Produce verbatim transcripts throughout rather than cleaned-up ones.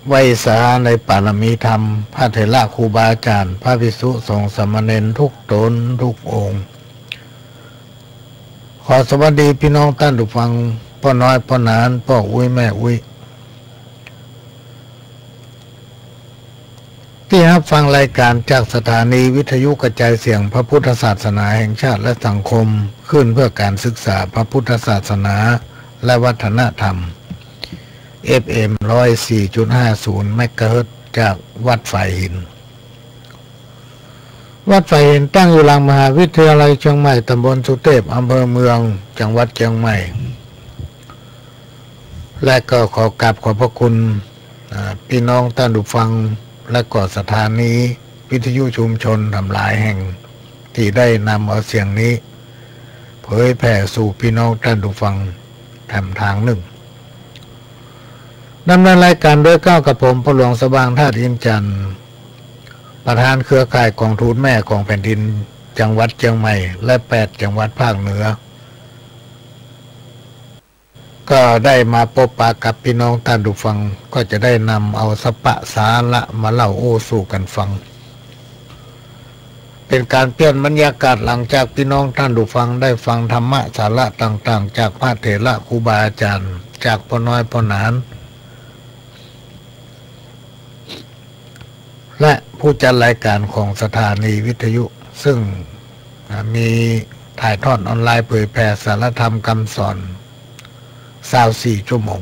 ไหว้สาในปารมีธรรม พระเถระครูบาอาจ๋ารย์ พระภิกษุสงฆ์สามเณรทุกต๋นทุกองค์ ขอสวัสดีปี้น้องต้านผู้ฟัง ป้อน้อยป้อหนาน ป้ออุ๊ยแม่อุ๊ย ตี้ฮับฟังรายก๋านจากสถานีวิทยุกระจายเสียงพระพุทธศาสนาแห่งชาติและสังคมคลื่นเพื่อก๋านศึกษาพระพุทธศาสนาและวัฒนธรรม เอฟเอ็ม ร้อยสี่จุดห้าศูนย์ เมกะเฮิรตซ์ จากวัดฝายหิน วัดฝายหินตั้งอยู่หลังมหาวิทยาลัยเจียงใหม่ ต๋ำบลสุเตพ อำเภอเมือง จังหวัดเจียงใหม่ และก็ขอกราบขอบพระคุณ อ่า ปี้น้องต้านผู้ฟัง และก็สถานีวิทยุชุมชนทั้งหลายแห่ง ตี้ได้นำเอาเสียงนี้ เผยแผ่สู่ปี้น้องต้านผู้ฟังแถมตางนึ่ง ดำเนินรายก๋านโดยเกล้ากระผม พ่อหลวงสว่าง ธาตุอินทร์จันทร์ ประธานเครือข่ายก๋องทูตแม่ของแผ่นดิน จังหวัดเจียงใหม่ และแปดจังหวัดภาคเหนือ ก็ได้มาปบปะกับปี้น้องต้านผู้ฟัง ก็จะได้นำเอาสาระมาเล่าอู้สู่กั๋นฟัง เป๋นก๋านเปลี่ยนบรรยากาศหลังจากปี้น้องต้านผู้ฟังได้ฟังธรรมะสาระต่างๆ จากพระเถระครูบาอาจ๋ารย์ จากป้อน้อยป้อหนาน และผู้จัดรายก๋านของสถานีวิทยุ ซึ่ง อ่า มีถ่ายทอดออนไลน์เผยแผ่สาระธรรมกำสอน ซาวสี่ชั่วโมง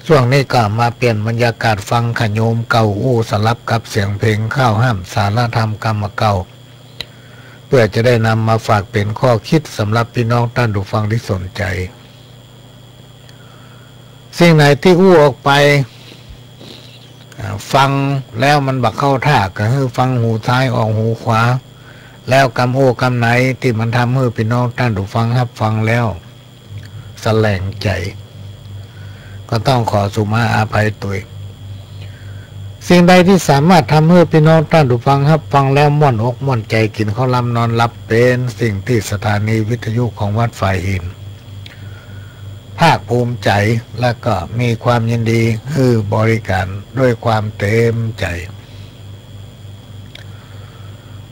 ช่วงนี้ก็มาเปลี่ยนบรรยากาศฟังขะโยมเก่าอู้สลับกับเสียงเพลงข้าวห้ามสาระธรรมกำเก่า เปื้อจะได้นำมาฝากเป๋นข้อคิดสำหรับปี้น้องต้านผู้ฟังตี้สนใจ๋ สิ่งไหนตี้อู้ออกไป อ่า ฟังแล้วมันบ่เข้าท่า ก็หื้อฟังหูซ้ายออกหูขวา แล้วกำอู้กำไหนตี้มันทำหื้อปี้น้องต้านผู้ฟังฮับฟังแล้วสะแหลงใจ๋ ก็ต้องขอสุมาอาภัยตวย สิ่งใดตี้สามารถทำหื้อปี้น้องต้านผู้ฟังฮับฟังแล้วม่วนอกม่วนใจ๋ กิ๋นข้าวหลามนอนหลับ เป๋นสิ่งตี้สถานีวิทยุของวัดฝายหิน ภาคภูมิใจ๋ และก็มีความยินดีหื้อบริก๋านด้วยความเต๋มใจ๋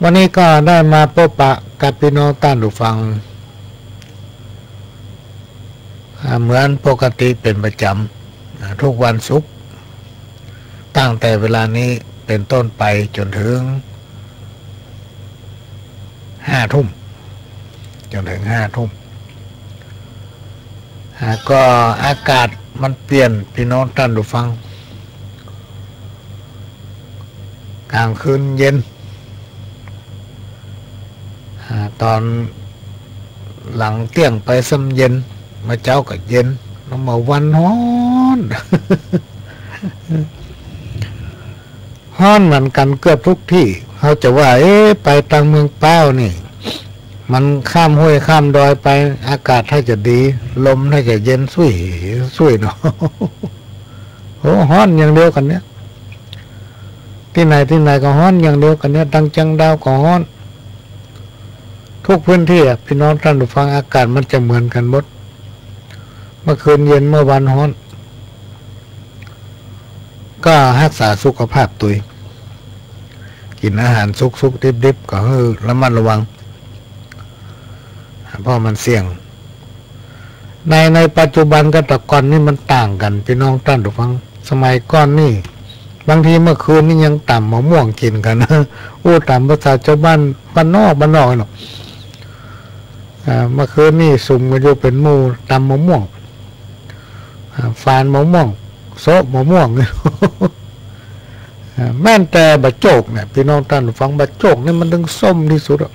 วันนี้ก็ได้มาปบปะกับปี้น้องต้านผู้ฟัง อ่า เหมือนปกติเป๋นประจ๋ำ อ่า ทุกวันศุกร์ ตั้งแต่เวลานี้เป๋นต้นไปจ๋นเถิง ห้าทุ่ม จ๋นเถิงห้าทุ่ม อ่า ก็อากาศมันเปลี่ยน ปี้น้องต้านผู้ฟัง ก๋างคืนเย็น อ่า ต๋อนหลังเตี้ยงไปซ้ำเย็น เมื่อเจ๊าก็เย็น แล้วเมื่อวันฮ้อน ฮ้อนเหมือนกั๋นเกือบทุกตี้ เฮาจะว่า เอ๊ะ ไปตางเมืองป๊าวนี่ มันข้ามห้วยข้ามดอยไป อากาศถ้าจะดี ลมถ้าจะเย็นสุยสุยเนาะ โห ฮ้อนอย่างเดียวกั๋นเนี่ย ตี้ไหนตี้ไหนก็ฮ้อนอย่างเดียวกั๋นเนี่ย ตางเจียงดาวก็ฮ้อน ทุกพื้นตี้อะ ปี้น้องต้านผู้ฟัง อากาศมันจะเหมือนกั๋นหมด เมื่อคืนเย็น เมื่อวันฮ้อน ก็ฮักษาสุขภาพตวย กิ๋นอาหารสุกๆ ดิบๆ ก็หื้อระมัดระวัง เพราะมันเสี่ยง ใน ในปัจจุบันกับแต่ก่อนนี่มันต่างกั๋น ปี้น้องต้านผู้ฟัง สมัยก่อนนี่ บางทีเมื่อคืนนี่ยังต๋ำมะม่วงกิ๋นกั๋น อู้ต๋ามภาษาจาวบ้าน บ้านนอก บ้านนอกเนาะ อ่า เมื่อคืนนี่สุมกั๋นอยู่เป๋นหมู่ต๋ำมะม่วง อ่า ฝานมะม่วง โซะมะม่วง อ่า แม้แต่บ่าโจ้กเนี่ย ปี้น้องต้านผู้ฟัง บ่าโจ้กนี่มันตึงส้มตี้สุดอะ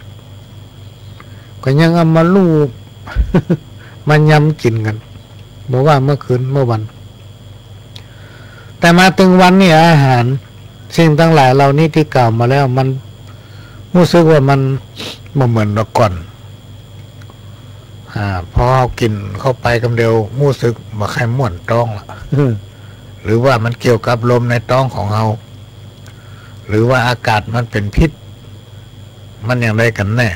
ก็ยังเอามาลู่ มายำกิ๋นกั๋น บ่ว่าเมื่อคืนเมื่อวัน แต่มาเถิงวันนี้อาหาร สิ่งตังหลายเหล่านี้ตี้กล่าวมาแล้ว มันฮู้สึกว่ามันบ่เหมือนแต่ก่อน อ่า พอเฮากิ๋นเข้าไปกำเดียว ฮู้สึกบ่ใค่ม่วนต๊องละ หรือว่ามันเกี่ยวกับลมในต๊องของเฮา หรือว่าอากาศมันเป๋นพิษ มันอย่างใดกั๋นแน่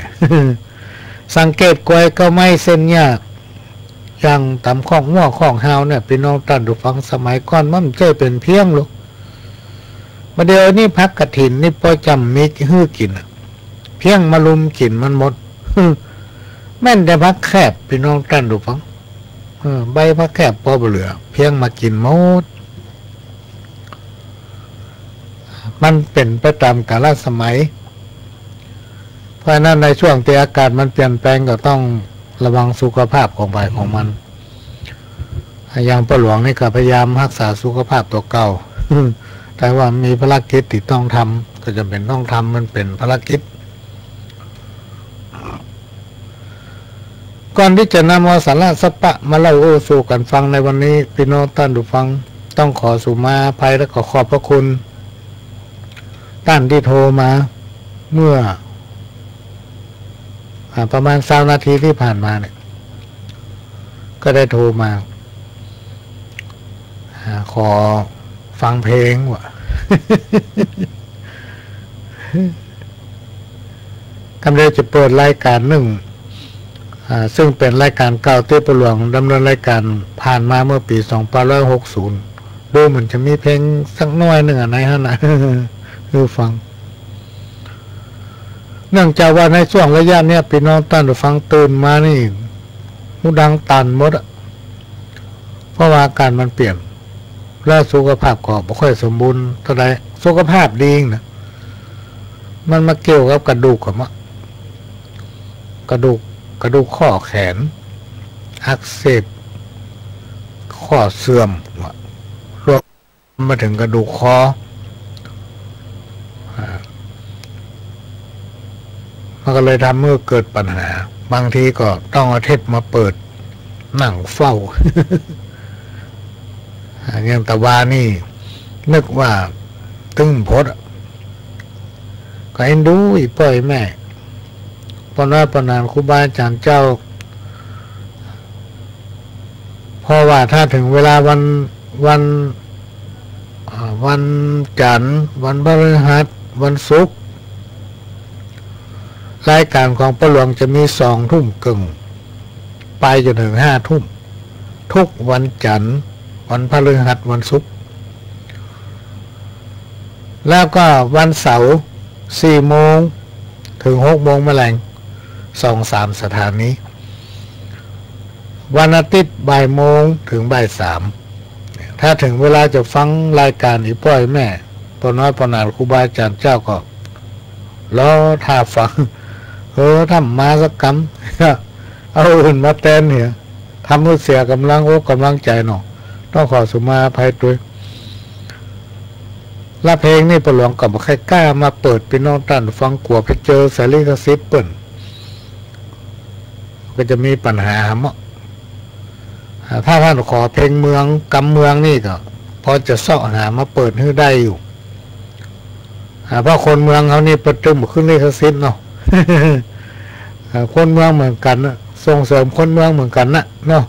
สังเกตก๋วยเก๊าไม้เส้นหญ้า ย ดั่งต๋ำคอกงัวคอกฮาวเนี่ย ปี้น้องต้านผู้ฟัง สมัยก่อนมันบ่ใจ้เป๋นเพียงหรอก บ่าเดี่ยวนี้ผักกระถินนี่ป้อจำมีหื้อกิ๋นอะ เพี้ยงมารุมกิ๋นมันหมด แม่นแต่ผักแคบ ปี้น้องต้านผู้ฟัง เออ ใบผักแคบป้อบ่เหลือ เพี้ยงมากิ๋นหมด มันเป๋นไปต๋ามกาลสมัย เพราะฉะนั้นในช่วงตี้อากาศมันเปลี่ยนแปลงก็ต้องระวังสุขภาพของใผของมัน อย่างป้อหลวงนี่ก็พยายามฮักษาสุขภาพตั๋วเก่า แต่ว่ามีภารกิจตี้ต้องทำ ก็จ๋ำเป๋นต้องทำ มันเป๋นภารกิจ ก่อนตี้จะนำเอาสาระสัพพะมาเล่าโอ้สู่กั๋นฟังในวันนี้ ปี้น้องต้านผู้ฟัง ต้องขอสุมาอภัยและก็ขอบพระคุณ ต้านตี้โทรมาเมื่อ อ่า ประมาณซาวนาทีตี้ผ่านมาเนี่ย ก็ได้โทรมา อ่า ขอฟังเพลงว่า กำลังจะเปิดรายก๋านนึ่ง อ่า ซึ่งเป๋นรายก๋านเก่าตี้ป้อหลวงดำเนินรายก๋านผ่านมาเมื่อปี๋สองพันห้าร้อยหกสิบ ดูเหมือนจะมีเพลงสักหน้อยนึ่งอะ ในหั้นน่ะ หื้อฟัง เนื่องจากว่าในช่วงระยะเนี้ย ปี้น้องต้านผู้ฟังตื่นมานี่ หูดังตันหมดอะ เพราะว่าอากาศมันเปลี่ยน และสุขภาพก็บ่ค่อยสมบูรณ์เต้าใด สุขภาพดีนะ มันมาเกี่ยวกับกระดูกอะมะ กระดูก กระดูกข้อแขนอักเสบ ข้อเสื่อม รวมมาเถิงกระดูกคอ อ่า มันก็เลยทำหื้อเกิดปัญหา บางทีก็ต้องเอาเทปมาเปิดนั่งเฝ้า อ่า อย่างตะวานี่นึกว่าตึงพดอะ ก็เอ็นดูอี่ป้ออี่แม่ ป้อน้อยป้อหนาน ครูบาอาจ๋ารย์เจ้า เพราะว่าถ้าเถิงเวลาวัน วัน อ่า วันจันทร์ วันพฤหัส วันศุกร์ รายก๋านของป้อหลวงจะมีสองทุ่มเกิ่ง ไปจ๋นเถิงห้าทุ่ม ทุกวันจันทร์ วันพฤหัส วันศุกร์ แล้วก็วันเสาร์ สี่โมงเถิงหกโมงแมลง สองสามสถานี วันอาทิตย์บ่ายโมงเถิงบ่ายสาม ถ้าเถิงเวลาจะฟังรายก๋านอี่ป้ออี่แม่ ป้อน้อยป้อหนาน ครูบาอาจ๋ารย์เจ้าก็รอถ่าฟัง เออ ถ้าบ่มาสักกำ เอาอื่นมาแตนเหีย ทำหื้อเสียก๋ำลังอกก๋ำลังใจ๋เนาะ ต้องขอสุมาอภัยตวย และเพลงนี่ป้อหลวงก็บ่ใค่กล้ามาเปิดปี้น้องต้านฟัง กั๋วไปเจอสายลิขสิทธิ์เปิ้น ก็จะมีปัญหาเนาะ อ่า ถ้าต้านขอเพลงเมือง กำเมืองนี่ก็พอจะเซาะหามาเปิดหื้อได้อยู่ อ่า เพราะคนเมืองเฮานี่เปิ้นตึงบ่ขึ้นลิขสิทธิ์เนาะ อ่า คนเมืองเหมือนกั๋นน่ะ ส่งเสริมคนเมืองเหมือนกั๋นน่ะเนาะ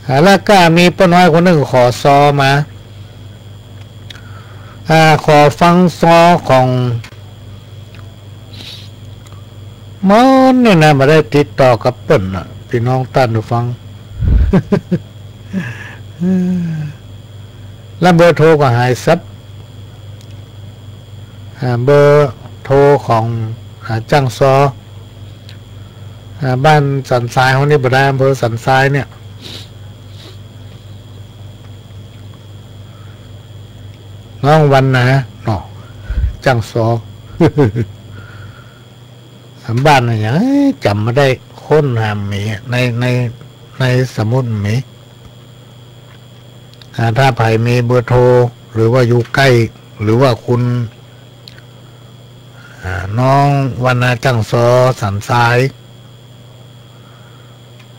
อ่า แล้วก็มีป้อน้อยคนนึ่งขอซอมา อ่า ขอฟังซอของ เมินนี่นะ บ่ได้ติดต่อกับเปิ้นน่ะ ปี้น้องต้านผู้ฟัง แล้วเบอร์โทรก็หายสับ อ่า เบอร์โทรของ อ่า จ้างซอ อ่า บ้านสันทรายเฮานี่บ่ได้ อำเภอสันทรายเนี่ย น้องวันนาเนาะ จ้างซอ บ้านอะหยัง เอ๊ะ จ๋ำบ่ได้ ค้นหาบ่มีใน ใน ในสมุดบ่มี อ่า ถ้าใผมีเบอร์โทร หรือว่าอยู่ใก้ หรือว่าคุณ อ่า น้องวันนาจ้างซอสันทราย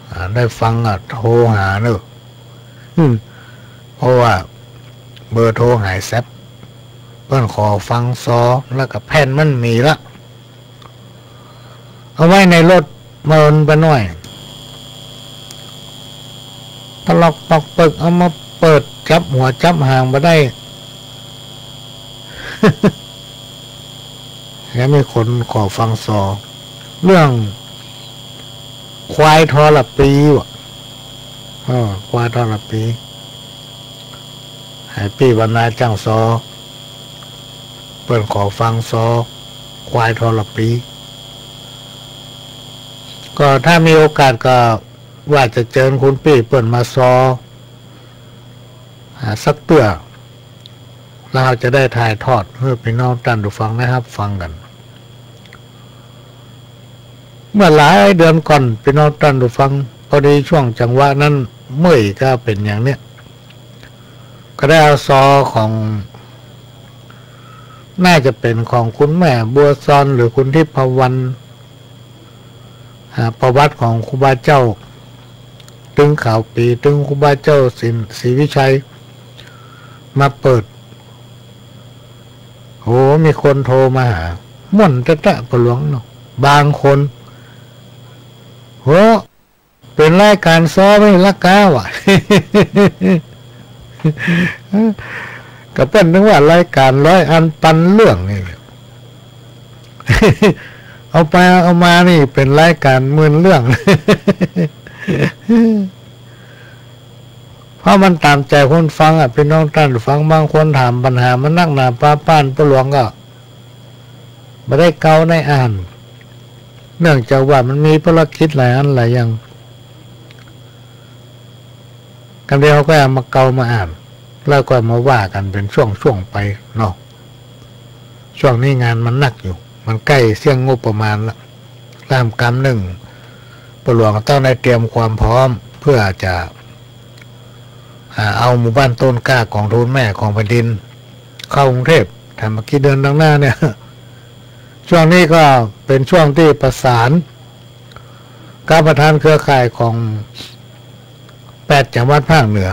อ่า ได้ฟังอะ โทรหาเน่อ อืม เพราะว่าเบอร์โทรหายแซ็บ เปิ้นขอฟังซอ แล้วก็แผ่นมันบ่มีละ เอาไว้ในรถเมินไปหน้อย ตะลอกปอกเปิก เอามาเปิดจับหัวจับหางบ่ได้ แล้วมีคนขอฟังซอ เรื่อง ควายทอละปีว่ะ เออ ควายทอละปี หื้อปี้บรรณาจ้างซอ เปิ้นขอฟังซอ ควายทอละปี ก็ถ้ามีโอกาสก็ว่าจะเจิญคุณปี้เปิ้นมาซอ อ่า สักเตื้อ แล้วเฮาจะได้ถ่ายทอดหื้อปี้น้องต้านผู้ฟังได้ฮับฟังกั๋น เมื่อหลายเดือนก่อนปี้น้องต้านผู้ฟัง พอดีช่วงจังหวะนั้นเมื่อยก็เป๋นอย่างเนี้ย ก็ได้เอาซอของ น่าจะเป๋นของคุณแม่บัวซอนหรือคุณทิพย์พรรณ อ่า ประวัติของครูบาเจ้าตึงขาวปี ตึงครูบาเจ้าศรี ศรีวิชัย มาเปิด โห มีคนโทรมาหา ม่วนแต๊ๆ ป้อหลวงเนาะ บางคน โห เป๋นรายก๋านซอไม่ละก้าว่ะ ก็เปิ้นนึกว่ารายก๋านร้อยอันปันเรื่องนี่ เอาไปเอามานี่เป๋นรายก๋านหมื่นเรื่อง เพราะมันต๋ามใจ๋คนฟังอะ ปี้น้องต้านฟัง บางคนถามปัญหามันนักหนาปาป้าน ป้อหลวงก็บ่ได้เกาในอ่าน เนื่องจากว่ามันมีภารกิจหลายอันหลายอย่าง กำเดียวก็เอามาเกามาอ่าน แล้วก็มาว่ากั๋นเป๋นช่วงๆ ไปเนาะ ช่วงนี้งานมันนักอยู่ มันใก้เสี้ยงงบประมาณละ แล้วกำนึ่ง ป้อหลวงก็ต้องได้เตรียมความพร้อมเพื่อจะ อ่า เอาหมู่บ้านต้นกล้ากองทูลแม่ของแผ่นดิน เข้ากรุงเทพฯ แถมบ่ากี่เดือนตังหน้าเนี่ย ช่วงนี้ก็เป๋นช่วงตี้ประสานกับประธานเครือข่ายของแปดจังหวัดภาคเหนือ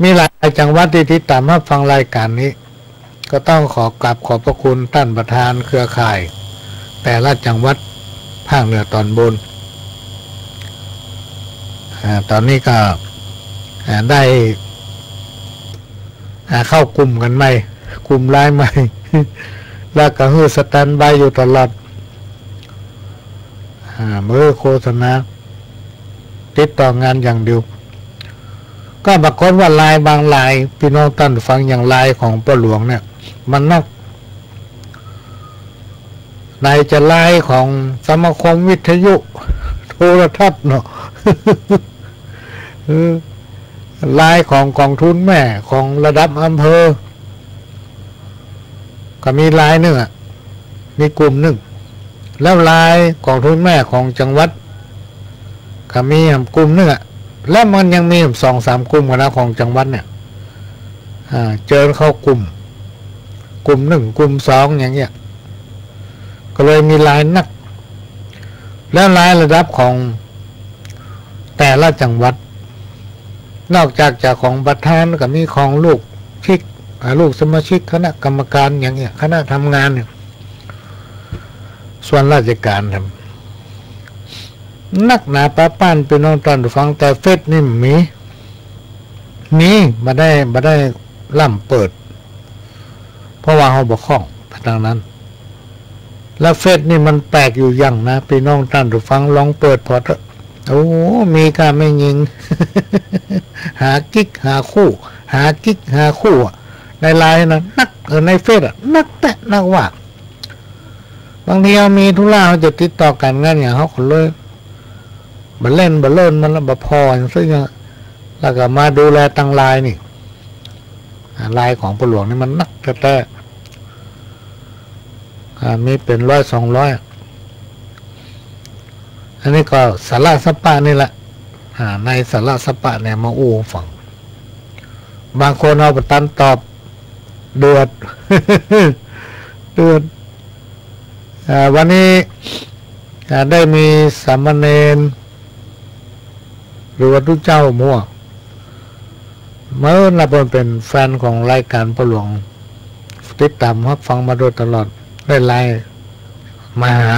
มีหลายจังหวัดตี้ติดต๋ามฮับฟังรายก๋านนี้ ก็ต้องขอกราบขอบพระคุณต้านประธานเครือข่ายแต่ละจังหวัดภาคเหนือต๋อนบน อ่า ต๋อนนี้ก็ อ่า ได้ อ่า เข้ากลุ่มกั๋นใหม่ กลุ่มไลน์ใหม่ แล้วก็หื้อสแตนด์บายอยู่ตลอด อ่า บ่หื้อโฆษณา ติดต่องานอย่างเดียว ก็ปรากฏว่าไลน์บางไลน์ ปี้น้องต้านฟัง อย่างไลน์ของป้อหลวงเนี่ย มันนัก ไหนจะไลน์ของสมาคมวิทยุโทรทัศน์เนาะ เออ ไลน์ของกองทูลแม่ของระดับอำเภอ ก็มีไลน์นึ่งอะ มีกลุ่มนึ่ง แล้วไลน์กองทูลแม่ของจังหวัด ก็มีกลุ่มนึ่งอะ แล้วมันยังมีสองสามกลุ่มกั๋นนะ ของจังหวัดเนี่ย อ่า เจิญเข้ากลุ่ม กลุ่มนึ่ง กลุ่มสอง อย่างเงี้ย ก็เลยมีไลน์นัก แล้วไลน์ระดับของแต่ละจังหวัด นอกจากจะของประธานก็มีของลูกชิก อ่า ลูกสมาชิกคณะกรรมการอย่างเงี้ย คณะทำงานเนี่ย ส่วนราชการทำ นักหนาปาป้านปี้น้องต้านฟัง แต่เฟซนี่มี มี บ่ได้ บ่ได้ล้ำเปิด เพราะว่าเฮาบ่คล่องไปตางนั้น แล้วเฟซนี่มันแปลกอยู่อย่างนะ ปี้น้องต้านผู้ฟังลองเปิดผ่อเต๊อะ โอ้ มีก้าแม่ญิง หากิ๊กหาคู่ หากิ๊กหาคู่อะ ในไลน์นะ นัก เออ ในเฟซอะ นักแต๊ นักว่า บางทีเฮามีธุระ เฮาจะติดต่อก๋านงานอย่าง เฮาก็เลย บ่เล่น บ่เล่นมันละ บ่ผ่ออย่างซี้นะ แล้วก็มาดูแลตางไลน์นี่ อ่า ไลน์ของป้อหลวงนี่มันนักแต๊ อ่า มีเป๋นร้อยสองร้อย อันนี้ก็สาระสะปะนี่แหละ อ่า ในสาระสะปะเนี่ยมาอู้ฟัง บางคนเฮาบ่ตันตอบ เดือด เดือด อ่า วันนี้ อ่า ได้มีสามเณร หรือว่าตุ๊เจ้ามั่ว เมื่อนับเปิ้นเป๋นแฟนของรายก๋านป้อหลวง ติดต๋ามฮับฟังมาโดยตลอด ได้ไลน์มาหา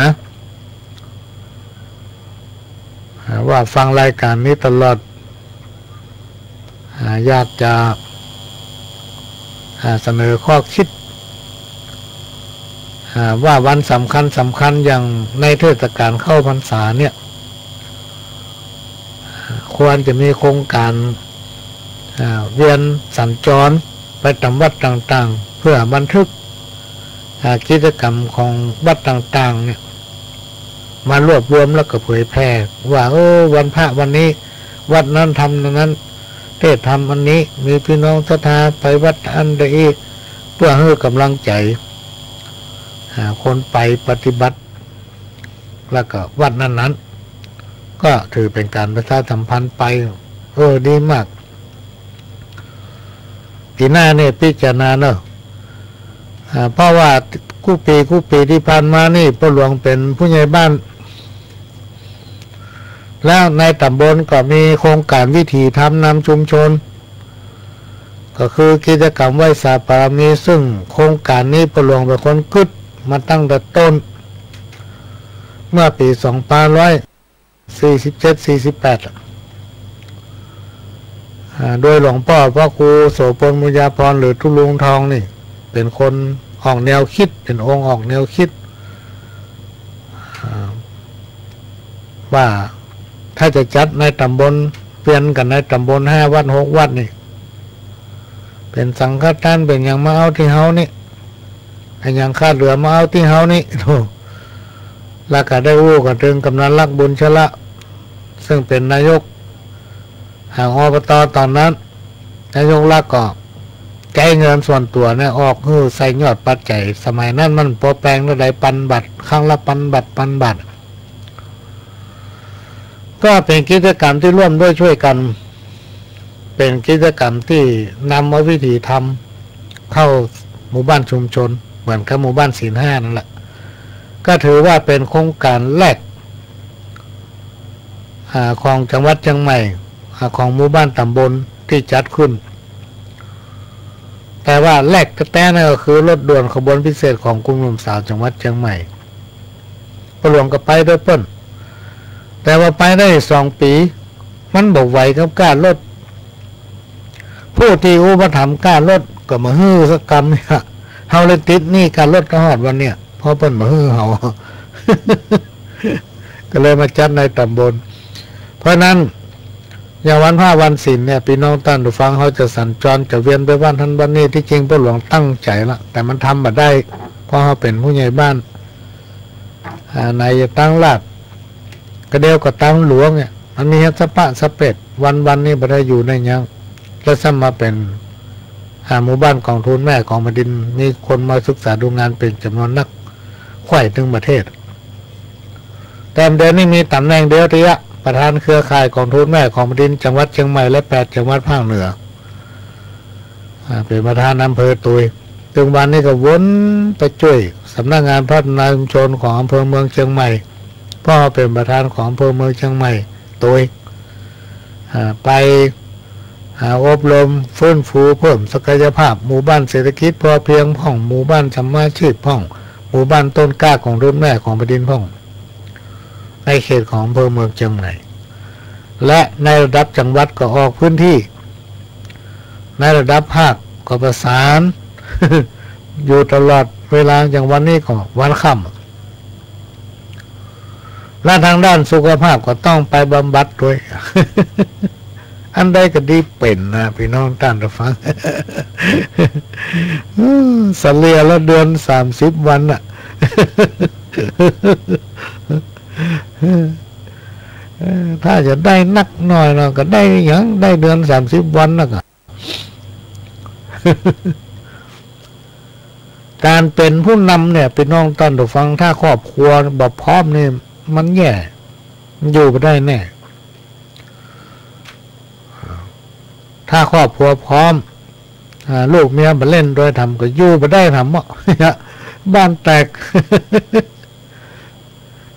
อ่า ว่าฟังรายก๋านนี้ตลอด อ่า อยากจะ อ่า เสนอข้อคิด อ่า ว่าวันสำคัญสำคัญอย่างในเทศกาลเข้าพรรษาเนี่ย ควรจะมีโครงก๋าน อ่า เวียนสัญจรไปต๋ามวัดต่างๆ เพื่อบันทึก อ่า กิจกรรมของวัดต่างๆ เนี่ย มารวบรวมแล้วก็เผยแผ่ว่า เออ วันพระวันนี้ วัดนั้นทำอันนั้น เทศน์ธรรมอันนี้ มีพี่น้องศรัทธาไปวัดอันใดอีก เพื่อหื้อกำลังใจ๋ อ่า คนไปปฏิบัติ แล้วก็วัดนั้นๆ ก็ถือเป๋นก๋านประชาสัมพันธ์ไป เออ ดีมาก ปี๋หน้าเนี่ยพิจารณาเนาะ อ่า เพราะว่ากู้ปี๋กู้ปี๋ตี้ผ่านมานี่ ป้อหลวงเป๋นผู้ใหญ่บ้าน แล้วในต๋ำบลก็มีโครงก๋านวิถีธรรมนำชุมชน ก็คือกิจกรรมไหว้สาบารมี ซึ่งโครงก๋านนี้ป้อหลวงเป๋นคนกึ๊ดมาตั้งแต่ต้น เมื่อปี๋สองพันห้าร้อยสี่สิบเจ็ด สี่สิบแปด อะ อ่า โดยหลวงป้อพระครูโสภณ บุญญาภรณ์ หรือตุ๊ลุงทองนี่ เป๋นคนออกแนวกึ๊ด เป๋นองค์ออกแนวกึ๊ด อ่า ว่าถ้าจะจัดในต๋ำบล เวียนกั๋นในต๋ำบลห้าวัดหกวัดนี่ เป๋นสังฆทาน เป๋นหยังมาเอาตี้เฮานี่ อะหยังขาดเหลือมาเอาตี้เฮานี่ โธ่ แล้วก็ได้อู้กั๋นเถิงกำนันลักษณ์ บุญชละ ซึ่งเป๋นนายก อ่า อบต.ต๋อนนั้น นายกลักษณ์ก็ใจ๊เงินส่วนตั๋วเนี่ยออกหื้อใส่ยอดปัจจัย สมัยนั้นมันปอแปงเท่าใด ปันบาท ครั้งละปันบาท ปันบาท ก็เป๋นกิจกรรมตี้ร่วมด้วยช่วยกั๋น เป๋นกิจกรรมตี้นำเอาวิถีธรรมเข้าหมู่บ้านชุมชน เหมือนกับหมู่บ้านศีลห้านั่นแหละ ก็ถือว่าเป๋นโครงก๋านแรก อ่า ของจังหวัดเจียงใหม่ อ่า ของหมู่บ้านต๋ำบลตี้จัดขึ้น แต่ว่าแรกแต๊ๆ นั่นก็คือรถด่วนขบวนพิเศษของกรมหนุ่มสาวจังหวัดเจียงใหม่ ป้อหลวงก็ไปด้วยเปิ้น แต่ว่าไปได้สองปี๋ มันบ่ไหวกับก้ารถ ผู้ตี้อุปถัมภ์ก้ารถก็บ่หื้อสักกำเนี่ย เฮาเลยติดหนี้ก้ารถตลอดวันเนี่ย เพราะเปิ้นบ่หื้อเฮา ก็เลยมาจัดในต๋ำบล เพราะนั้น อย่างวันพระวันศีลเนี่ย ปี้น้องต้านผู้ฟัง เฮาจะสัญจรจะเวียนไปวัดหั้นวัดนี้ ตี้จริงป้อหลวงตั้งใจ๋ละ แต่มันทำบ่ได้ เพราะเฮาเป๋นผู้ใหญ่บ้าน อ่า ไหนจะตั้งลาด กระเดี่ยวก็ตั้งหลวงเนี่ย มันมีเฮดสะปะสะเปด วันๆ นี่บ่ได้อยู่ได้หยัง แล้วซ้ำมาเป๋น อ่า หมู่บ้านกองทุนแม่ของแผ่นดิน มีคนมาศึกษาดูงานเป๋นจ๋ำนวนนัก ใคว่ตึงประเทศ แต่เดี๋ยวนี้มีต๋ำแหน่งเดียวเตี้ย ประธานเครือข่ายกองทุนแม่ของแผ่นดินจังหวัดเจียงใหม่และแปดจังหวัดภาคเหนือ อ่า เป๋นประธานอำเภอตวย ตึงวันนี้ก็วนไปจ้วยสำนักงานพัฒนาชุมชนของอำเภอเมืองเจียงใหม่ เพราะเป๋นประธานของอำเภอเมืองเจียงใหม่ตวย อ่า ไป อ่า อบรมฟื้นฟูเพิ่มศักยภาพหมู่บ้านเศรษฐกิจพอเพียงพ่อง หมู่บ้านสัมมาชีพพ่อง หมู่บ้านต้นกล้ากองทุนแม่ของแผ่นดินพ่อง ในเขตของอำเภอเมืองเจียงใหม่ และในระดับจังหวัดก็ออกพื้นที่ ในระดับภาคก็ประสาน อยู่ตลอดเวลา อย่างวันนี้ก็วันค่ำ และทางด้านสุขภาพก็ต้องไปบำบัดตวย อันใดก็ดีเป๋นนะ ปี้น้องต้านผู้ฟัง เฉลี่ยละเดือนสามสิบวันน่ะ เออ ถ้าจะได้นักหน่อยเนาะ ก็ได้หยัง ได้เดือนสามสิบวันน่ะก็ ก๋านเป๋นผู้นำเนี่ย ปี้น้องต้านผู้ฟัง ถ้าครอบครัวบ่พร้อมนี่ มันแย่ มันอยู่บ่ได้แน่ ถ้าครอบครัวพร้อม อ่า ลูกเมียบ่เล่นตวยทำ ก็อยู่บ่ได้ทำเนาะ บ้านแตก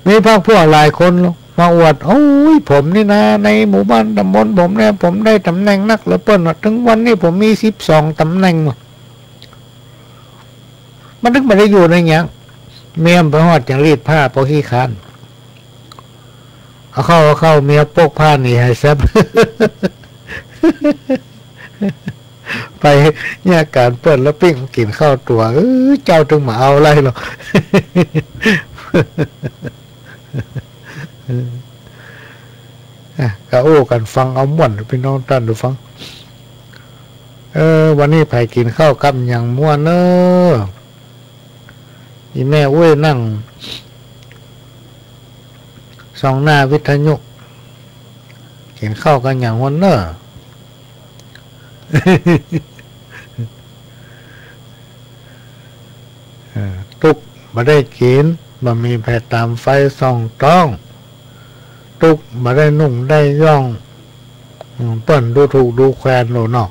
มีพรรคพวกหลายคนมาอวด โอ้ย ผมนี่นะ ในหมู่บ้านต๋ำบลผมเนี่ย ผมได้ต๋ำแหน่งนักเหลือเปิ้นว่ะ ตึงวันนี้ผมมีสิบสองต๋ำแหน่งว่ะ มันตึงบ่ได้อยู่ได้หยัง เมียบ่ไปฮอดจังรีดผ้า เพราะขี้คร้าน เอาเข้า เอาเข้า เมียปกผ้าหนีหายแซบ ไปเยียะก๋านเปิ้นแล้วปิ้งกิ๋นข้าวตั๋ว เออ เจ้าตึงบ่เอาไล่หรอก อ่ะ ก็อู้กั๋นฟังเอาม่วน ปี้น้องต้านผู้ฟัง เออ วันนี้ใผกิ๋นข้าวกับหยังมั่วเน่อ อี่แม่อุ๊ยนั่งส่องหน้าวิทยุ กิ๋นข้าวกับหยังมั่วเน่อ เออ ตุ๊กบ่ได้กิ๋น บ่มีใผต๋ามไฟส่องต๊อง ตุ๊กบ่ได้นุ่งได้ย่อง อืม เปิ้นดูถูกดูแควนโลเนาะ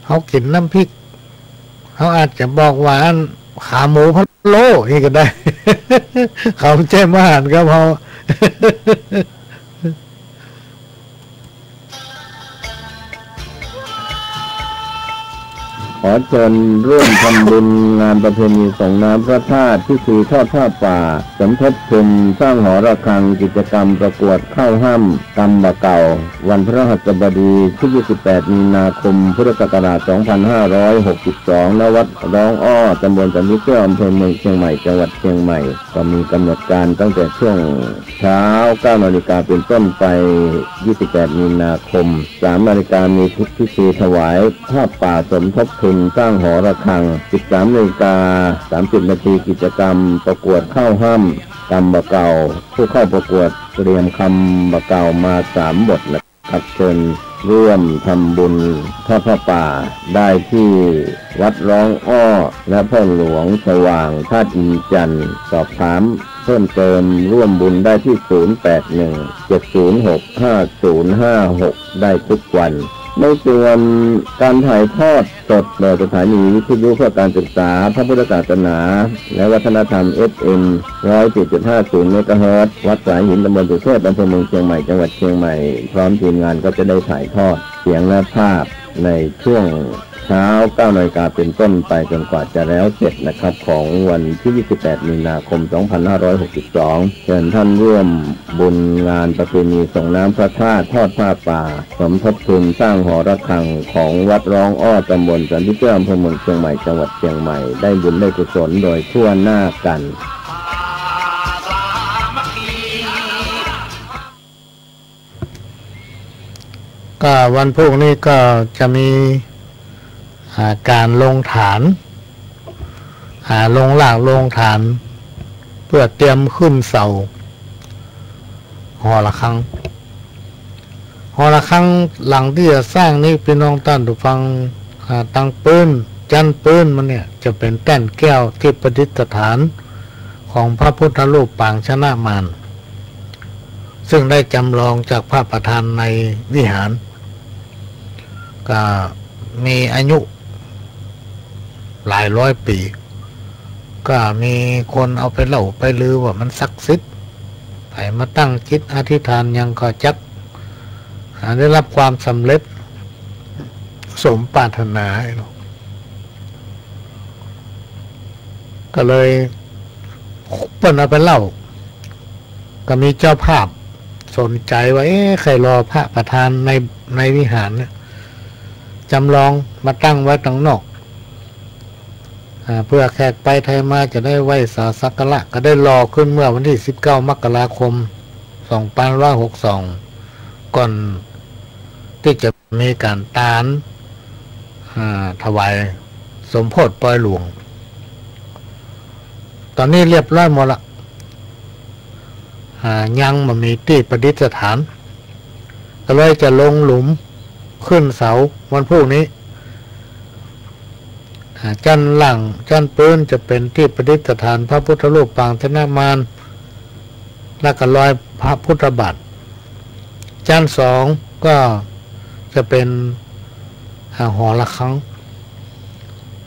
เฮากิ๋นน้ำพริก เฮาอาจจะบอกว่าอันขาหมูพะโล้อี้ก็ได้ เขาบ่ใจ้มาหันกับเฮา ขอเชิญร่วมทำบุญงานประเพณีส่งน้ำพระธาตุ พิธีทอดผ้าป่า สมทบทุนสร้างหอระฆัง กิจกรรมประกวดเข้าฮ่ำกำบ่าเก่า วันพฤหัสบดีที่ยี่สิบแปดมีนาคม พุทธศักราชสองพันห้าร้อยหกสิบสอง ณ วัดร้องอ้อ ตำบลสันติเกลี้ยว อำเภอเมืองเชียงใหม่ จังหวัดเชียงใหม่ ก็มีกำหนดการตั้งแต่ช่วงเช้าเก้านาฬิกาเป็นต้นไป ยี่สิบแปดมีนาคม สามนาฬิกามีพิธีถวายผ้าป่าสมทบทุนสร้างหอระฆัง สิบสามนาฬิกาสามสิบนาที กิจกรรมประกวดเข้าฮ่ำกำบ่าเก่า ผู้เข้าประกวดเตรียมกำบ่าเก่ามาสามบทนะครับ เชิญร่วมทำบุญทอดผ้าป่าได้ที่วัดร้องอ้อ และพ่อหลวงสว่างธาตุอินทร์จันทร์ สอบถามเพิ่มเติมร่วมบุญได้ที่ ศูนย์แปดหนึ่ง เจ็ดศูนย์หก ห้าศูนย์ห้าหก ได้ทุกวัน ในส่วนการถ่ายทอดสดโดยสถานีวิทยุเพื่อการศึกษาพระพุทธศาสนาและวัฒนธรรม เอฟเอ็ม ร้อยเจ็ดจุดห้าศูนย์ เมกะเฮิรตซ์ วัดสายหิน ตำบลสุเทพ อำเภอเมืองเชียงใหม่ จังหวัดเชียงใหม่ พร้อมทีมงานก็จะได้ถ่ายทอดเสียงและภาพในช่วงเช้าเก้านาฬิกาเป็นต้นไปจนกว่าจะแล้วเสร็จนะครับ ของวันที่ยี่สิบแปดมีนาคมสองพันห้าร้อยหกสิบสอง เชิญท่านร่วมบุญงานประเพณีส่งน้ำพระธาตุ ทอดผ้าป่า สมทบทุนสร้างหอระฆังของวัดร้องอ้อ ตำบลสันติเกลี้ยว อำเภอเมืองเชียงใหม่ จังหวัดเชียงใหม่ ได้บุญได้กุศลโดยทั่วหน้ากัน ก็วันพูกนี้ก็จะมี อ่า ก๋านลงฐาน อ่า ลงรากลงฐาน เปื้อเตรียมขึ้นเสาหอระฆัง หอระฆังหลังตี้จะสร้างนี้ ปี้น้องต้านผู้ฟัง อ่า ตังปื๊น จั๊นปื๊นมันเนี่ย จะเป๋นแต้นแก้วตี้ประดิษฐานของพระพุทธรูปปางชนะมาร ซึ่งได้จำลองจากพระประธานในวิหาร ก็มีอายุหลายร้อยปี๋ ก็มีคนเอาไปเล่าไปลือว่ามันศักดิ์สิทธิ์ ใผมาตั้งจิตอธิษฐานหยังก็จัก อ่า ได้รับความสำเร็จสมปรารถนา ก็เลยเปิ้นเอาไปเล่า ก็มีเจ้าภาพสนใจ๋ว่า เอ๊ะ ใค่หล่อพระประธานใน ในวิหารเนี่ย จำลองมาตั้งไว้ตังนอก อ่า เปื้อแขกไปไทมาจะได้ไหว้สาสักการะ ก็ได้หล่อขึ้นเมื่อวันตี้สิบเก้ามกราคมสองพันห้าร้อยหกสิบสอง ก่อนตี้จะมีก๋านตาน อ่า ถวายสมโพธิปอยหลวง ต๋อนนี้เรียบร้อยหมดละ อ่า ยังบ่มีตี้ประดิษฐาน ก็เลยจะลงหลุมขึ้นเสาวันพูกนี้ อ่า จั๊นล่าง จั๊นปื๊นจะเป๋นตี้ประดิษฐานพระพุทธรูปปางชนะมาร แล้วก็รอยพระพุทธบาท จั๊นสองก็จะเป๋น อ่า หอระฆัง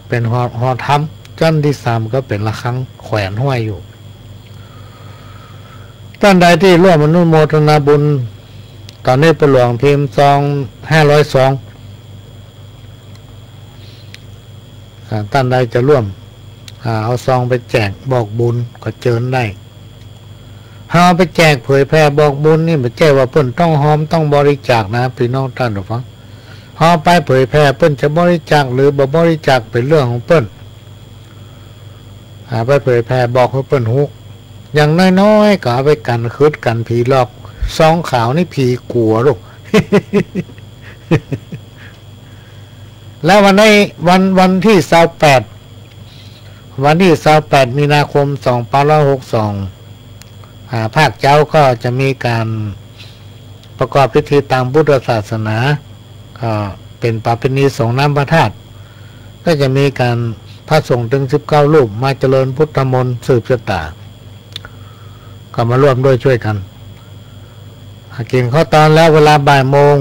เป๋นหอ หอธรรม จั๊นตี้สามก็เป๋นระฆังแขวนห้อยอยู่ ต้านใดตี้ร่วมอนุโมทนาบุญ ต๋อนนี้ป้อหลวงพิมพ์ซองห้าร้อยซอง อ่า ต้านใดจะร่วม อ่า เอาซองไปแจกบอกบุญก็เจิญได้ เฮาเอาไปแจกเผยแผ่บอกบุญนี่ บ่ใจ้ว่าเปิ้นต้องฮอมต้องบริจาคนะ ปี้น้องต้านผู้ฟัง เฮาเอาไปเผยแผ่ เปิ้นจะบริจาคหรือบ่บริจาคเป๋นเรื่องของเปิ้น อ่า ไปเผยแผ่บอกหื้อเปิ้นฮู้ อย่างน้อยๆ ก็เอาไปกั๋นขึดกั๋นผีหลอก ซองขาวนี่ผีกั๋วลูก แล้ววันนี้ วัน วันตี้ซาวแปด วันตี้ซาวแปด มีนาคม สองพันห้าร้อยหกสิบสอง อ่า ภาคเจ๊าก็จะมีก๋านประกอบพิธีต๋ามพุทธศาสนา ก็เป๋นประเพณีสรงน้ำพระธาตุ ก็จะมีก๋านพระสงฆ์เถิงสิบเก้ารูปมาเจริญพุทธมนต์สืบชะต๋า ก็มาร่วมด้วยช่วยกั๋น หากิ๋นข้าวตอนแล้ว เวลาบ่ายโมง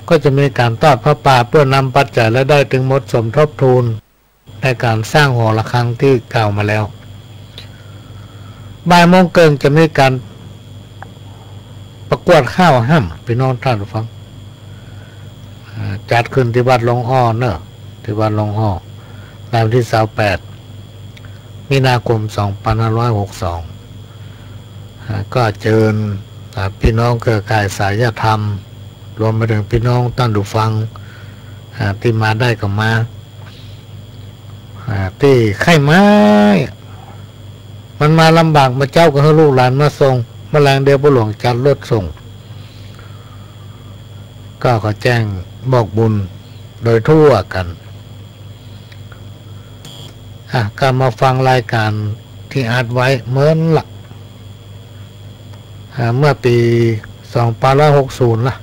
ก็จะมีก๋านทอดผ้าป่า เปื้อนำปัจจัยรายได้ตึงหมดสมทบทุนในก๋านสร้างหอระฆังตี้กล่าวมาแล้ว บ่ายโมงเกิ่งจะมีก๋านประกวดข้าวห้ำ พี่น้องต้านผู้ฟัง อ่า จัดขึ้นตี้วัดหลวงฮ่อเนาะ ตี้วัดหลวงฮ่อ ในวันตี้ซาวแปด มีนาคม สองพันห้าร้อยหกสิบสอง อ่า ก็เจิญ อ่า พี่น้องเครือข่ายสายธรรม รวมไปเถิงพี่น้องต้านผู้ฟัง อ่า ตี้มาได้ก็มา อ่า ตี้ใค่มา มันมาลำบาก บ่าเจ๊าก็หื้อลูกหลานมาส่ง บ่าแลงเดี๋ยวป้อหลวงจัดรถส่ง ก็ขอแจ้งบอกบุญโดยทั่วกั๋น อ่ะ ก็มาฟังรายก๋านตี้อัดไว้เมินละ อ่า เมื่อปี๋ สองพันห้าร้อยหกสิบ ละ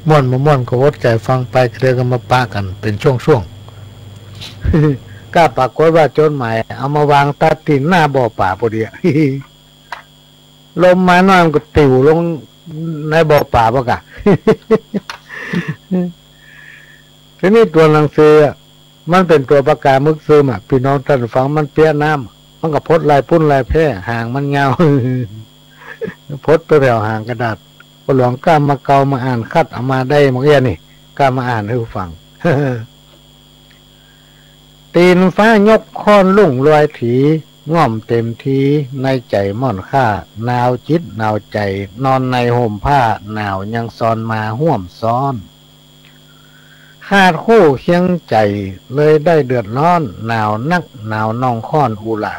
ม่วนบ่ม่วนก็อดใจ๋ฟังไป เดี๋ยวก็มาปะกั๋นเป๋นช่วงๆ ก็ปรากฏว่าจดหมายเอามาวางตั๊ดตี้หน้าบ่อป๋าพอดีอะ ลมมาหน้อยมันก็ติวลงในบ่อป๋าปะกะ ทีนี้ตั๋วหนังสืออะ มันเป๋นตั๋วปากกาหมึกซึมอะ พี่น้องต้านฟัง มันเปียะน้ำ มันก็พดลายปุ้นลายแพ่ หางมันยาว พดไปแผวหางกระดาษ ป้อหลวงกล้ามาเกามาอ่าน คัดเอามาได้เมื่อกี้นี่ กล้ามาอ่านหื้อฟัง ตี๋นฟ้ายกค้อนลุ่งลอยถี ง่อมเต๋มทีในใจ๋ม่อนข้า หนาวจิตหนาวใจ๋ นอนในห่มผ้า หนาวยังซอนมาฮ่วมซ้อน ขาดคู่เคียงใจ๋ เลยได้เดือดร้อน หนาวนักหนาวน่องค้อนอุหล่า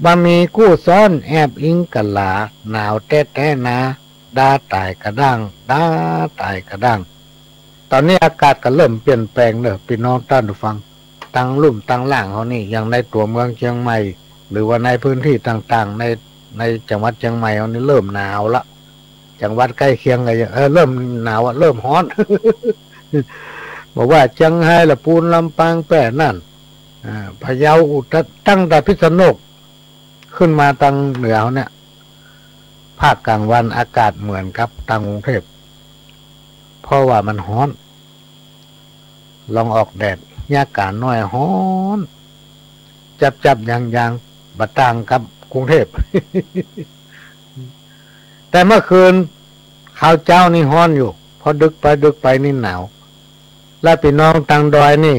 บ่มีกู้ซ้อนแอบอิงกั๋นหลา หนาวแต๊ๆ นา ดาต๋ายกระด้าง ดาต๋ายกระด้าง ต๋อนนี้อากาศก็เริ่มเปลี่ยนแปลงเน่อ พี่น้องต้านผู้ฟัง ตังลุ่มตังล่างเฮานี่ อย่างในตั๋วเมืองเจียงใหม่ หรือว่าในพื้นที่ต่างๆ ใน ในจังหวัดเจียงใหม่เฮานี่เริ่มหนาวละ จังหวัดใก้เคียงก็ยัง เออ เริ่มหนาวอะ เริ่มฮ้อน บ่ว่าเจียงฮาย ละปูน ลำปาง แป้ น่าน อ่า พะเยา อุตร ตั้งแต่พิษณุโลก ขึ้นมาตังเหนือเฮาเนี่ย ภาคกลางวันอากาศเหมือนกับตังกรุงเทพฯ เพราะว่ามันฮ้อน ลองออกแดด ยามก๋านน้อยฮ้อน จับๆ ยังๆ บ่ต่างกับกรุงเทพฯ แต่เมื่อคืน คาวเจ๊านี่ฮ้อนอยู่ พอดึกไปดึกไปนี่หนาว และพี่น้องตังดอยนี่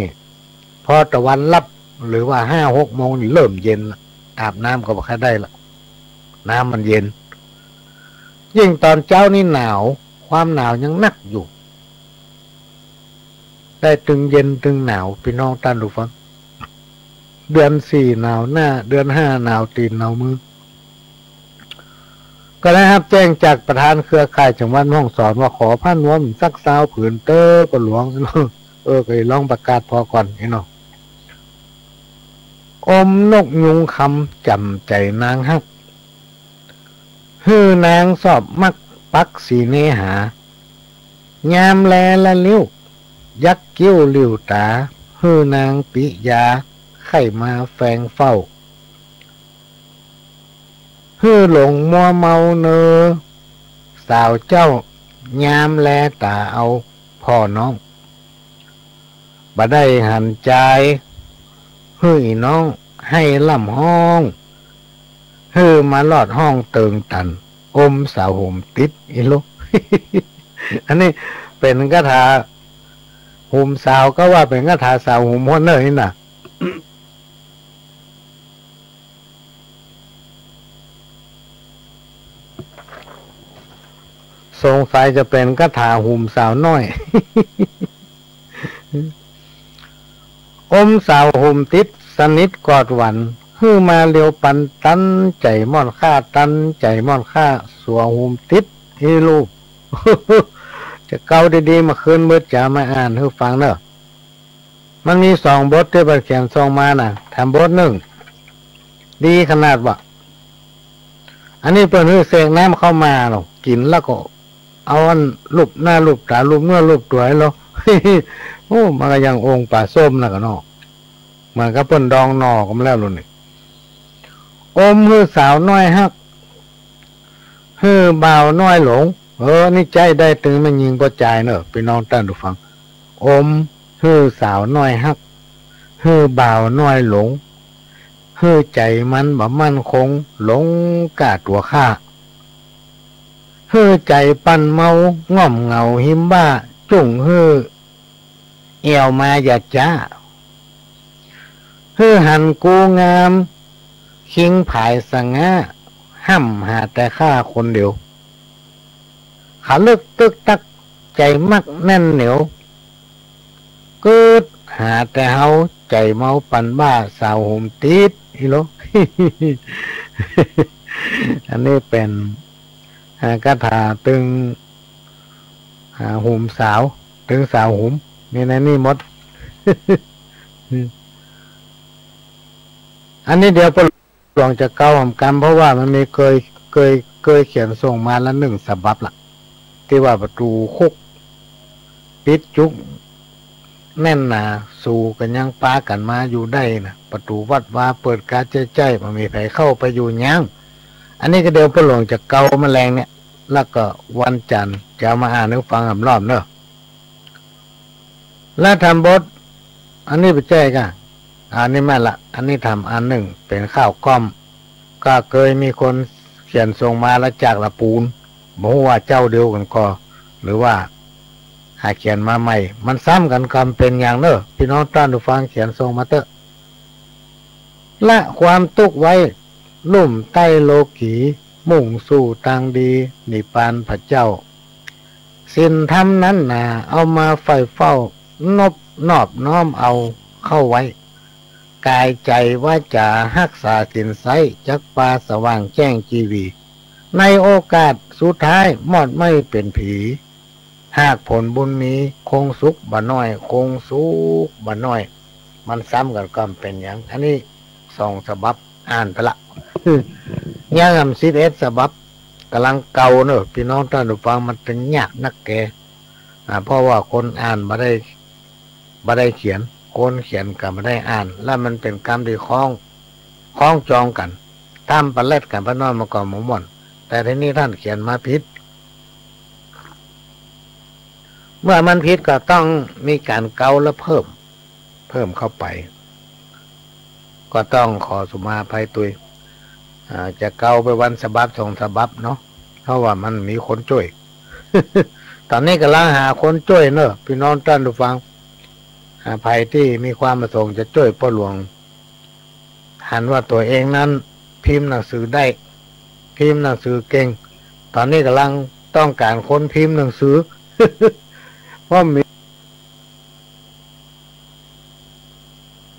พอตะวันลับ หรือว่าห้าหกโมงนี่เริ่มเย็นละ อาบน้ำก็บ่ค่อยได้ละ น้ำมันเย็น ยิ่งต๋อนเจ๊านี่หนาว ความหนาวยังนักอยู่ ได้ตึงเย็นตึงหนาว พี่น้องต้านผู้ฟัง เดือนสี่หนาวหน้า เดือนห้าหนาวตี๋นหนาวมือ ก็ได้ฮับแจ้งจากประธานเครือข่ายจังหวัดแม่ฮ่องสอนว่า ขอผ้านวมสักซาวผืนเต๊อะป้อหลวง เออ ก็ลองประกาศผ่อก่อนไอ้เนาะ อมนกยูงคำ จ๋ำใจ๋นางฮัก หื้อนางสอบมัก ปักสีเนหา ยามแลละลิ้ว ยักคิ้วหลิ้วต๋า หื้อนางปิยา ใค่มาแฝงเฝ้า หื้อหลงมัวเมาเน่อ สาวเจ้า ยามแลต๋าเอาพ่อน้อง บ่ได้หันจาย หื้ออีน้อง ให้ล่ำฮ้อง หื้อมาลอดห้องเติงตัน อมสาวหุมติด อีหลู อันนี้เป๋นคาถาหุมสาว ก็ว่าเป๋นคาถาสาวหุมฮวนเน่อนี่น่ะ สงสัยจะเป๋นคาถาหุมสาวน้อย อมสาวหุมติด สนิทกอดหวัน หื้อมาเลียวปันตันใจ๋ม่อนข้า ตันใจ๋ม่อนข้า สัวหุมติ๊ด อีลูก จะเก๊าดีๆ เมื่อคืนเบิดจ๋ามาอ่านหื้อฟังเน่อ มันมีสองบทตี้เปิ้นเขียนส่งมาน่ะ แถมบทนึ่ง ดีขนาดว่า อันนี้เปิ้นหื้อเสกน้ำเข้ามาเนาะ กิ๋นแล้วก็เอาอันลูบหน้าลูบต๋าลูบเนื้อลูบตั๋วหื้อเนาะ โอ้ มันก็ยังองค์ป๋าส้มนั่นกะเนาะ เหมือนกับเปิ้นดองหน่อกั๋นมาแล้วลูกนี่ อมหื้อสาวน้อยฮัก หื้อบ่าวน้อยหลง เออ นี่ใจ๊ได้ตึงแม่ญิงป้อจายเน่อ ปี้น้องต้านผู้ฟัง อมหื้อสาวน้อยฮัก หื้อบ่าวน้อยหลง หื้อใจ๋มันบ่มั่นคง หลงก้าตั๋วข้า หื้อใจ๋ปั่นเมา ง่อมเหงาฮิมบ้า จุ่งหื้อแอ่วมาหยาดจ๊า หื้อหันกูงาม คิงผายสง่า ห่ำหาแต่ข้าคนเดียว ขาลึกตึกตัก ใจ๋มักแน่นเหนียว กึ๊ดหาแต่เฮา ใจ๋เมาปันบ้า สาวหุมติ๊ด อีโล อันนี้เป๋น อ่า คาถาตึง อ่า หุมสาว ตึงสาวหุม มีในนี่หมด อันนี้เดี๋ยวป้อหลวงจะเก๊าหำกำ เพราะว่ามันมีเกย เกย เกยเขียนส่งมาละนึ่งฉบับละ ตี้ว่าประตู๋คุกปิดจุกแน่นหนา สูก็ยังปากั๋นมาอยู่ได้นะ ประตู๋วัดวาเปิดกาใจ๊ๆ บ่มีใผเข้าไปอยู่ยัง อันนี้ก็เดี๋ยวป้อหลวงจะเก๊ามาแลงเนี่ย แล้วก็วันจันทร์จะเอามาอ่านหื้อฟังหำรอบเน่อ และแถมบท อันนี้บ่ใจ้ก่ะ อันนี้แม่นละ อันนี้แถมอันนึ่ง เป๋นข่าวก้อม ก็เกยมีคนเขียนส่งมาละจากละปูน บ่ฮู้ว่าเจ้าเดียวกั๋นก่อ หรือว่าหาเขียนมาใหม่ มันซ้ำกั๋นกำเป๋นอย่างเน่อ ปี้น้องต้านผู้ฟังเขียนส่งมาเต๊อะ ละความตุ๊กข์ไว้ ลุ่มใต้โลกี มุ่งสู่ตางดี นิพพานผะเจ้า ศีลธรรมนั้นหนา เอามาใฝ่เฝ้า นบนอบน้อมเอาเข้าไว้ ก๋ายใจ๋วาจ๋าฮักษาศีลไซร้ จักปาสว่างแจ้งจีวี ในโอกาสสุดท้าย มอดไหม้เป๋นผี หากผลบุญมี คงสุขบ่น้อย คงสุขบ่น้อย มันซ้ำกั๋นกำเป๋นอย่าง อันนี้สองฉบับอ่านไปละ ยังแหมสิบเอ็ดฉบับ ก่ำลังเก๊าเน่อ ปี้น้องต้านผู้ฟัง มันตึงยากนักแก อ่า เพราะว่าคนอ่านบ่ได้ บ่ได้เขียน คนเขียนก็บ่ได้อ่าน แล้วมันเป๋นกำตี้คล้อง คล้องจองกั๋น ถ้าบ่แลดกั๋นไปหน้อยมันก็บ่ม่วน แต่ทีนี้ต้านเขียนมาผิด เมื่อมันผิดก็ต้องมีก๋านเก๊าและเพิ่ม เพิ่มเข้าไป ก็ต้องขอสุมาอภัยตวย อ่า จะเก๊าไปวันฉบับสองฉบับเนาะ เพราะว่ามันมีคนจ้วย ต๋อนนี้ก่ำลังหาคนจ้วยเน่อ ปี้น้องต้านผู้ฟัง อ่า ใผตี้มีความประสงค์จะจ้วยป้อหลวง หันว่าตั๋วเองนั้นพิมพ์หนังสือได้ พิมพ์หนังสือเก่ง ต๋อนนี้ก่ำลังต้องก๋านคนพิมพ์หนังสือ เพราะมี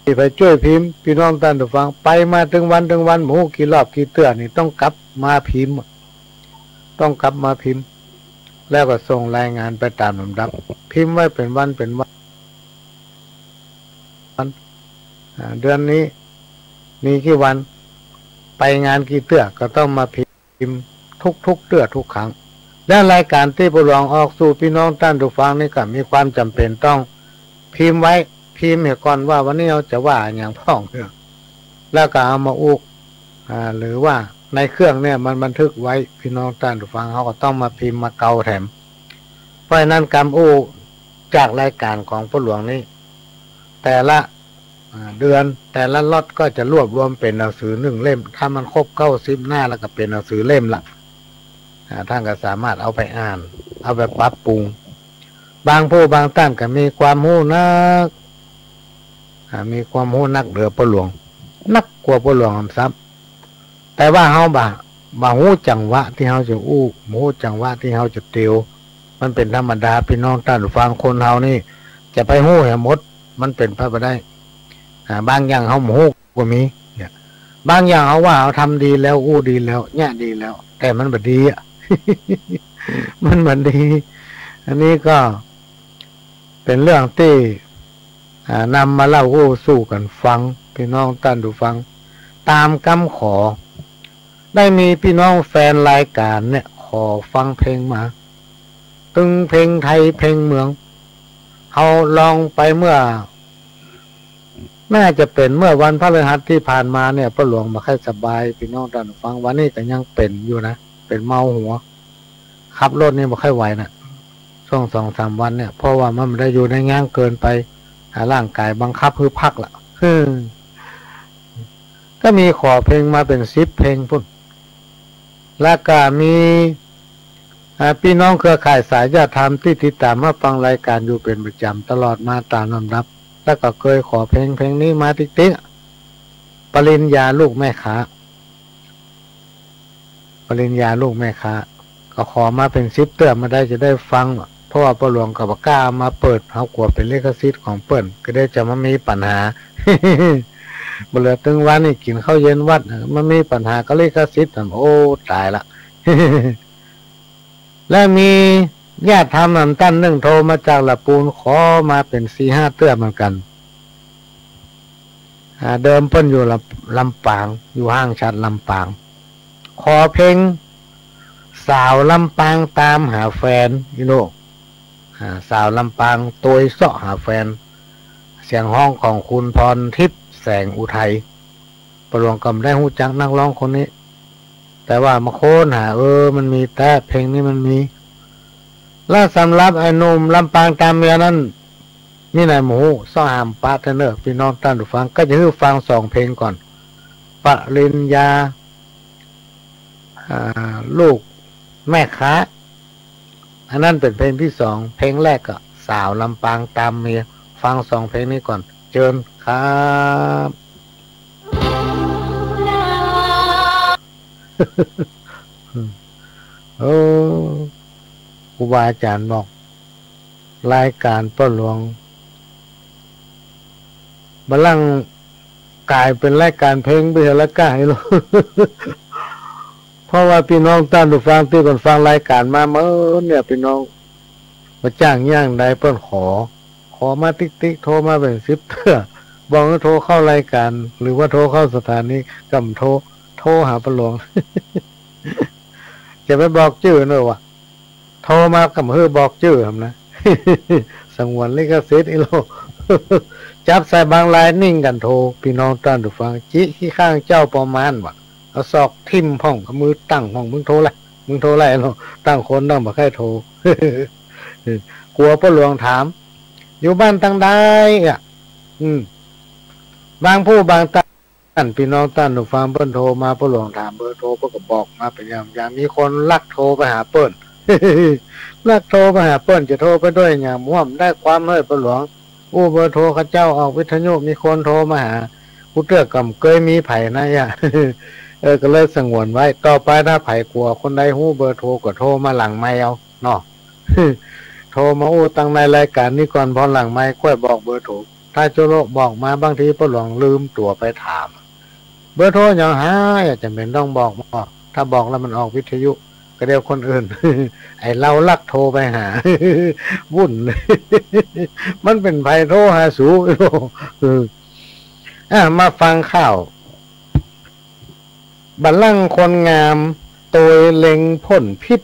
มีใผจ้วยพิมพ์ ปี้น้องต้านผู้ฟัง ไปมาตึงวันตึงวัน บ่ฮู้กี่รอบกี่เตื้อนี่ ต้องกลับมาพิมพ์ ต้องกลับมาพิมพ์ แล้วก็ส่งรายงานไปต๋ามลำดับ พิมพ์ไว้เป๋นวันเป๋นวัน อ่า เดือนนี้มีกี่วัน ไปงานกี่เตื้อ ก็ต้องมาพิมพ์ทุกๆ เตื้อทุกครั้ง และรายก๋านตี้ป้อหลวงออกสู่ปี้น้องต้านผู้ฟังนี่ก็มีความจ๋ำเป๋นต้องพิมพ์ไว้ พิมพ์เหียก่อนว่าวันนี้เฮาจะว่าอะหยังพ่องเตื้อ แล้วก็เอามาอู้ อ่า หรือว่าในเครื่องเนี่ยมันบันทึกไว้ ปี้น้องต้านผู้ฟังเขาก็ต้องมาพิมพ์มาเก๊าแถม เพราะฉะนั้นกำอู้จากรายก๋านของป้อหลวงนี้ แต่ละ อ่า เดือน แต่ละล็อตก็จะรวบรวมเป๋นหนังสือนึ่งเล่ม ถ้ามันครบเก้าสิบหน้าแล้วก็เป๋นหนังสือเล่มละ อ่า ต้านก็สามารถเอาไปอ่าน เอาไปปรับปรุง บางผู้บางต้านก็มีความฮู้นัก อ่า มีความฮู้นักเหลือป้อหลวง นักกว่าป้อหลวงซ้ำ แต่ว่าเฮาบ่ บ่ฮู้จังหวะตี้เฮาจะอู้ บ่ฮู้จังหวะตี้เฮาจะเตียว มันเป๋นธรรมดา ปี้น้องต้านผู้ฟัง คนเฮานี่จะไปฮู้แหมหมด มันเป๋นไปบ่ได้ อ่า บางอย่างเฮาบ่ฮู้ก็มี เนี่ย บางอย่างเฮาว่าเฮาทำดีแล้ว อู้ดีแล้ว เยียะดีแล้ว แต่มันบ่ดีอะ มันบ่ดี อันนี้ก็เป๋นเรื่องตี้ อ่า นำมาเล่าอู้สู่กั๋นฟัง ปี้น้องต้านผู้ฟัง ต๋ามกำขอ ได้มีปี้น้องแฟนรายก๋านเนี่ย ขอฟังเพลงมา ตึงเพลงไทยเพลงเมือง เฮาลองไปเมื่อ น่าจะเป๋นเมื่อวันพฤหัสตี้ผ่านมาเนี่ย ป้อหลวงบ่ค่อยสบาย ปี้น้องต้านผู้ฟัง วันนี้ก็ยังเป๋นอยู่นะ เป๋นเมาหัว ขับรถนี่บ่ค่อยไหวนะ ช่วงสองสามวันเนี่ย เพราะว่ามันบ่ได้อยู่ได้ยั้งเกินไป อ่า ร่างก๋ายบังคับหื้อพักละ ก็มีขอเพลงมาเป๋นสิบเพลงปู้น แล้วก็มี อ่า ปี้น้องเครือข่ายสายญาติธรรมตี้ติดต๋ามมาฟังรายก๋านอยู่เป๋นประจ๋ำตลอดมาต๋ามลำดับ แล้วก็เกยขอเพลง เพลงนี้มาติ๊กๆ ปริญญาลูกแม่ค้า ปริญญาลูกแม่ค้า ก็ขอมาเป๋นสิบเตื้อ บ่ได้จะได้ฟัง เพราะว่าป้อหลวงก็บ่กล้าเอามาเปิด เฮากั๋วเป๋นลิขสิทธิ์ของเปิ้น ก็เดี๋ยวจะมามีปัญหา บ่เหลือตึงวันนี้กิ๋นข้าวเย็นวัด มามีปัญหากับลิขสิทธิ์ โอ้ ต๋ายละ และมีญาติธรรมต้านนึ่งโทรมาจากละปูน ขอมาเป๋นสี่ห้าเตื้อเหมือนกั๋น อ่า เดิมเปิ้นอยู่ลำ ลำปาง อยู่ห้างฉัตรลำปาง ขอเพลง สาวลำปางต๋ามหาแฟน อีโน่ อ่า สาวลำปางตวยเซาะหาแฟน เสียงฮ้องของคุณพรทิพย์ แสงอุทัย ป้อหลวงก็บ่ได้ฮู้จักนักฮ้องคนนี้ แต่ว่ามาค้นหา เออ มันมีแต๊ เพลงนี้มันมี และสำหรับไอ้หนุ่มลำปางต๋ามเมียนั้น มีไหนบ่ฮู้ เซาะหาปะเถอะเน่อ ปี้น้องต้านผู้ฟัง ก็จะหื้อฟังสองเพลงก่อน ปริญญา อ่า ลูกแม่ค้า อันนั้นเป๋นเพลงตี้สอง เพลงแรกก็สาวลำปางต๋ามเมีย ฟังสองเพลงนี้ก่อน เจิญครับ โอ้ ครูบาอาจ๋ารย์บอก รายก๋านป้อหลวง บ่าลั่งก๋ายเป๋นรายก๋านเพลงไปเหียละก้า เพราะว่าปี้น้องต้านผู้ฟังตี้เปิ้นฟังรายก๋านมาเมินเนี่ย ปี้น้อง บ่จ้างอย่างใดเปิ้นขอ ขอมาติ๊กๆ โทรมาเป๋นสิบเตื้อ บอกหื้อโทรเข้ารายก๋าน หรือว่าโทรเข้าสถานี ก็บ่โทร โทรหาป้อหลวง จะไปบอกจื้อเน่อวะ โทรมาก็บ่หื้อบอกจื้อหำนะ สงวนลิขสิทธิ์อีโล จับใส่บางรายนิ่งกั๋นโทร ปี้น้องต้านผู้ฟัง จิขี้ข้างเจ้าปอมานวะ เอาศอกทิ่มพ่อง เอามือตั้งพ่อง มึงโทรแหละ มึงโทรแหละเนาะ ตั้งคนตั้งบ่ใค่โทร กั๋วป้อหลวงถาม อยู่บ้านตังใดอะ อืม บางผู้บางตา อันปี้น้องต้านผู้ฟังเปิ้นโทรมา ป้อหลวงถามเบอร์โทร เปิ้นก็บอกมาเป๋นอย่างๆ มีคนลักโทรไปหาเปิ้น ลักโทรไปหาเปิ้น จะโทรไปด้วยหยัง บ่ได้ความเลยป้อหลวง อู้เบอร์โทรเขาเจ้าออกวิทยุ มีคนโทรมาหา กูเตื้อก็บ่เกยมีใผนะยะ เออ ก็เลยสงวนไว้ ต่อไปถ้าใผกั๋วคนใดฮู้เบอร์โทรก็โทรมาหลังไมค์เอาเนาะ โทรมาอู้ตังในรายก๋านนี้ก่อน พอหลังไมค์ก้อยบอกเบอร์โทร ถ้าจุลกบอกมาบางทีป้อหลวงลืมตั๋วไปถาม เบอร์โทรหยังหา บ่จ๋ำเป๋นต้องบอกบ่ ถ้าบอกแล้วมันออกวิทยุ ก็เดี๋ยวคนอื่น ไอ้เฮาลักโทรไปหา วุ่น มันเป๋นใผโทรหาสู เออ อ่ะ มาฟังข่าว บ่าลั่งคนงาม โตยเล็งผลผิด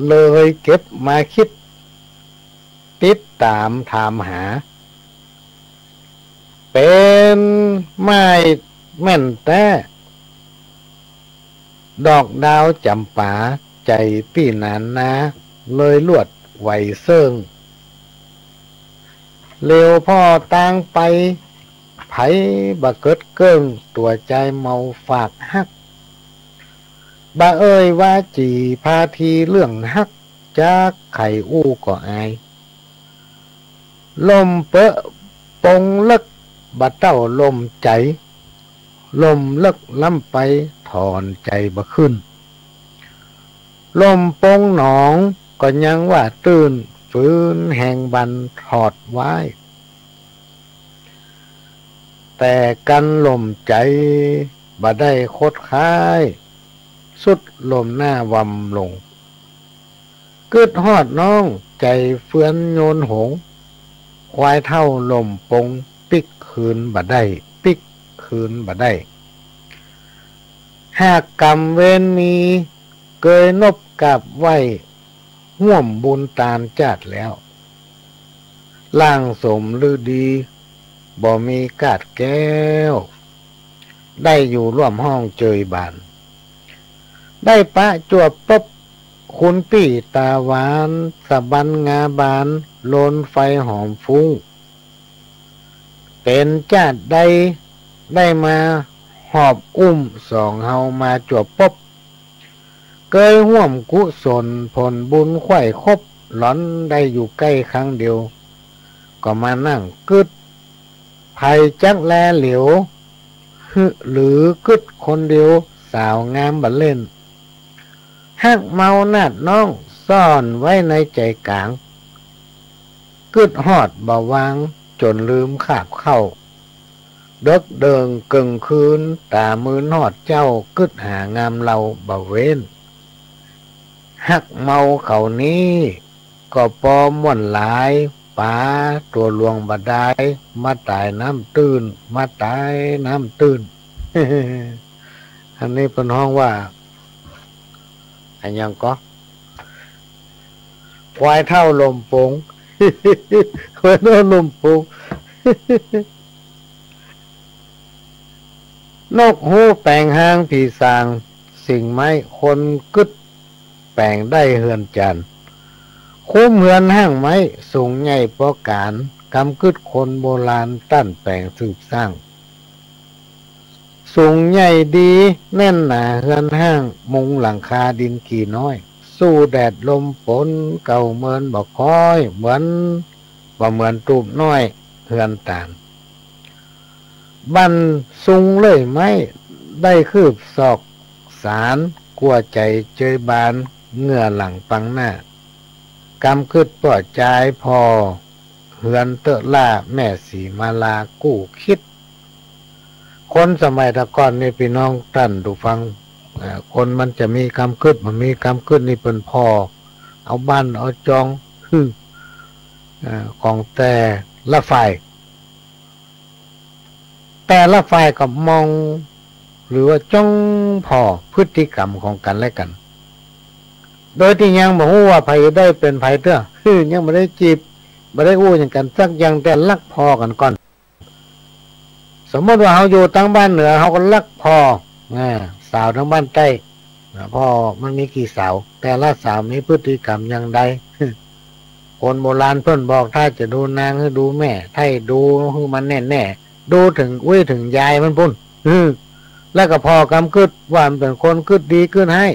เลยเก็บมาคิด ติดต๋ามถามหา เป๋นไม้แม่นแต๊ ดอกดาวจ๋ำปา ใจ๋ปี้หนานนา เลยลวดไหวเซิ่ง เหลียวผ่อตางไป ใผบ่เกิดเกิ้ง ตั๋วใจ๋เมาฝากฮัก บ่เอ่ยว่าจี๋พาทีเรื่องฮัก จักใผอู้ก็อาย ล่มเป๊อะปงเลิก บ่เต้าล่มใจ๋ ล่มเลิกล้ำไป ถอนใจ๋บ่ขึ้น ล่มปงหนองก็ยังว่าตื้น ฝืนแหงบันถอดว้าย แต่กั๋นล่มใจ๋ บ่ได้คดค้าย สุดลมหน้าวัมลง กึ๊ดฮอดน้อง ใจ๋เฟือนโยนหง ควายเฒ่าล่มปง ปิ๊กคืนบ่ได้ ปิ๊กคืนบ่ได้ หากกรรมเวรมี เกยนบกราบไหว้ ฮ่วมบุญตานจาติแล้ว ร่างสมฤดี บ่มีกาดแก้ว ได้อยู่ร่วมห้องเจยบาน ได้ปะจวบปบ ขุนปี้ต๋าหวาน สะบันงาบาน โลนไฟหอมฟุ้ง เป๋นจาติใด ได้มาหอบอุ้มสองเฮามาจวบปบ เกยฮ่วมกุศลผลบุญไขว้ครบ หลอนได้อยู่ใก้ครั้งเดียว ก็มานั่งกึ๊ด ใผจักแลเหลียว หรือกึ๊ดคนเดียว สาวงามบ่เล่น ฮักเมานาดน้อง ซ่อนไว้ในใจ๋ก๋าง กึ๊ดฮอดบ่วาง จ๋นลืมคาบข้าว เดิ็กเดิ่งเกิ่งคืน ต๋ามืนฮอดเจ๊า กึ๊ดหางามเลาบ่เว้น ฮักเมาเขานี้ ก็ปอม่วนหลาย ป๋าตั๋วหลวงบ่ดาย มาต๋ายน้ำตื้น มาต๋ายน้ำตื้น อันนี้เปิ้นฮ้องว่า อะหยังก็ ควายเฒ่าล่มปง ควายเฒ่าล่มปง นกฮูแป๋งฮาง ผีสางสิงไม้ คนกึ๊ดแป๋งได้เฮือนจาน คุ้มเฮือนห้างไม้ สูงใหญ่ปอก๋าน กำกึ๊ดคนโบราณ ต้านแป๋งสืบสร้าง สูงใหญ่ดีแน่นหนาเฮือนห้าง มุงหลังคาดินกี่น้อย สู้แดดลมฝน เก่าเมินบ่ค่อย เหมือน บ่เหมือนตูบน้อยเฮือนต๋าน บั้นซุงเลื่อยไม้ ได้คืบศอกสาน กั๋วใจ๋เจยบาน เหงื่อหลั่งปังหน้า กำกึ๊ดป้อจายผ่อ เฮือนเต๊อะล้า แม่สีมาลากู้คิด คนสมัยแต่ก่อนนี่ ปี้น้องต้านผู้ฟัง เอ่อ คนมันจะมีกำกึ๊ด บ่มีกำกึ๊ดนี่เปิ้นผ่อ เอาบ้านเอาจอง เอ่อ ของแต่ละฝ่าย แต่ละฝ่ายก็มอง หรือว่าจ้องผ่อพฤติกรรมของกั๋นและกั๋น โดยตี้ยังบ่ฮู้ว่าใผได้เป๋นใผเตื้อ ยังบ่ได้จีบ บ่ได้อู้หยังกั๋นสักอย่าง แต่ลักผ่อกั๋นก่อน สมมุติว่าเฮาอยู่ตางบ้านเหนือ เฮาก็ลักผ่อ อ่า สาวตางบ้านใต้ นะ ผ่อมันมีกี่สาว แต่ละสาวมีพฤติกรรมอย่างใด คนโบราณเปิ้นบอก ถ้าจะดูนางหื้อดูแม่ ถ้าดูหื้อมันแน่ๆ ดูเถิงอุ้ยเถิงยายมันปู้น อือ แล้วก็ผ่อกำกึ๊ดว่ามันเป๋นคนกึ๊ดดีกึ๊ดฮ้าย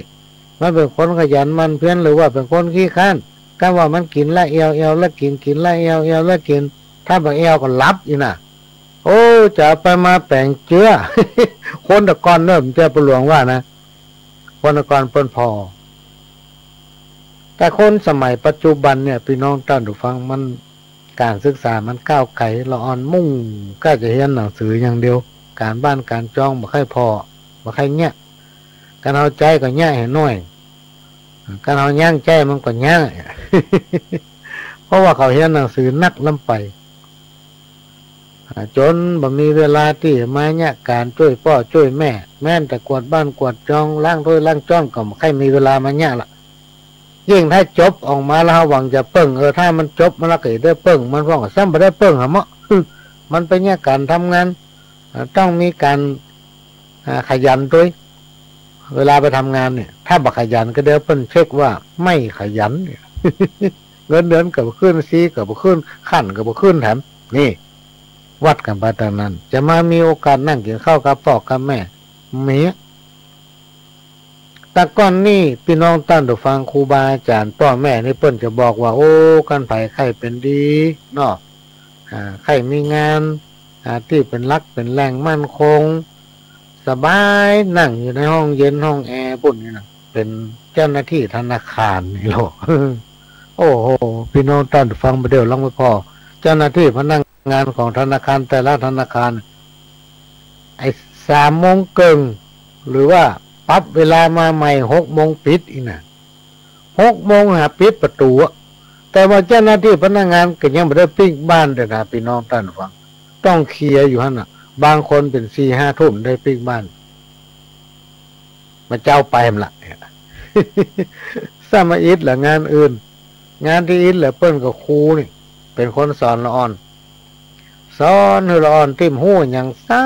มันเป๋นคนขยันหมั่นเพียร หรือว่าเป๋นคนขี้คร้าน กำว่ามันกิ๋นละแอ่ว แอ่วละกิ๋น กิ๋นละแอ่ว แอ่วละกิ๋น ถ้าบ่แอ่วก็หลับอี้น่ะ โอ้ จะไปมาแป๋งเจื้อ คนแต่ก่อนเนาะ เปิ้นเจ้าปู่หลวงว่านะ คนแต่ก่อนเปิ้นผ่อ แต่คนสมัยปัจจุบันเนี่ย ปี้น้องต้านผู้ฟัง มัน ก๋านศึกษามันก้าวไก๋ ละอ่อนมุ่งก้าจะเฮียนหนังสืออย่างเดียว ก๋านบ้านก๋านจองบ่ใค่ผ่อ บ่ใค่เยียะ คันเฮาใจ๊ก็เยียะหื้อหน้อย คันเฮายั้งใจ๊มันก็เยียะ เพราะว่าเขาเฮียนหนังสือนักล้ำไป อ่า จ๋นบ่มีเวลาตี้มาเยียะก๋านจ้วยป้อจ้วยแม่ แม้นแต่กวาดบ้านกวาดจอง ล้างถ้วยล้างจ๊อน ก็บ่ใค่มีเวลามาเยียะละ ยิ่งถ้าจบออกมาแล้ว เฮาหวังจะเปิ้ง เออ ถ้ามันจบมาแล้วก็จะได้เปิ้งมัน พ่องก็ซ้ำบ่ได้เปิ้งหาเมาะ มันเป๋นเยียะก๋านทำงาน อ่า ต้องมีก๋าน อ่า ขยันตวย เวลาไปทำงานเนี่ย ถ้าบ่ขยันก็เดี๋ยวเปิ้นเช็คว่าไม่ขยัน เงินเดือนก็บ่ขึ้น ซี้ก็บ่ขึ้น ขั้นก็บ่ขึ้นแถม นี่ วัดกั๋นไปตางนั้น จะมามีโอกาสนั่งกิ๋นข้าวกับป้อกับแม่ มี แต่ก่อนนี่ ปี้น้องต้านผู้ฟัง ครูบาอาจ๋ารย์ ป้อแม่นี่เปิ้นจะบอกว่า โอ้ คันใผใค่เป๋นดีเนาะ อ่า ใค่มีงาน อ่า ตี้เป๋นหลักเป๋นแหล่งมั่นคง สบาย นั่งอยู่ในห้องเย็นห้องแอร์ปู้นนี่นะ เป๋นเจ้าหน้าตี้ธนาคารนี่ลอ โอ้โห ปี้น้องต้านผู้ฟัง บ่าเดี่ยวลองไปผ่อ เจ้าหน้าตี้พนักงานของธนาคาร แต่ละธนาคาร ไอ้ สามโมงเกิ่ง หรือว่าปรับเวลามาใหม่ หกโมงปิดอีกนะ หกโมงหาปิดประตู๋อะ แต่ว่าเจ้าหน้าตี้พนักงานก็ยังบ่ได้ปิ๊กบ้านเตื้อนะ ปี้น้องต้านฟัง ต้องเคลียร์อยู่หั้นน่ะ บางคนเป๋นสี่ห้าทุ่มได้ปิ๊กบ้าน บ่าเจ๊าไปหั้นละ ซ้ำมาอิดละงานอื่น งานตี้อิดละเปิ้นก็ครูนี่ เป๋นคนสอนละอ่อน สอนหื้อละอ่อนตี้บ่ฮู้หยังสั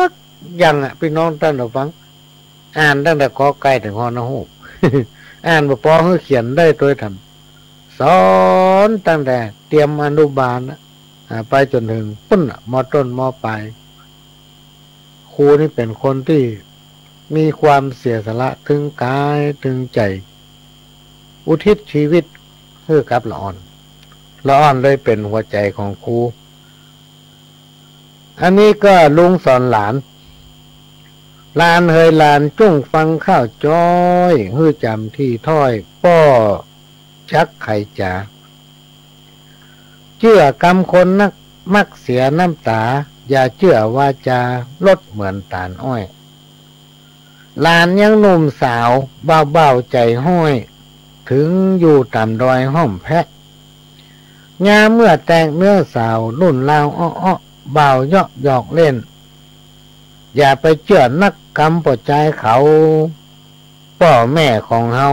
กอย่างอะ ปี้น้องต้านฟัง อ่านตั้งแต่กอไก่เถิง ฮอ นอฮูก อ่านบ่ปอหื้อเขียนได้ตวยทำ สอนตั้งแต่เตรียมอนุบาลน่ะ อ่า ไปจ๋นเถิงปู๊นน่ะ ม.ต้น ม.ปลาย ครูนี่เป๋นคนตี้มีความเสียสละเถิงก๋ายเถิงใจ๋ อุทิศชีวิตหื้อกับละอ่อน ละอ่อนเลยเป๋นหัวใจ๋ของครู อันนี้ก็ลุงสอนหลาน หลานเหยหลานจุ่งฟังข้าวจ้อย หื้อจ๋ำตี้ถ้อย ป้อจักไขจ๋า เจื้อกำคนนัก มักเสียน้ำต๋า อย่าเจื้อวาจา ลดเหมือนต๋าลอ้อย หลานยังหนุ่มสาว บ่าวบ่าวใจ๋ฮ้อย เถิงอยู่ต่ำดอยห้อมแพะ ยามเมื่อแตกเนื้อสาว รุ่นราวเอ้อๆ บ่าวเยาะหยอกเล่น อย่าไปเจื้อนักกำป้อจายเขา ป้อแม่ของเฮา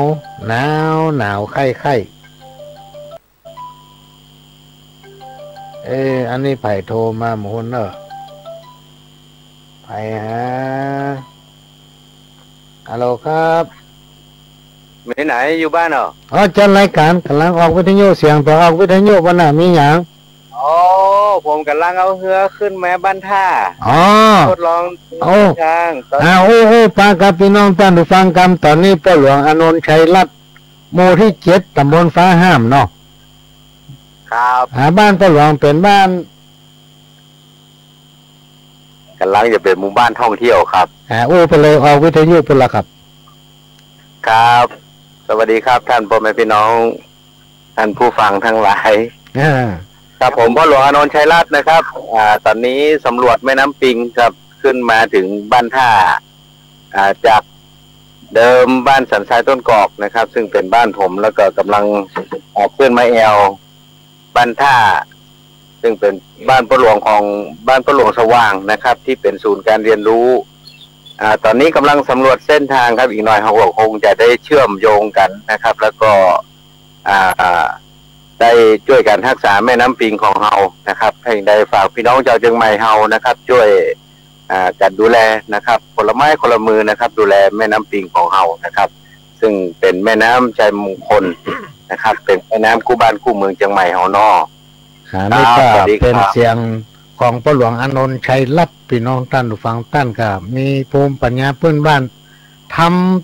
หนาวหนาวไข้ไข้ เอ๊ะ อันนี้ใผโทรมาหมู่หั้นเน่อ ใผหา ฮัลโหลครับ ไปไหน อยู่บ้านเหรอ อ๋อ จัดรายก๋าน ก่ำลังออกวิทยุ เสียงต๋อนออกวิทยุ บ่าน่ะ มีหยัง อ๋อ ผมก่ำลังเอาเฮือขึ้นมาบ้านท่า อ๋อ ทดลอง โอ้ ทาง อ่า โอ้ โอ้ ปากับปี้น้องต้านผู้ฟังครับ ต๋อนนี้ป้อหลวงอานนท์ ชัยรัตน์ หมู่ตี้เจ็ด ต๋ำบลฟ้าห้ามเนาะ ครับ อ่า บ้านป้อหลวงเป๋นบ้าน ก่ำลังจะเป๋นหมู่บ้านท่องเที่ยวครับ อ่า อู้ไปเลย ออกวิทยุไปละครับ ครับ สวัสดีครับ ท่านป้อแม่ปี้น้อง ท่านผู้ฟังตังหลาย อ่า ครับ ผมป้อหลวงอานนท์ ชัยรัตน์นะครับ อ่า ต๋อนนี้สำรวจแม่น้ำปิงครับ ขึ้นมาเถิงบ้านท่า อ่า จากเดิมบ้านสันทรายต้นกอกนะครับ ซึ่งเป๋นบ้านผม แล้วก็ก่ำลัง อ่า ขึ้นมาแอ่ว บ้านท่า ซึ่งเป๋นบ้านป้อหลวงของ บ้านป้อหลวงสว่างนะครับ ตี้เป๋นศูนย์การเรียนรู้ อ่า ต๋อนนี้ก่ำลังสำรวจเส้นทางครับ อีกหน่อยเฮาก็คงจะได้เชื่อมโยงกั๋นนะครับ แล้วก็ อ่า ได้จ้วยกั๋นฮักษาแม่น้ำปิงของเฮานะครับ เฮาได้ฝากปี้น้องจาวเจียงใหม่เฮานะครับ จ้วย อ่า กั๋นดูแลนะครับ คนละไม้คนละมือนะครับ ดูแลแม่น้ำปิงของเฮานะครับ ซึ่งเป๋นแม่น้ำชัยมงคลนะครับ เป๋นแม่น้ำกู้บ้านกู้เมืองเจียงใหม่เฮาเนาะ ครับ นี่ก็ สวัสดีครับ เป๋นเสียงของป้อหลวงอานนท์ ชัยรัตน์ ปี้น้องต้านผู้ฟัง ต้านก็มีภูมิปัญญาปื้นบ้าน ท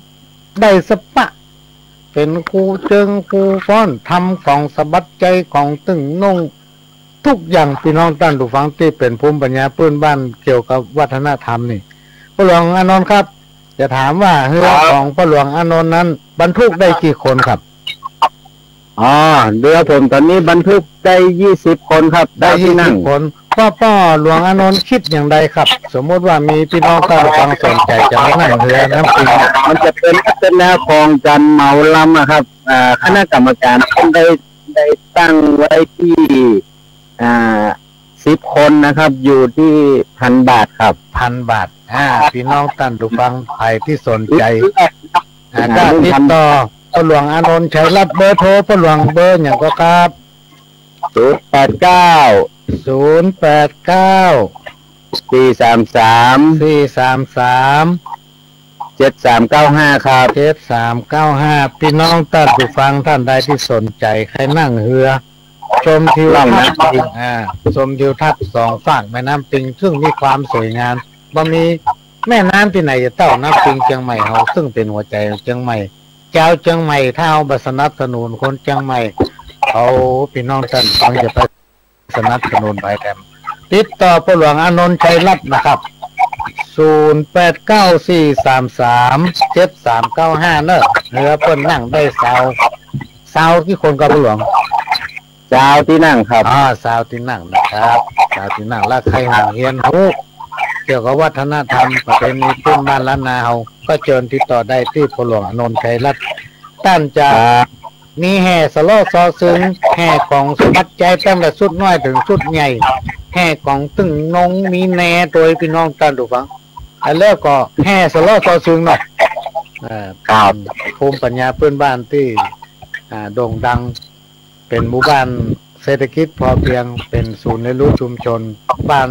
ำได้สะปะ เป๋นครูเจิงครูฟ้อน ทำก๋องสะบัดใจ๋ ก๋องตึงน่อง ทุกอย่าง ปี้น้องต้านผู้ฟัง ตี้เป๋นภูมิปัญญาปื้นบ้านเกี่ยวกับวัฒนธรรมนี่ ป้อหลวงอานนท์ครับ จะถามว่าเฮือ ครับ ของป้อหลวงอานนท์นั้น บรรทุกได้กี่คนครับ อ๋อ เฮือผมต๋อนนี้บรรทุกได้ยี่สิบคนครับ ได้ เก้าตี้นั่ง ยี่สิบคน ป้อ ป้อหลวงอานนท์กึ๊ดอย่างใดครับ สมมุติว่ามีปี้น้องต้านผู้ฟังสนใจ๋จะมานั่งเฮือน้ำปิง มันจะเป๋นลักษณะของก๋านเหมาลำอะครับ อ่า คณะกรรมการเปิ้นได้ ได้ตั้งไว้ตี้ อ่า สิบคนนะครับ อยู่ตี้พันบาทครับ พันบาท อ่า ปี้น้องต้านผู้ฟัง ใผตี้สนใจ๋ อ่า อ่า ก็ติดต่อป้อหลวงอานนท์ ชัยรัตน์ เบอร์โทรป้อหลวงเบอร์หยังก็ครับ ศูนย์แปดเก้า ศูนย์แปดเก้า สี่สามสาม สี่สามสาม เจ็ดสามเก้าห้าครับ เจ็ดสามเก้าห้า ปี้น้องต้านผู้ฟังต้านใดตี้สนใจ๋ใค่นั่งเฮือ ชมทิวทัศน์ นั่งนะ อ่า ชมทิวทัศน์สองฟากแม่น้ำปิง ซึ่งมีความสวยงาม บ่มีแม่น้ำตี้ไหนจะเต้าน้ำปิงเจียงใหม่เฮา ซึ่งเป๋นหัวใจ๋ของเจียงใหม่ จาวเจียงใหม่ ถ้าเฮาบ่สนับสนุนคนเจียงใหม่ เฮา ปี้น้องต้านฟังจะไป สนับสนุนไปแถม ติดต่อป้อหลวงอานนท์ ชัยรัตน์นะครับ ศูนย์แปดเก้า สี่สามสาม เจ็ดสามเก้าห้า เน่อ เฮือเปิ้นนั่งได้ซาว ซาวตี้คนครับป้อหลวง ซาวตี้นั่งครับ อ่า ซาวตี้นั่งนะครับ ซาวตี้นั่ง แล้วใค่หวังเฮียนฮู้ เกี่ยวกับวัฒนธรรมประเพณีพื้นบ้านล้านนาเฮา ก็เจิญติดต่อได้ตี้ป้อหลวงอานนท์ ชัยรัตน์ ต้านจะ ครับ มีแห่สะเลาะซอซึง แห่กองสะบัดใจ๋ ตั้งแต่ชุดน้อยเถิงชุดใหญ่ แห่กองตึงนง มีแนโตย ปี้น้องต้านผู้ฟัง อ่า แล้วก็แห่สะเลาะซอซึงเนาะ อ่า ครับ เป๋นภูมิปัญญาพื้นบ้านตี้ อ่า โด่งดัง เป๋นหมู่บ้านเศรษฐกิจพอเพียง เป๋นศูนย์เรียนรู้ชุมชน บ้าน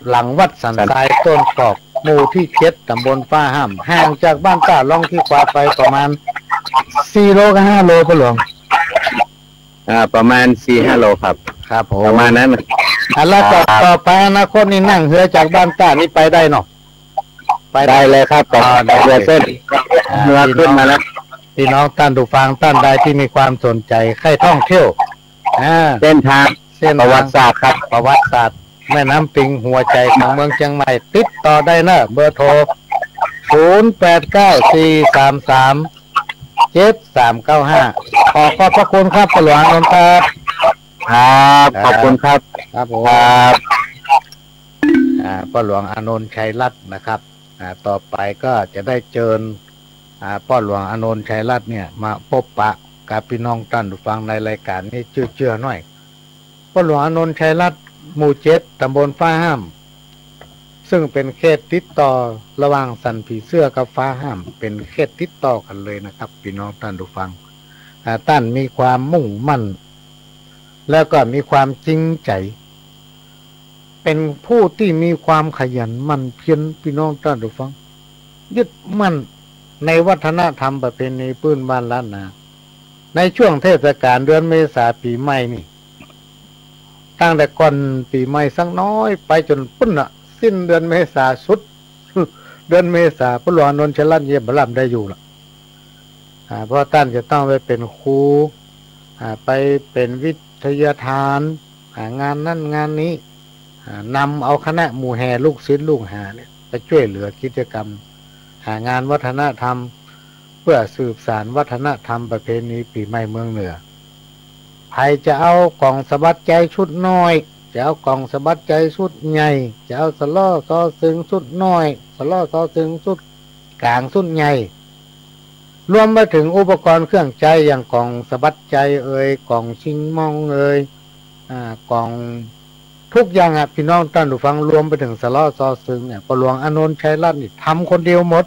หลังวัดสันทรายต้นกอก หมู่ตี้เจ็ด ตำบลฟ้าห้าม ห่างจากบ้านต้าร่องขี้ควายไปประมาณสี่โลกับห้าโล ป้อหลวง อ่า ประมาณสี่ห้าโลครับ ครับผม ประมาณนั้น อ่ะ แล้วก็ ครับ ต่อไปอนาคตนี่นั่งเฮือจากบ้านต้านี่ไปได้เนาะ ไปได้ ได้เลยครับ อ่า ได้ เฮือเส้น อ่า เฮือขึ้นมาแล้ว พี่น้อง พี่น้องต้านผู้ฟังต้านใดตี้มีความสนใจ๋ใค่ท่องเที่ยว อ่า เส้นทาง เส้นทาง ประวัติศาสตร์ครับ ประวัติศาสตร์ แม่น้ำปิงหัวใจ๋ของเมืองเจียงใหม่ ติดต่อได้เนาะ เบอร์โทร ศูนย์แปดเก้า สี่สามสาม เจ็ดสามเก้าห้า ขอขอบพระคุณครับ ป้อหลวงอานนท์ครับ ครับ ครับ ขอบคุณครับ ครับผม ครับ อ่า ป้อหลวงอานนท์ ชัยรัตน์นะครับ อ่า ต่อไปก็จะได้เจิญ อ่า ป้อหลวงอานนท์ ชัยรัตน์เนี่ย มาปบปะกับปี้น้องต้านผู้ฟังในรายก๋านนี้เจื้อๆ หน้อย ป้อหลวงอานนท์ ชัยรัตน์ หมู่เจ็ด ตำบลฟ้าห้าม ซึ่งเป๋นเขตติดต่อระหว่างสันผีเสื้อกับฟ้าห้าม เป๋นเขตติดต่อกั๋นเลยนะครับ ปี้น้องต้านผู้ฟัง อ่า ต้านมีความมุ่งมั่น แล้วก็มีความจริงใจ๋ เป๋นผู้ตี้มีความขยันหมั่นเพียร ปี้น้องต้านผู้ฟัง ยึดมั่นในวัฒนธรรมประเพณีพื้นบ้านล้านนา ในช่วงเทศกาลเดือนเมษาปี๋ใหม่นี่ ตั้งแต่ก่อนปี๋ใหม่สักหน้อยไปจ๋นปุ้นน่ะ สิ้นเดือนเมษาสุด เดือนเมษา ป้อหลวงอานนท์ ชัยรัตน์ เยียบบ่ลำได้อยู่ละ อ่า เพราะต้านจะต้องไปเป๋นครู อ่า ไปเป๋นวิทยาทาน อ่า งานนั้นงานนี้ อ่า นำเอาคณะหมู่แห่ลูกศิษย์ลูกหาเนี่ย ไปจ้วยเหลือกิจกรรม อ่า งานวัฒนธรรม เปื้อสืบสานวัฒนธรรมประเพณีปี๋ใหม่เมืองเหนือ ใผจะเอาก๋องสะบัดใจ๋ชุดน้อย จะเอาก๋องสะบัดใจ๋ชุดใหญ่ จะเอาสะเลาะซอซึงชุดน้อย สะเลาะซอซึงชุดก๋างชุดใหญ่ รวมไปเถิงอุปกรณ์เครื่องใจ๊อย่างก๋องสะบัดใจ๋เอย ก๋องชิงม่องเอย อ่า ก๋อง ทุกอย่างอะ ปี้น้องต้านผู้ฟัง รวมไปเถิงสะเลาะซอซึงเนี่ย ป้อหลวงอานนท์ ชัยรัตน์ นี่ทำคนเดียวหมด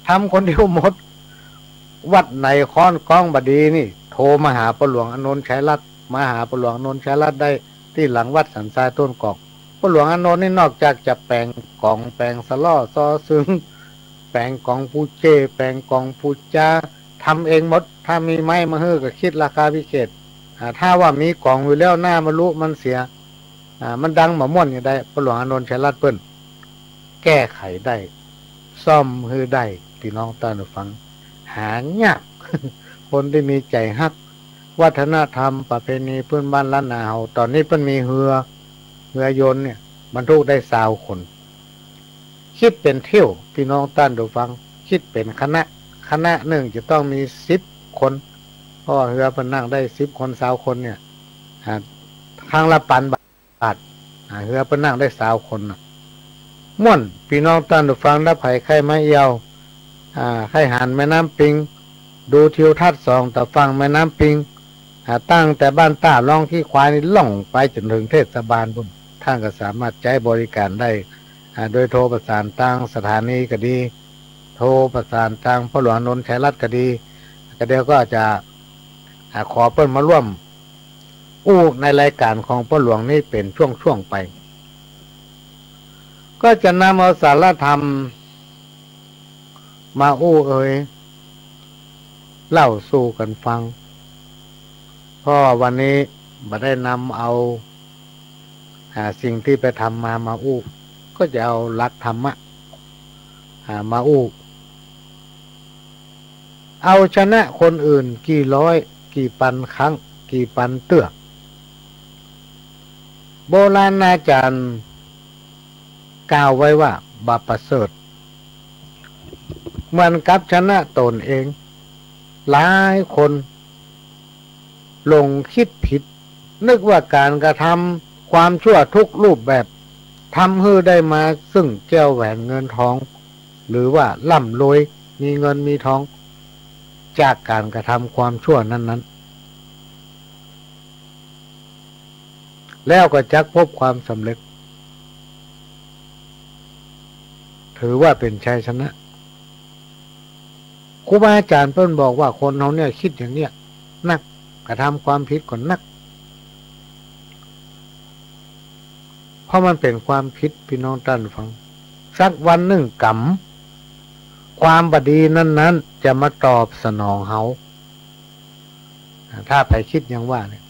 ทำคนเดียวหมด วัดไหนค้อนก๊องบ่ดีนี่ โทรมาหาป้อหลวงอานนท์ ชัยรัตน์ มาหาป้อหลวงอานนท์ ชัยรัตน์ ได้ตี้หลังวัดสันทรายต้นกอก ป้อหลวงอานนท์นี่นอกจากจะแป๋งก๋อง แป๋งสะเลาะซอซึง แป๋งก๋องปูเจ้ แป๋งก๋องปูจา ทำเองหมด ถ้ามีไม้มาหื้อก็คิดราคาพิเศษ อ่า ถ้าว่ามีก๋องอยู่แล้วหน้ามันรุมันเสีย อ่า มันดังบ่ม่วนจะใด ป้อหลวงอานนท์ ชัยรัตน์ เปิ้นแก้ไขได้ ซ่อมหื้อได้ ปี้น้องต้านผู้ฟัง หายาก คนตี้มีใจ๋ฮักวัฒนธรรมประเพณีพื้นบ้านล้านนาเฮา ต๋อนนี้เปิ้นมีเฮือ เฮือยนต์เนี่ย บรรทุกได้ซาวคน คิดเป๋นเที่ยว ปี้น้องต้านผู้ฟัง คิดเป๋นคณะ คณะนึ่งจะต้องมีสิบคน เพราะว่าเฮือเปิ้นนั่งได้สิบคน ซาวคนเนี่ย อ่า ครั้งละปันบาท อ่า เฮือเปิ้นนั่งได้ซาวคนน่ะ ม่วน ปี้น้องต้านผู้ฟัง ถ้าใผใค่มาเอี่ยว อ่า ใค่หันแม่น้ำปิง ดูทิวทัศน์สองตะฝั่งแม่น้ำปิง อ่า ตั้งแต่บ้านต้าร่องขี้ควายนี่ล่องไปจ๋นเถิงเทศบาลปุ้น ต้านก็สามารถใจ๊บริก๋านได้ อ่า โดยโทรประสานตางสถานีก็ดี โทรประสานตางป้อหลวงอานนท์ ชัยรัตน์ ก็ดี ก็เดี๋ยวก็จะ อ่า ขอเปิ้นมาร่วมอู้ในรายก๋านของป้อหลวงนี่เป๋นช่วงๆ ไป ก็จะนำเอาสาระธรรมมาอู้เอย เล่าสู่กั๋นฟัง เพราะว่าวันนี้บ่ได้นำเอา อ่า สิ่งตี้ไปทำมามาอู้ ก็จะเอาหลักธรรมะ อ่า มาอู้ เอาชนะคนอื่นกี่ร้อย กี่ปันครั้ง กี่ปันเตื้อ โบราณอาจ๋ารย์กล่าวไว้ว่าบ่ประเสริฐ เหมือนกับชนะตนเอง หลายคนหลงคิดผิด นึกว่าก๋านกระทำความชั่วทุกรูปแบบ ทำหื้อได้มาซึ่งแก้วแหวนเงินทอง หรือว่าร่ำรวย มีเงินมีทอง จากก๋านกระทำความชั่วนั้นๆ แล้วก็จักพบความสำเร็จ ถือว่าเป๋นชัยชนะ ครูบาอาจ๋ารย์เปิ้นบอกว่าคนเฮาเนี่ยกึ๊ดอย่างเนี้ยนัก กระทำความผิดก็นัก เพราะมันเป๋นความผิด ปี้น้องต้านฟัง สักวันนึ่งกรรม ความบ่ดีนั้นๆ จะมาตอบสนองเฮา ถ้าใผกึ๊ดอย่างว่าเนี่ย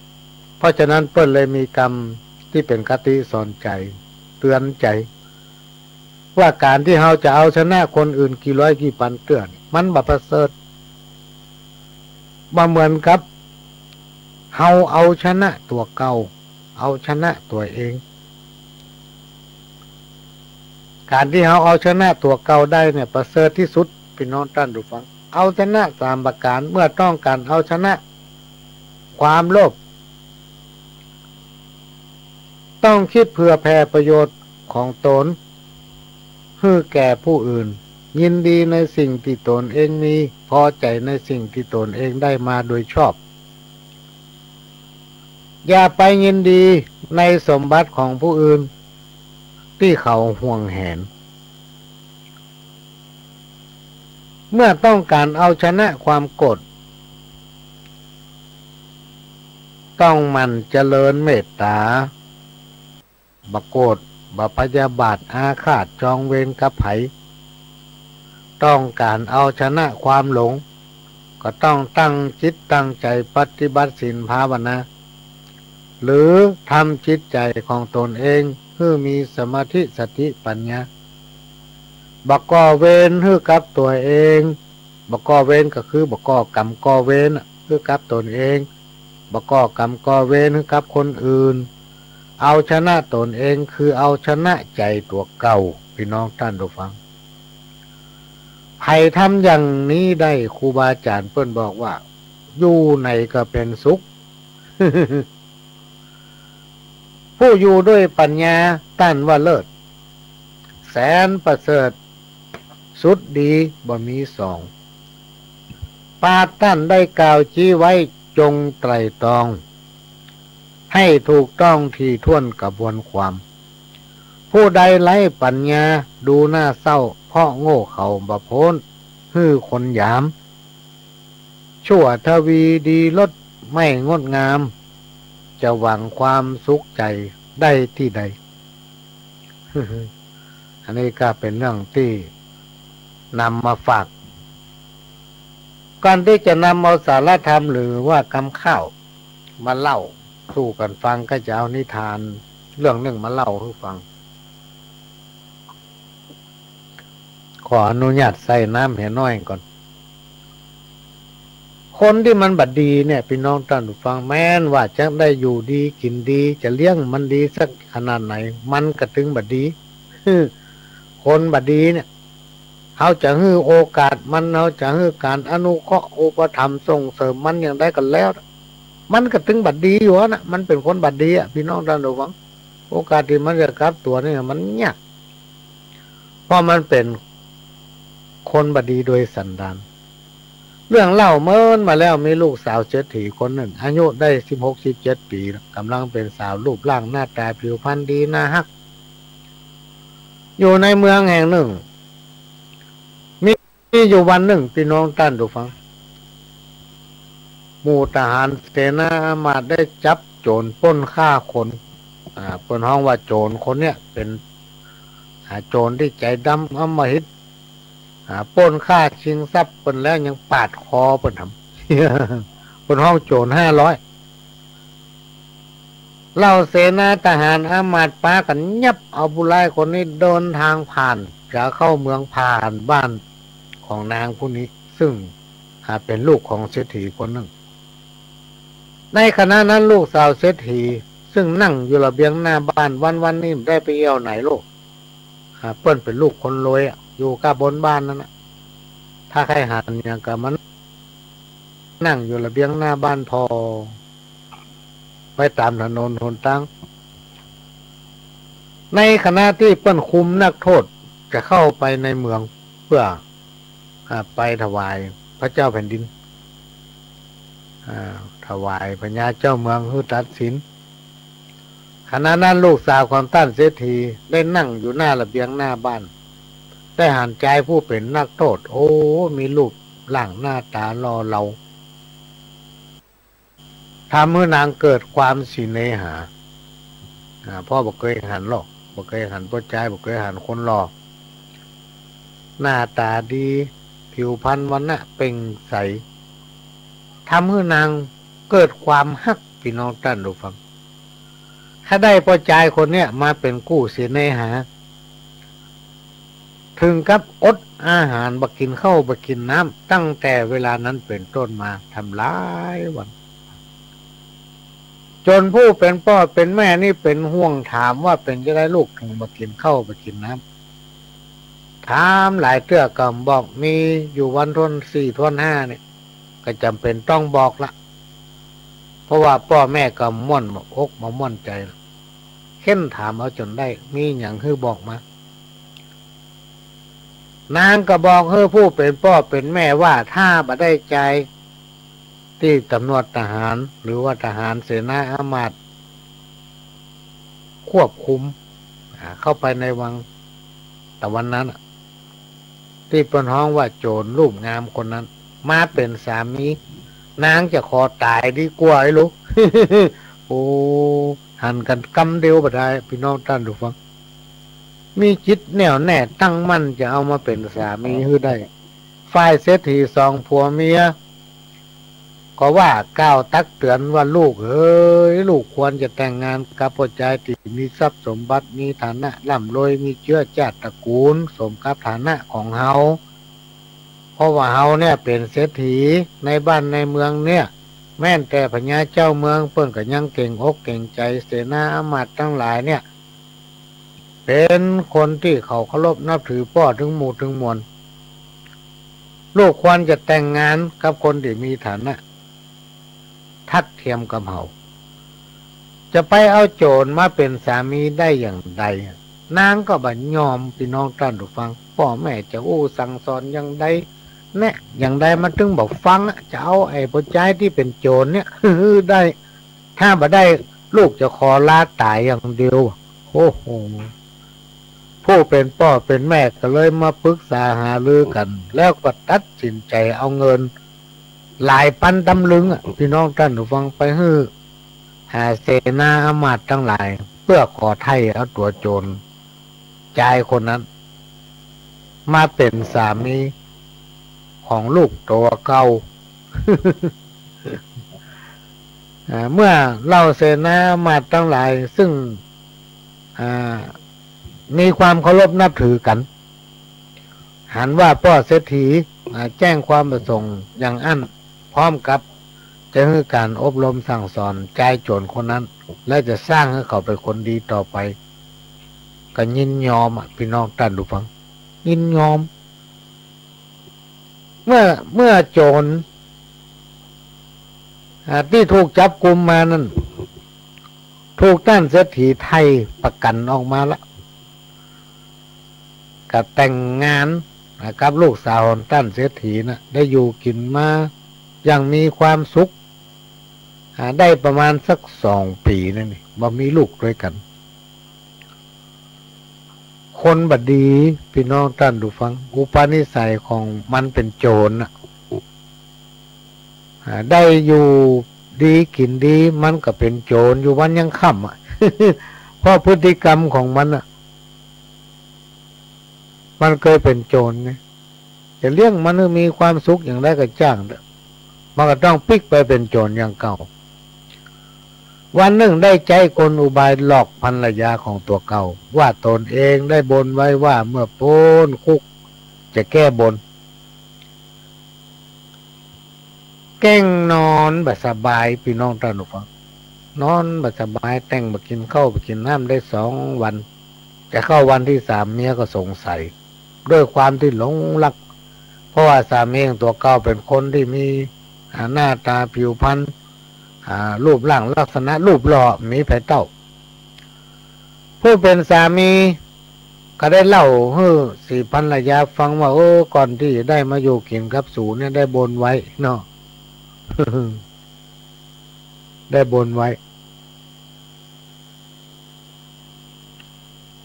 เพราะฉะนั้นเปิ้นเลยมีกำตี้เป๋นคติสอนใจ๋ เตื๋อนใจ๋ ว่าก๋านตี้เฮาจะเอาชนะคนอื่นกี่ร้อยกี่ปันเตื้อเนี่ย มันบ่ประเสริฐ บ่เหมือนกับเฮาเอาชนะตั๋วเก่า เอาชนะตั๋วเอง ก๋านตี้เฮาเอาชนะตั๋วเก่าได้เนี่ย ประเสริฐตี้สุด ปี้น้องต้านผู้ฟัง เอาชนะสามประก๋าน เมื่อต้องก๋านเอาชนะความโลภ ต้องกึ๊ดเผื่อแผ่ประโยชน์ของต๋นหื้อแก่ผู้อื่น ยินดีในสิ่งตี้ต๋นเองมี พอใจ๋ในสิ่งตี้ต๋นเองได้มาโดยชอบ อย่าไปยินดีในสมบัติของผู้อื่นตี้เขาหวงแหน เมื่อต้องก๋านเอาชนะความโกรธ ต้องหมั่นเจริญเมตต๋า บ่โกรธ บ่พยาบาทอาฆาตจองเวรกับใผ ต้องก๋านเอาชนะความหลง ก็ต้องตั้งจิตตั้งใจ๋ปฏิบัติศีลภาวนา หรือทำจิตใจ๋ของต๋นเองหื้อมีสมาธิสติปัญญา บ่ก่อเวรหื้อกับตั๋วเอง บ่ก่อเวรก็คือบ่ก่อกรรมก่อเวรน่ะ หื้อกับต๋นเอง บ่ก่อกรรมก่อเวรหื้อกับคนอื่น เอาชนะต๋นเอง คือเอาชนะใจ๋ตั๋วเก่า ปี้น้องต้านผู้ฟัง ใผทำอย่างนี้ได้ ครูบาอาจ๋ารย์เปิ้นบอกว่า อยู่ไหนก็เป๋นสุข ผู้อยู่ด้วยปัญญาต้านว่าเลิศ แสนประเสริฐ สุดดีบ่มีสอง ปาดต้านได้กล่าวจี้ไว้ จงไตร่ตรอง ให้ถูกต้องถี่ถ้วนกระบวนความ ผู้ใดไร้ปัญญาดูน่าเศร้า เพราะโง่เขาบ่พ้น หื้อคนหยาม ชั่วทวีดีลดไม่งดงาม จะหวังความสุขใจ๋ได้ตี้ใด อันนี้ก็เป๋นเรื่องตี้นำมาฝาก ก่อนตี้จะนำเอาสาระธรรมหรือว่ากำข้าวมาเล่าสู่กั๋นฟัง ก็จะเอานิทานเรื่องนึ่งมาเล่าหื้อฟัง ขออนุญาตใส่น้ำเหียน้อยก่อน คนตี้มันบ่ดีเนี่ย ปี้น้องต้านผู้ฟัง แม้นว่าจะได้อยู่ดีกิ๋นดี จะเลี้ยงมันดีสักขนาดไหน มันก็ตึงบ่ดี คนบ่ดีเนี่ย เฮาจะหื้อโอกาสมัน เฮาจะหื้อก๋านอนุเคราะห์อุปถัมภ์ส่งเสริมมันอย่างใดก็แล้ว มันก็ตึงบ่ดีอยู่หั้นน่ะ มันเป๋นคนบ่ดีอะ ปี้น้องต้านผู้ฟัง โอกาสตี้มันจะกลับตั๋วเนี่ยมันยาก เพราะมันเป๋นคนบ่ดีโดยสันดาน เรื่องเล่าเมินมาแล้ว มีลูกสาวเศรษฐีคนนึ่ง อายุได้สิบหก สิบเจ็ดปี๋ ก๋ำลังเป๋นสาว รูปร่างหน้าต๋าผิวพรรณดี น่าฮัก อยู่ในเมืองแห่งนึ่ง มี มีอยู่วันนึ่ง ปี้น้องต้านผู้ฟัง หมู่ทหารเสนาอามาตย์ได้จับโจ๋รปล้นฆ่าคน อ่า เปิ้นฮ้องว่าโจ๋รคนเนี้ยเป๋น อ่า โจ๋รตี้ใจ๋ดำอำมหิต อ่า ปล้นฆ่าชิงทรัพย์เปิ้นแล้วยังปาดคอเปิ้นแถม เปิ้นฮ้องโจ๋รห้าร้อย เหล่าเสนาทหารอามาตย์ปากั๋นยับเอาผู้ร้ายคนนี้ เดินทางผ่าน จะเข้าเมือง ผ่านบ้านของนางผู้นี้ ซึ่ง อ่า เป๋นลูกของเศรษฐีคนนึ่ง ในขณะนั้นลูกสาวเศรษฐี ซึ่งนั่งอยู่ระเบียงหน้าบ้าน วันๆ นี้บ่ได้ไปเอี่ยวไหนลูก อ่า เปิ้นเป๋นลูกคนรวยอะ อยู่ก้าบนบ้านนั้นน่ะ ถ้าใค่หันหยังก็มานั่งอยู่ระเบียงหน้าบ้านผ่อไปต๋ามถนนหนตาง ในขณะตี้เปิ้นคุมนักโต้ษจะเข้าไปในเมืองเปื้อ อ่า ไปถวายพระเจ้าแผ่นดิน อ่า ถวายพญาเจ้าเมืองหื้อตัดสิน ขณะนั้นลูกสาวของต้านเศรษฐีได้นั่งอยู่หน้าระเบียงหน้าบ้าน ได้หันจายผู้เป๋นนักโต้ษ โอ้ มีรูปร่างหน้าต๋าหล่อเหลา ทำหื้อนางเกิดความเสน่หา อ่า เพราะบ่เกยหันหรอก บ่เกยหันป้อจาย บ่เกยหันคนหล่อ หน้าต๋าดี ผิวพรรณวรรณะเปล่งใส ทำหื้อนางเกิดความฮัก ปี้น้องต้านผู้ฟัง ถ้าได้ป้อจายคนเนี้ยมาเป๋นกู้เสน่หา เถิงกับอดอาหาร บ่กิ๋นข้าว บ่กิ๋นน้ำ ตั้งแต่เวลานั้นเป๋นต้นมา ทำหลายวัน จ๋นผู้เป๋นป้อเป๋นแม่นี่เป๋นห่วง ถามว่าเป๋นจาใดลูกเถิงบ่กิ๋นข้าว บ่กิ๋นน้ำ ถามหลายเตื้อก็บ่บอก มีอยู่วันต้นสี่ต้นห้าเนี่ย ก็จ๋ำเป๋นต้องบอกละ เพราะว่าป้อแม่ก็ม่วนอกบ่ม่วนใจ๋ละ เค้นถามเอาจ๋นได้ มีหยังหื้อบอกมา นางก็บอกหื้อผู้เป๋นป้อเป๋นแม่ว่า ถ้าบ่ได้จายตี้ต๋ำรวจทหาร หรือว่าทหารเสนาอามาตย์ควบคุม อ่า เข้าไปในวัง ต๋ะวันนั้นน่ะ ตี้เปิ้นฮ้องว่าโจ๋รรูปงามคนนั้น มาเป๋นสามี นางจะขอต๋ายดีกว่าไอ้ลูก โอ้ หันกั๋นกำเดียวบ่ได้ ปี้น้องต้านผู้ฟัง มีจิตแน่วแน่ตั้งมั่นจะเอามาเป๋นสามีหื้อได้ ฝ่ายเศรษฐีสองผัวเมีย ก็ว่ากล่าวตักเตื๋อนว่า ลูกเอ๋ย ลูกควรจะแต่งงานกับป้อจายตี้มีทรัพย์สมบัติ มีฐานะร่ำรวย มีเจื๊อจ้าดตระกู๋ลสมกับฐานะของเฮา เพราะว่าเฮาเนี่ยเป๋นเศรษฐีในบ้านในเมืองเนี่ย แม้นแต่พญาเจ้าเมืองเปิ้นก็ยังเกรงอกเกรงใจ๋ เสนาอามาตย์ตังหลายเนี่ย เป๋นคนตี้เขาเคารพนับถือป้อตึงหมู่ตึงมวล ลูกควรจะแต่งงานกับคนตี้มีฐานะทัดเทียมกับเฮา จะไปเอาโจ๋รมาเป๋นสามีได้อย่างใด นางก็บ่ยอม ปี้น้องต้านผู้ฟัง ป้อแม่จะอู้สั่งสอนอย่างใด แนะอย่างใดมันตึงบ่ฟังอะ จะเอาไอ้ป้อจายตี้เป๋นโจ๋รเนี่ยหื้อได้ ถ้าบ่ได้ลูกจะขอลาต๋ายอย่างเดียว โอ้โห ผู้เป๋นป้อเป๋นแม่ก็เลยมาปรึกษาหารือกั๋น แล้วก็ตัดสินใจ๋เอาเงินหลายปันตำลึงอะ ปี้น้องต้านผู้ฟัง ไปหื้อ อ่า เสนาอามาตย์ตังหลาย เปื้อขอไถ่เอาตั๋วโจ๋รจายคนนั้น มาเป๋นสามีของลูกตั๋วเก่า อ่า เมื่อเหล่าเสนาอามาตย์ตังหลาย ซึ่ง อ่า มีความเคารพนับถือกั๋น หันว่าป้อเศรษฐี อ่า แจ้งความประสงค์อย่างอั้น พร้อมกับจะหื้อก๋านอบรมสั่งสอนจายโจ๋รคนนั้น และจะสร้างหื้อเขาเป๋นคนดีต่อไป ก็ยินยอมอะ ปี้น้องต้านผู้ฟัง ยินยอม เมื่อ เมื่อโจ๋ร อ่า ตี้ถูกจับกุมมานั้น ถูกต้านเศรษฐีไถ่ประกั๋นออกมาละ ก็แต่งงาน อ่า กับลูกสาวของต้านเศรษฐีน่ะ ได้อยู่กิ๋นมาอย่างมีความสุข อ่า ได้ประมาณสักสองปี๋นั่นเอง บ่มีลูกตวยกั๋น คนบ่ดี ปี้น้องต้านผู้ฟัง อุปนิสัยของมันเป๋นโจ๋รน่ะ อ่า ได้อยู่ดีกิ๋นดี มันก็เป๋นโจ๋รอยู่วันยังค่ำอะ เพราะพฤติกรรมของมันน่ะ มันเกยเป๋นโจ๋รไง จะเลี้ยงมันหื้อมีความสุขอย่างใดก็จ้างเต๊อะ มันก็ต้องปิ๊กไปเป๋นโจ๋รอย่างเก่า วันนึ่งได้ใจ๊กลอุบายหลอกภรรยาของตั๋วเก่า ว่าตนเองได้บนไว้ว่าเมื่อป๊นคุกจะแก้บน แกล้งนอนบ่สบาย ปี้น้องต้านผู้ฟัง นอนบ่สบาย แต่งบ่กิ๋นข้าวบ่กิ๋นน้ำได้สองวัน จะเข้าวันตี้สาม เมียก็สงสัย ด้วยความตี้หลงรัก เพราะว่าสามีตั๋วเก่าเป๋นคนตี้มี อ่า หน้าต๋าผิวพรรณ อ่า รูปร่างลักษณะรูปหล่อ มีใผเต้า ผู้เป๋นสามีก็ได้เล่าหื้อสีภรรยาฟังว่า โอ้ ก่อนตี้ได้มาอยู่กิ๋นกับสูเนี่ยได้บนไว้เนาะ ได้บนไว้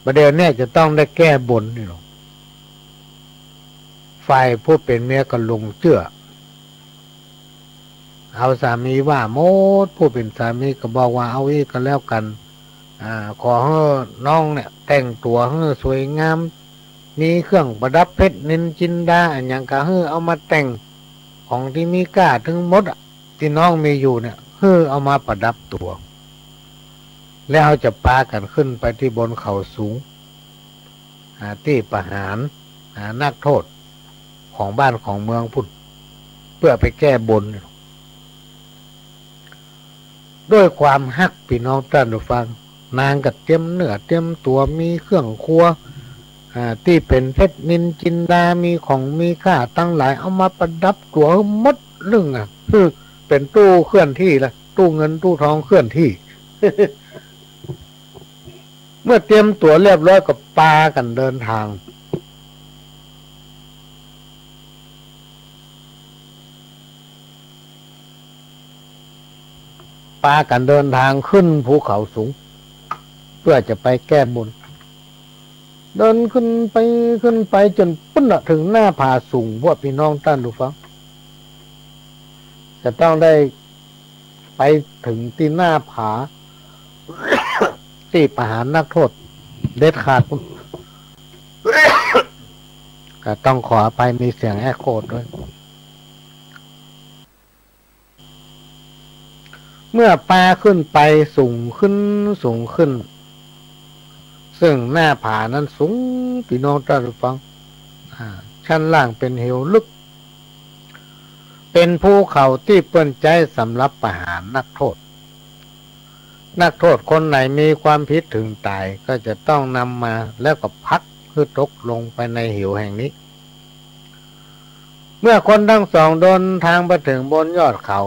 บ่าเดี่ยวเนี่ยจะต้องได้แก้บนนี่หรอก ฝ่ายผู้เป๋นเมียก็หลงเจื้อ เอาสามีว่าหมด ผู้เป๋นสามีก็บอกว่า เอาอี้ก็แล้วกั๋น อ่า ขอหื้อน้องเนี่ยแต่งตั๋วหื้อสวยงาม มีเครื่องประดับเพชรนิลจินดาอะหยังก็หื้อเอามาแต่ง ของตี้มีก้าตึงหมดอะ ตี้น้องมีอยู่เนี่ย หื้อเอามาประดับตั๋ว แล้วเฮาจะปากั๋นขึ้นไปตี้บนเขาสูง อ่า ตี้ประหาร อ่า นักโทษของบ้านของเมืองพุ้น เปื้อไปแก้บน ด้วยความฮัก ปี้น้องต้านผู้ฟัง นางก็เตรียมเนื้อเตรียมตั๋ว มีเครื่องครัว อ่า ตี้เป๋นเพชรนิลจินดา มีของมีก้าตังหลาย เอามาประดับตั๋วหื้อหมดนึ่งอะ หื้อเป๋นตู้เคลื่อนที่ละ ตู้เงินตู้ทองเคลื่อนที่ เมื่อเตรียมตั๋วเรียบร้อยก็ปากั๋นเดินทาง ปากั๋นเดินทางขึ้นภูเขาสูง เปื้อจะไปแก้บน เดินขึ้นไป ขึ้นไปจ๋นปู๊นน่ะ เถิงหน้าผาสูง พวกปี้น้องต้านผู้ฟัง จะต้องได้ไปเถิงตี้หน้าผา ตี้ประหารนักโทษเด็ดขาด ก็ต้องขออภัย มีเสียงเอ็กโคด้วย เมื่อปาขึ้นไปสูงขึ้น สูงขึ้น ซึ่งหน้าผานั้นสูง ปี้น้องต้านผู้ฟัง อ่า ชั้นล่างเป๋นเหวลึก เป๋นภูเขาตี้เปิ้นใจ๊สำหรับประหารนักโทษ นักโทษคนไหนมีความผิดเถิงต๋าย ก็จะต้องนำมา แล้วก็ผลักหื้อตกลงไปในเหวแห่งนี้ เมื่อคนทั้งสองเดินทางไปเถิงบนยอดเขา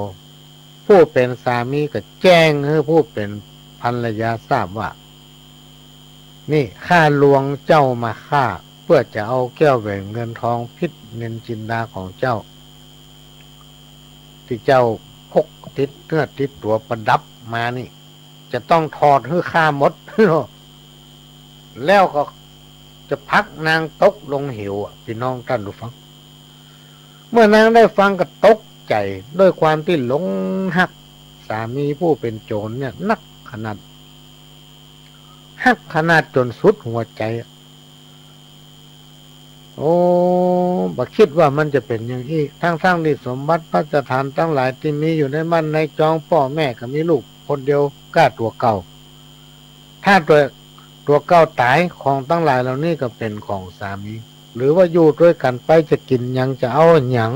ผู้เป๋นสามีก็แจ้งหื้อผู้เป๋นภรรยาทราบว่า นี่ข้าลวงเจ้ามาข้า เปื้อจะเอาแก้วแหวนเงินทองเพชรนิลจินดาของเจ้า ตี้เจ้าพกติดเนื้อติดตั๋วประดับมานี่ จะต้องถอดหื้อข้าหมด แล้วก็จะผลักนางตกลงเหวอะ ปี้น้องต้านผู้ฟัง เมื่อนางได้ฟังก็ตกใจ๋ ด้วยความตี้หลงฮักสามีผู้เป๋นโจ๋รเนี่ยนักขนาด ฮักขนาดจ๋นสุดหัวใจ๋อะ โอ้ บ่คิดว่ามันจะเป๋นอย่างอี้ ทั้งๆ ตี้สมบัติภัสถานตังหลายตี้มีอยู่ในบ้านในจอง ป้อแม่ก็มีลูกคนเดียวก้าตั๋วเก่า ถ้าตั๋ว ตั๋วเก่าต๋าย ของตังหลายเหล่านี้ก็เป๋นของสามี หรือว่าอยู่ตวยกั๋นไปจะกิ๋นหยังจะเอาหยัง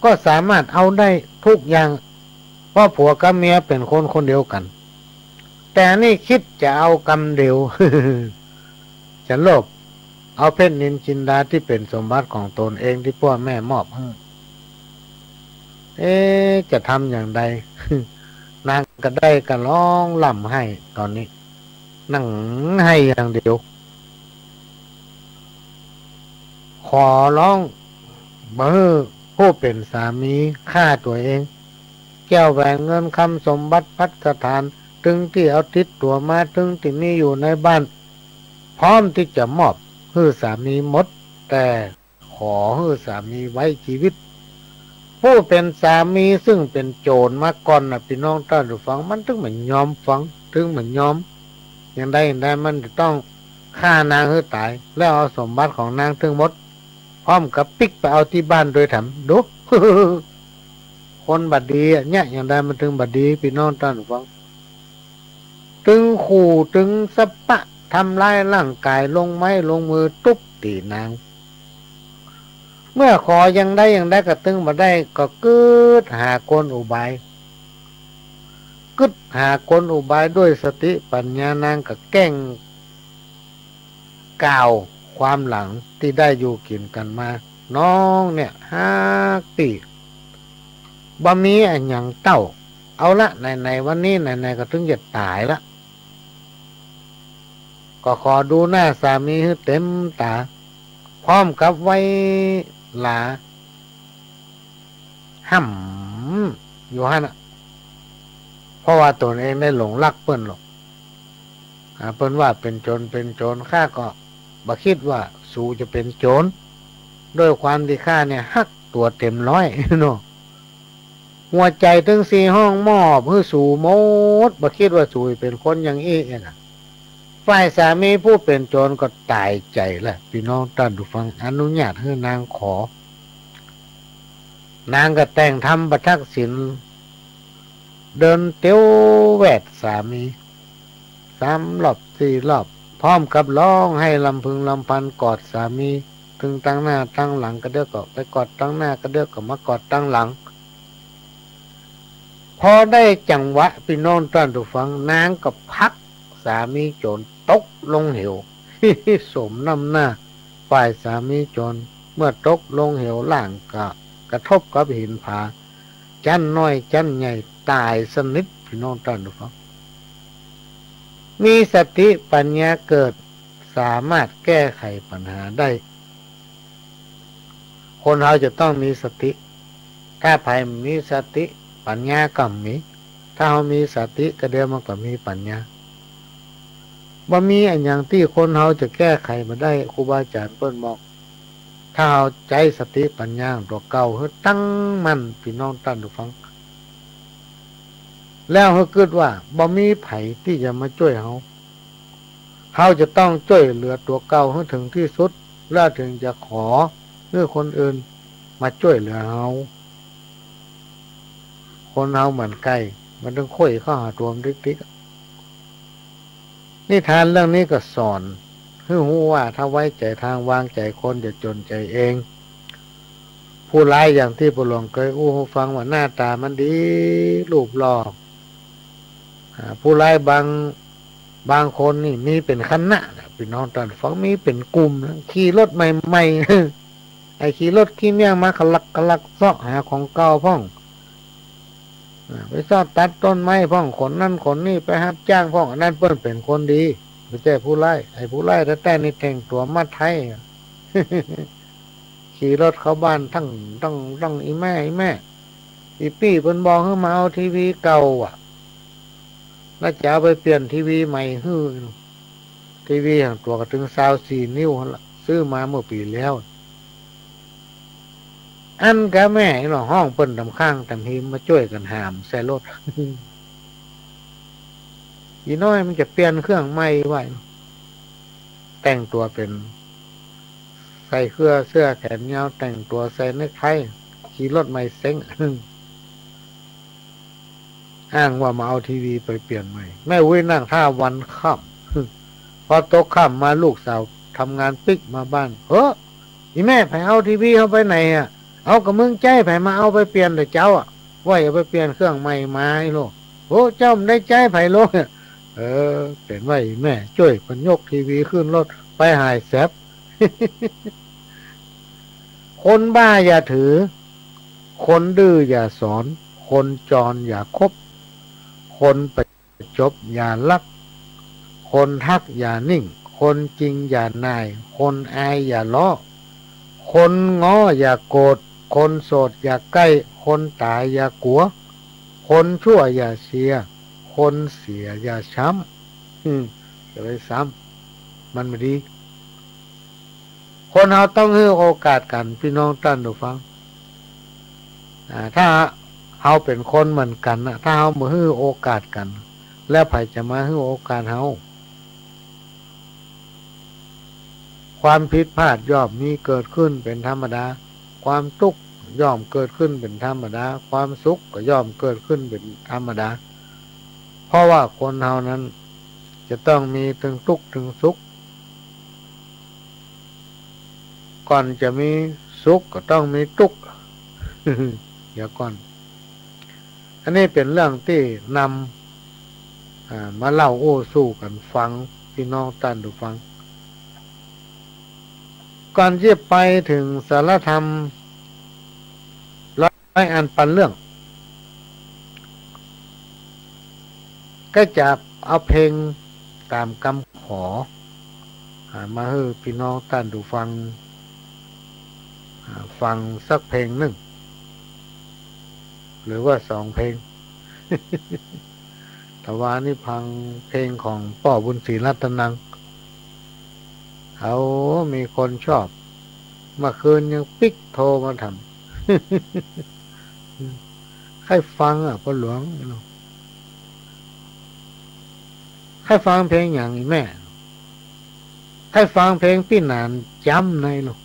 ก็สามารถเอาได้ทุกอย่าง เพราะผัวกับเมียเป๋นคนคนเดียวกั๋น แต่นี่คิดจะเอากำเดียว จะโลภเอาเพชรนิลจินดาตี้เป๋นสมบัติของตนเองตี้ป้อแม่มอบหื้อ เอ๊ะ จะทำอย่างใด นางก็ได้ก็ฮ้องร่ำไห้ ต๋อนนี้ นั่งไห้อย่างเดียว ขอร้องบ่หื้อผู้เป๋นสามีฆ่าตั๋วเอง แก้วแหวนเงินคำสมบัติภัสถาน ตึงตี้เอาติดตั๋วมา ตึงตี้มีอยู่ในบ้าน พร้อมตี้จะมอบหื้อสามีหมด แต่ขอหื้อสามีไว้จีวิต ผู้เป๋นสามีซึ่งเป๋นโจ๋รมาก่อนน่ะ ปี้น้องต้านผู้ฟัง มันตึงบ่ยอมฟัง ตึงบ่ยอม อย่างใดอย่างใดมันจะต้องฆ่านางหื้อต๋าย แล้วเอาสมบัติของนางตึงหมด พร้อมกับปิ๊กไปเอาตี้บ้านตวยแถม ดู คนบ่ดีอะ เยียะอย่างใดมันตึงบ่ดี ปี้น้องต้านผู้ฟัง ตึงขู่ ตึงสะปะ ทำร้ายร่างก๋าย ลงไม้ลงมือตุ๊บตี๋นาง เมื่อขออย่างใดอย่างใดก็ตึงบ่ได้ ก็กึ๊ดหากลอุบาย กึ๊ดหากลอุบาย ด้วยสติปัญญานางก็แกล้งกล่าวความหลังตี้ได้อยู่กิ๋นกั๋นมา น้องเนี่ยฮักปี้ บ่มีอะหยังเต้า เอาละ ไหนๆ วันนี้ไหนๆ ก็ตึงจะต๋ายละ ก็ขอดูหน้าสามีหื้อเต๋มต๋า พร้อมกับไหว้หลา ฮ่ำอยู่หั้นน่ะ เพราะว่าต๋นเองได้หลงฮักเปิ้นหรอก อ่า เปิ้นว่าเป๋นโจ๋ร เป๋นโจ๋ร ข้าก็บ่คิดว่าสูจะเป๋นโจ๋ร ด้วยความตี้ข้าเนี่ยฮักตั๋วเต๋มร้อยเนาะ หัวใจ๋ตึงสี่ห้องมอบหื้อสูหมด บ่คิดว่าสูจะเป๋นคนอย่างอี้เองอะ ฝ่ายสามีผู้เป๋นโจ๋รก็ต๋ายใจ๋ละ ปี้น้องต้านผู้ฟัง อนุญาตหื้อนางขอ นางก็แต่งธรรมประทักษิณ เดินเตียวแวดสามี สามรอบสี่รอบ พร้อมกับฮ้องไห้ลำพึงลำพันกอดสามี ตึงตังหน้าตังหลัง กะเดื้อก็ไปกอดตังหน้า กะเดื้อก็มากอดตังหลัง พอได้จังหวะ ปี้น้องต้านผู้ฟัง นางก็ผลักสามีโจ๋รตกลงเหว สมน้ำหน้า ฝ่ายสามีโจ๋ร เมื่อตกลงเหวร่างก็กระทบกับหินผา จั๊นน้อยจั๊นใหญ่ ต๋ายสนิท ปี้น้องต้านผู้ฟัง มีสติปัญญาเกิด สามารถแก้ไขปัญหาได้ คนเฮาจะต้องมีสติ ถ้าใผบ่มีสติ ปัญญาก็บ่มี ถ้าเฮามีสติกะเดียวมันก็มีปัญญา บ่มีอะหยังตี้คนเฮาจะแก้ไขบ่ได้ ครูบาอาจ๋ารย์เปิ้นบอก ถ้าเฮาใจ๊สติปัญญาตั๋วเก่าหื้อตั้งมั่น ปี้น้องต้านผู้ฟัง แล้วหื้อกึ๊ดว่าบ่มีใผตี้จะมาจ้วยเฮา เฮาจะต้องจ้วยเหลือตั๋วเก่าหื้อเถิงตี้สุด แล้วเถิงจะขอหื้อคนอื่นมาจ้วยเหลือเฮา คนเฮาเหมือนไก่ มันต้องไขว่เข้าหาตวมติ๊กๆ นิทานเรื่องนี้ก็สอนหื้อฮู้ว่าถ้าไว้ใจ๋ทาง วางใจ๋คน จะจ๋นใจ๋เอง ผู้ร้ายอย่างตี้ปู่หลวงเกยอู้หื้อฟังว่าหน้าต๋ามันดี รูปหล่อ อ่า ผู้ร้ายบาง บางคนนี่มีเป๋นคณะนะ ปี้น้องต้านฟัง มีเป๋นกลุ่มนะ ขี่รถใหม่ๆ ไอ้ขี่รถขี้เมี้ยงมาขลักขลักเซาะหาของเก่าพ่อง อ่า ไปเซาะตัดต้นไม้พ่อง ขนนั่นขนนี่ ไปฮับจ้างพ่อง อันนั้นเปิ้นเป๋นคนดี บ่ใจ้ผู้ร้าย ไอ้ผู้ร้ายแต๊ๆ นี่แต่งตั๋วมาไทย ขี่รถเข้าบ้าน ตั้ง ตั้ง ตั้ง อี่แม่ อี่แม่ อี่ปี้เปิ้นบอกหื้อมาเอาทีวีเก่าอะ แล้วจะเอาไปเปลี่ยนทีวีใหม่หื้อ ทีวีหั้นตั๋วก็เถิงซาวสี่นิ้วหั้นละ ซื้อมาเมื่อปี๋แล้ว อั้นกาแม่เนาะ ฮ้องเปิ้นต๋ามข้างต๋ามฮีมมาจ้วยกั๋นหามใส่รถ อี่น้อยมันจะเปลี่ยนเครื่องใหม่ไว้ แต่งตั๋วเป๋น ใส่เสื้อ เสื้อแขนยาว แต่งตั๋วใส่เนคไท ขี่รถใหม่เซ้ง อ้างว่ามาเอาทีวีไปเปลี่ยนใหม่ แม่อุ๊ยนั่งท่าวันค่ำ พอตกค่ำมาลูกสาวทำงานปิ๊กมาบ้าน เฮ้อ อี่แม่ ใผเอาทีวีเฮาไปไหนอะ เอากะมึงใจ๊ใผมาเอาไปเปลี่ยนเต๊อะเจ้าอะ ว่าจะไปเปลี่ยนเครื่องใหม่มาไอ้โลก โอ้ เจ้าบ่ได้ใจ๊ใผโลก เออ เป๋นว่าอี่แม่จ้วยเปิ้นยกทีวีขึ้นรถไปหายแสบ คนบ้าอย่าถือ คนดื้ออย่าสอน คนจรอย่าคบ คนประจบอย่ารัก คนฮักอย่านิ่ง คนจริงอย่าหน่าย คนอายอย่าล้อ คนง้ออย่าโกรธ คนโสดอย่าใก้ คนต๋ายอย่ากั๋ว คนชั่วอย่าเชียร์ คนเสียอย่าช้ำ อืม อย่าไปซ้ำ มันบ่ดี คนเฮาต้องหื้อโอกาสกั๋น ปี้น้องต้านผู้ฟัง อ่า ถ้าเฮาเป๋นคนเหมือนกั๋นน่ะ ถ้าเฮาบ่หื้อโอกาสกั๋น แล้วใผจะมาหื้อโอกาสเฮา ความผิดพลาดย่อมมีเกิดขึ้นเป๋นธรรมดา ความตุ๊กข์ย่อมเกิดขึ้นเป๋นธรรมดา ความสุขก็ย่อมเกิดขึ้นเป๋นธรรมดา เพราะว่าคนเฮานั้นจะต้องมีตึงตุ๊กข์ตึงสุข ก่อนจะมีสุขก็ต้องมีตุ๊กข์ เดี๋ยวก่อน อันนี้เป๋นเรื่องตี้นำ อ่า มาเล่าอู้สู่กั๋นฟัง ปี้น้องต้านผู้ฟัง ก่อนจะไปเถิงสาระธรรมร้อยอันปันเรื่อง ก็จะเอาเพลงต๋ามกำขอ อ่า มาหื้อปี้น้องต้านผู้ฟัง อ่า ฟังสักเพลงนึ่ง หรือว่าสองเพลง ตะวานี้ฟังเพลงของป้อบุญศรีรัตนัง เขามีคนชอบ เมื่อคืนยังปิ๊กโทรมาถาม ใค่ฟังอะ ป้อหลวง ใค่ฟังเพลงหยังอีแม่ ใค่ฟังเพลงปี้หนานจ๊ำในลูก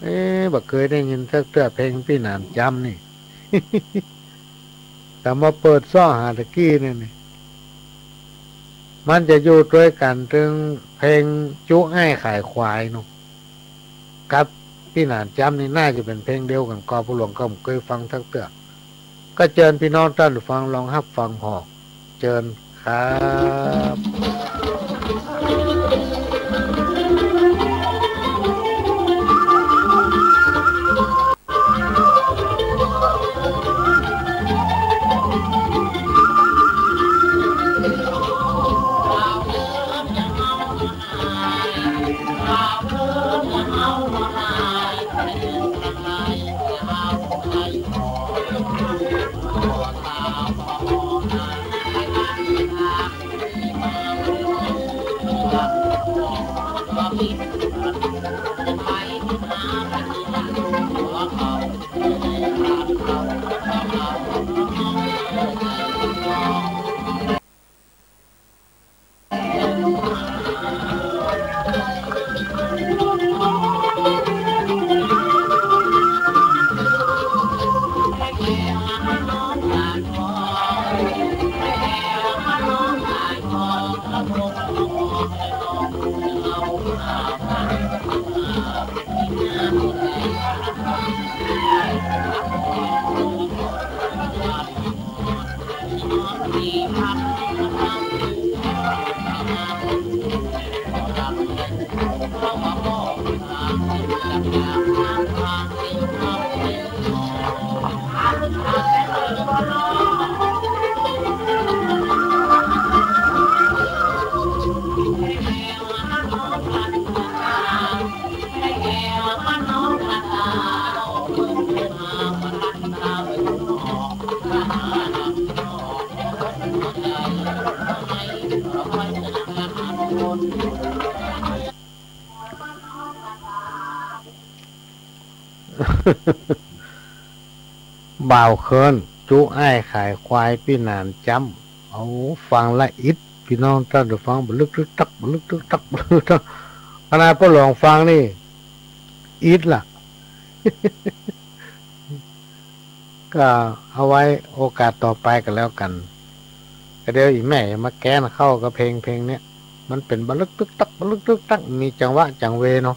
เอ๊ะ บ่เกยได้ยินสักเตื้อเพลงปี้หนานจ๊ำนี่ แต่มาเปิดซ้อหาตะกี้นี่ นี่ มันจะอยู่ตวยกั๋นตึงเพลงจุ๊อ้ายขายควายเนาะ กับปี้หนานจ๊ำนี่น่าจะเป๋นเพลงเดียวกั๋น ก็ป้อหลวงก็บ่เกยฟังสักเตื้อ ก็เจิญปี้น้องต้านผู้ฟังลองฮับฟังผ่อ เจิญครับ บ่าวเคิน จุ๊อ้ายขายควายปี้หนานจ๊ำ เอาฟังละอิด ปี้น้องต้านผู้ฟัง บ่ลึกตึกตัก บ่ลึกตึกตัก บ่ลึกตึกตัก ขนาดป้อหลวงฟังนี่ อิดละ ก็เอาไว้โอกาสต่อไปก็แล้วกั๋น ก็เดี๋ยวอีแม่จะมาแก๊นเข้ากับเพลง เพลงเนี้ย มันเป๋นบ่ลึกตึกตัก บ่ลึกตึกตัก มีจังหวะจังเวเนาะ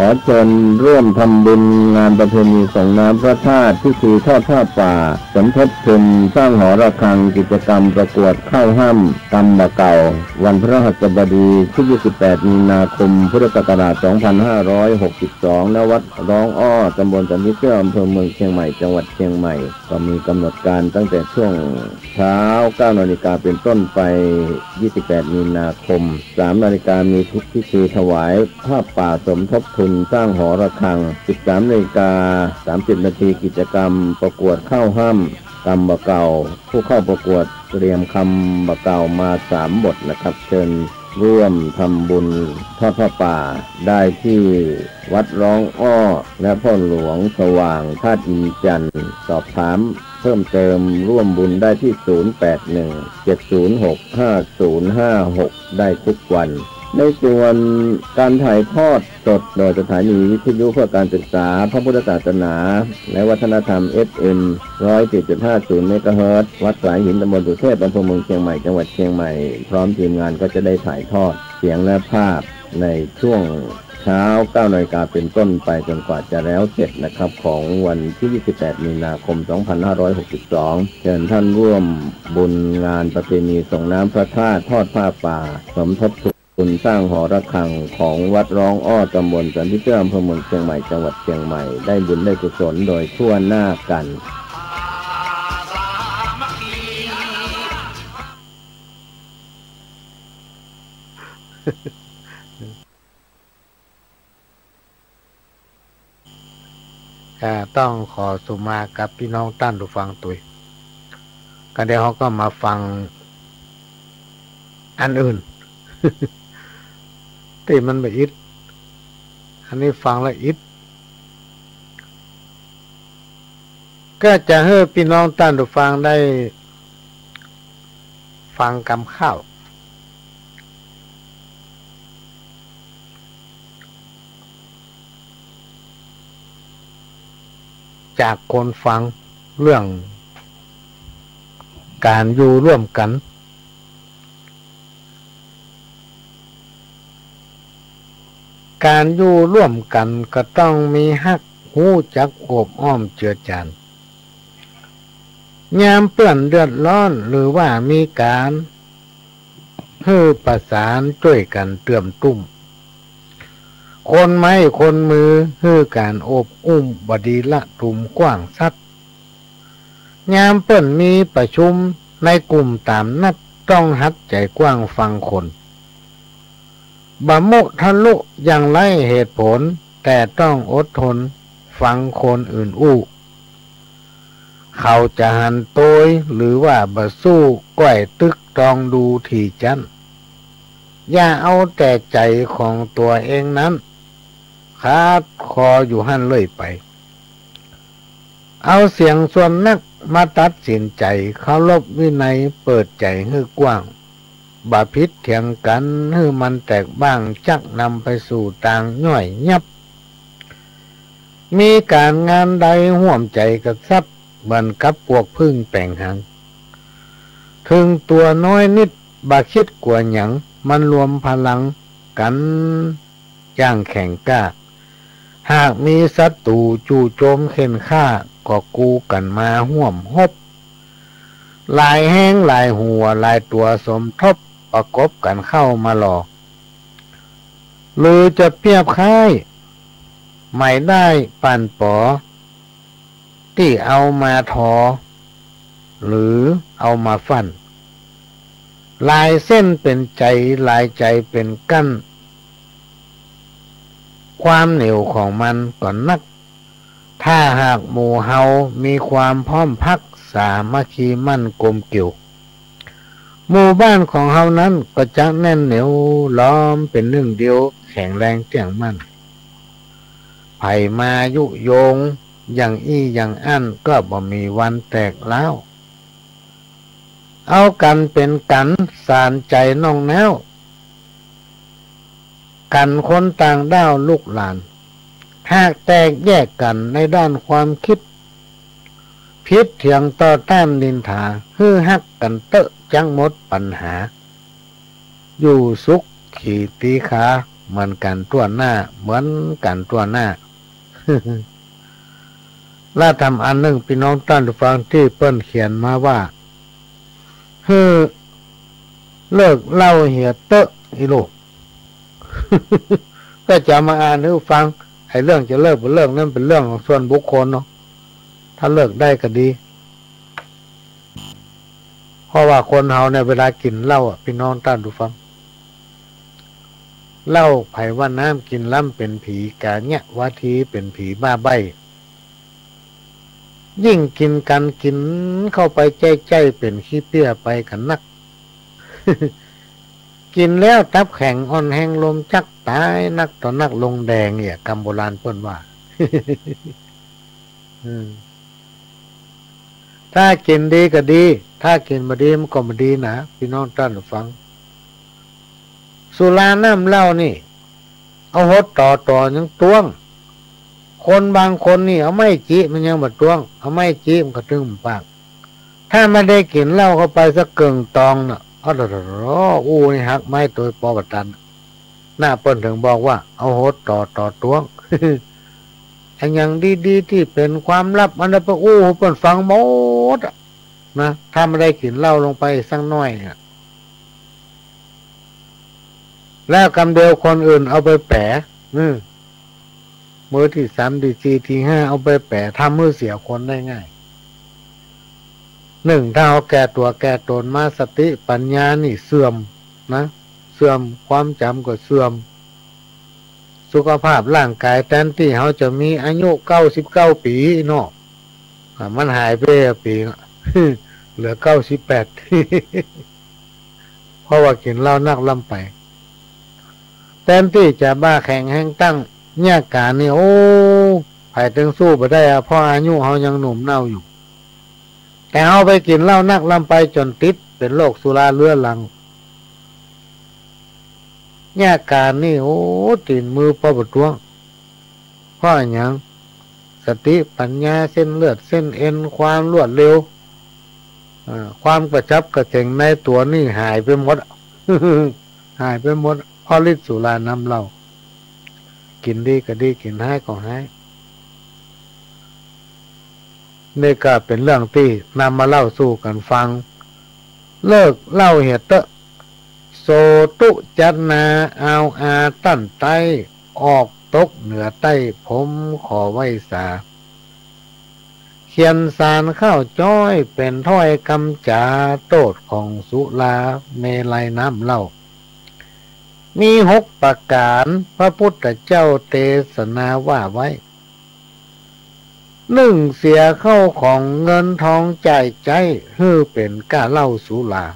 ขอเชิญร่วมทำบุญงานประเพณีส่งน้ำพระธาตุ พิธีทอดผ้าป่า สมทบทุนสร้างหอระฆัง กิจกรรมประกวดเข้าฮ่ำ กำบ่าเก่า วันพฤหัสบดีที่ยี่สิบแปดมีนาคม พุทธศักราชสองพันห้าร้อยหกสิบสอง ณ วัดร้องอ้อ ตำบลสันผีเสื้อ อำเภอเมืองเชียงใหม่ จังหวัดเชียงใหม่ ก็มีกำหนดการตั้งแต่ช่วงเช้าเก้านาฬิกาเป็นต้นไป ยี่สิบแปดมีนาคม สามนาฬิกามีพิธีถวายผ้าป่าสมทบทุนสร้างหอระฆัง สิบสามนาฬิกาสามสิบนาที กิจกรรมประกวดเข้าฮ่ำ กำบ่าเก่า ผู้เข้าประกวดเตรียมกำบ่าเก่ามาสามบทนะครับ เชิญร่วมทำบุญทอดผ้าป่าได้ที่วัดร้องอ้อ และพ่อหลวงสว่างธาตุอินทร์จันทร์ สอบถามเพิ่มเติมร่วมบุญได้ที่ ศูนย์แปดหนึ่ง เจ็ดศูนย์หก ห้าศูนย์ห้าหก ได้ทุกวัน ในส่วนการถ่ายทอดสดโดยสถานีวิทยุเพื่อการศึกษาพระพุทธศาสนา และวัฒนธรรม เอฟเอ็ม ร้อยสี่จุดห้าศูนย์เมกะเฮิรตซ์ วัดสายหิน ตำบลสุเทพ อำเภอเมืองเชียงใหม่ จังหวัดเชียงใหม่ พร้อมทีมงานก็จะได้ถ่ายทอดเสียงและภาพในช่วงเช้าเก้านาฬิกาเป็นต้นไปจนกว่าจะแล้วเสร็จนะครับ ของวันที่ยี่สิบแปดมีนาคมสองพันห้าร้อยหกสิบสอง เชิญท่านร่วมบุญงานประเพณีส่งน้ำพระธาตุ ทอดผ้าป่า สมทบทุน บุญสร้างหอระฆังของวัดร้องอ้อ ตำบลสันติเตื้อ อำเภอเมืองเชียงใหม่ จังหวัดเชียงใหม่ ได้บุญได้กุศลโดยทั่วหน้ากัน ก็ต้องขอสุมากับปี้น้องต้านผู้ฟังตวย ก็เดี๋ยวเฮาก็มาฟังอันอื่น ตี้มันบ่อิด อันนี้ฟังละอิด ก็จะหื้อปี้น้องต้านผู้ฟังได้ฟังกำข้าว จากคนฟังเรื่องก๋านอยู่ร่วมกั๋น ก๋านอยู่ร่วมกั๋นก็ต้องมีฮัก ฮู้จักโอบอ้อมเจือจาน ยามเปื้อนเดือดร้อน หรือว่ามีก๋าน หื้อประสานจ้วยกั๋นเตื้อมตุ้ม คนไม้คนมือ หื้อก๋านโอบอุ้ม บ่ดีละตุ้มกว้างสัก ยามเปิ้นมีประชุมในกลุ่มต๋ามนัด ต้องหัดใจ๋กว้างฟังคน บ่มุทะลุอย่างไร้เหตุผล แต่ต้องอดทนฟังคนอื่นอู้ เขาจะหันโตยหรือว่าบ่สู้ ก้อยตึกตองดูถี่จั้น อย่าเอาแต่ใจ๋ของตั๋วเองนั้น ขัดคออยู่หั้นเรื่อยไป เอาเสียงส่วนนักมาตัดสินใจ๋ เคารพวินัย เปิดใจ๋หื้อกว้าง บ่ผิดเถียงกั๋นหื้อมันแตกบ้าง จักนำไปสู่ตางย่อยยับ มีก๋านงานใดฮ่วมใจ๋กระซับ เหมือนกับปวกผึ้งแป๋งหาง เถิงตั๋วน้อยนิด บ่คิดกั๋วหยัง มันรวมพลังกั๋นอย่างแข็งกล้า หากมีศัตรู๋จู่โจมเข่นฆ่า ก็กูกั๋นมาฮ่วมฮบ หลายแฮงหลายหัวหลายตั๋วสมทบ ประกบกั๋นเข้ามาหล่อ หรือจะเปรียบคล้าย หมายด้ายป่านป๋อ ตี้เอามาทอ หรือเอามาฟั่น หลายเส้นเป๋นใจ๋ หลายใจ๋เป๋นกั้น ความเหนียวของมันก็นัก ถ้าหากหมู่เฮามีความพร้อมพัก สามัคคีมั่นกลมเกลียว หมู่บ้านของเฮานั้นก็จะแน่นเหนียว ล้อมเป๋นนึ่งเดียว แข็งแรงเตี้ยงมั่น ใผมายุยง อย่างอี้อย่างอั้น ก็บ่มีวันแตกร้าว เอากั๋นเป๋นกั๋น สานใจ๋น้องน้าว กั๋นคนต่างด้าวลูกหลาน หากแตกแยกกั๋นในด้านความคิด ผิดเถียงต่อต้านนินทา หื้อฮักกั๋นเต๊อะจักหมดปัญหา อยู่สุขีตีขา เหมือนกั๋นทั่วหน้า เหมือนกั๋นทั่วหน้า และทำอันนึ่ง ปี้น้องต้านผู้ฟัง ตี้เปิ้นเขียนมาว่า หื้อเลิกเหล้าเหียเต๊อะ อีลูก ก็จะมาอ่านหื้อฟัง ไอ้เรื่องจะเลิกบ่เลิกนั้นเป๋นเรื่องของส่วนบุคคลเนาะ ถ้าเลิกได้ก็ดี เพราะว่าคนเฮาเนี่ย เวลากิ๋นเหล้าอะ ปี้น้องต้านผู้ฟัง เหล้าใผว่าน้ำกิ๋นล้ำเป๋นผี กาญะวาทีเป๋นผีบ้าใบ้ ยิ่งกิ๋นกั๋นกิ๋นเข้าไปใจ้ๆ เป๋นขี้เปี้ยไปกั๋นนัก กิ๋นแล้วตับแข็งอ่อนแฮง ลมจักต๋าย นักต่อนักลงแดง เนี่ย กำโบราณเปิ้นว่า อืม ถ้ากิ๋นดีก็ดี ถ้ากิ๋นบ่ดีมันก็บ่ดีนะ ปี้น้องต้านผู้ฟัง สุราน้ำเหล้านี่ เอาหดต่อต่อยังต้วง คนบางคนนี่เอาไม้จิมันยังบ่ต้วง เอาไม้จิมันก็ตึงบ่ปาก ถ้าบ่ได้กิ๋นเหล้าเข้าไปสักเกิ่งตองน่ะ อ้อ โอ้โห อู้นี่หักไม้โตยปอบ่ตัน หน้าเปิ้นเถิงบอกว่า เอาหดต่อต่อต้วง อันอย่างดีๆ ตี้เป๋นความลับ อันนั้นไปอู้หื้อเปิ้นฟังหมดอะ นะ ถ้าบ่ได้กิ๋นเหล้าลงไปสักหน้อยเนี่ย แล้วกำเดียวคนอื่นเอาไปแป๋ อืม มือตี้สาม ตี้สี่ ตี้ห้า เอาไปแป๋ ทำหื้อเสียคนได้ง่าย หนึ่ง ถ้าเฮาแก่ตั๋วแก่ต๋นมา สติปัญญานี่เสื่อมนะ เสื่อม ความจ๋ำก็เสื่อม สุขภาพร่างกาย แตนตี้เฮาจะมีอายุเก้าสิบเก้าปี๋เนาะ อ่า มันหายไปปี๋ เหลือเก้าสิบแปด เพราะว่ากิ๋นเหล้านักล้ำไป แตนตี้จะบ่าแข็งแฮงตั้ง เนี่ยก๋านนี่ โอ้ ใผเถิงสู้บ่ได้อะ เพราะอายุเฮายังหนุ่มเน่าอยู่ แต่เฮาไปกิ๋นเหล้านักล้ำไปจ๋นติด เป๋นโรคสุราเรื้อรัง เนี่ยก๋านนี่ โอ้ ตี๋นมือป้อบ่ตวง เพราะอะหยัง สติปัญญา เส้นเลือดเส้นเอ็น ความรวดเร็ว อ่า ความกระฉับกระเฉงในตั๋วนี่หายไปหมด หายไปหมด เพราะฤทธิ์สุรานำเหล้า กิ๋นดีก็ดี กิ๋นฮ้ายก็ฮ้าย นี่ก็เป๋นเรื่องตี้นำมาเล่าสู่กั๋นฟัง เลิกเหล้าเหียเต๊อะ โสตุจัตนา อาวอาตั้นไต๊ ออกตกเหนือใต้ ผมขอไหว้สา เขียนสารข้าวจ้อย เป๋นถ้อยกำจ๋า โต้ษของสุราเมรัยน้ำเหล้า มีหกประก๋าน พระพุทธเจ้าเตสนาว่าไว้ นึ่ง เสียข้าวของเงินทองจ่ายใจ๊ หื้อเป๋นก้าเหล้าสุรา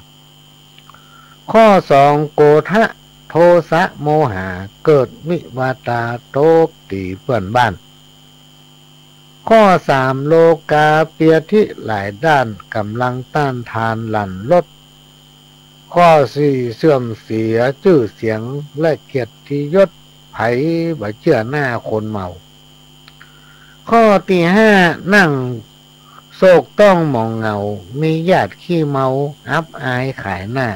ข้อสอง โกธะ โทสะโมหะ เกิดวิวาตา ตบตี๋เปื้อนบ้าน ข้อสาม โลกาเปียธิหลายด้าน ก๋ำลังต้านทานหลั่นลด ข้อสี่ เสื่อมเสียจื้อเสียงและเกียรติยศ ใผบ่เจื้อหน้าคนเมา ข้อตี้ห้า นั่งโศกต้องหมองเหงา มีญาติขี้เมา อับอายขายหน้า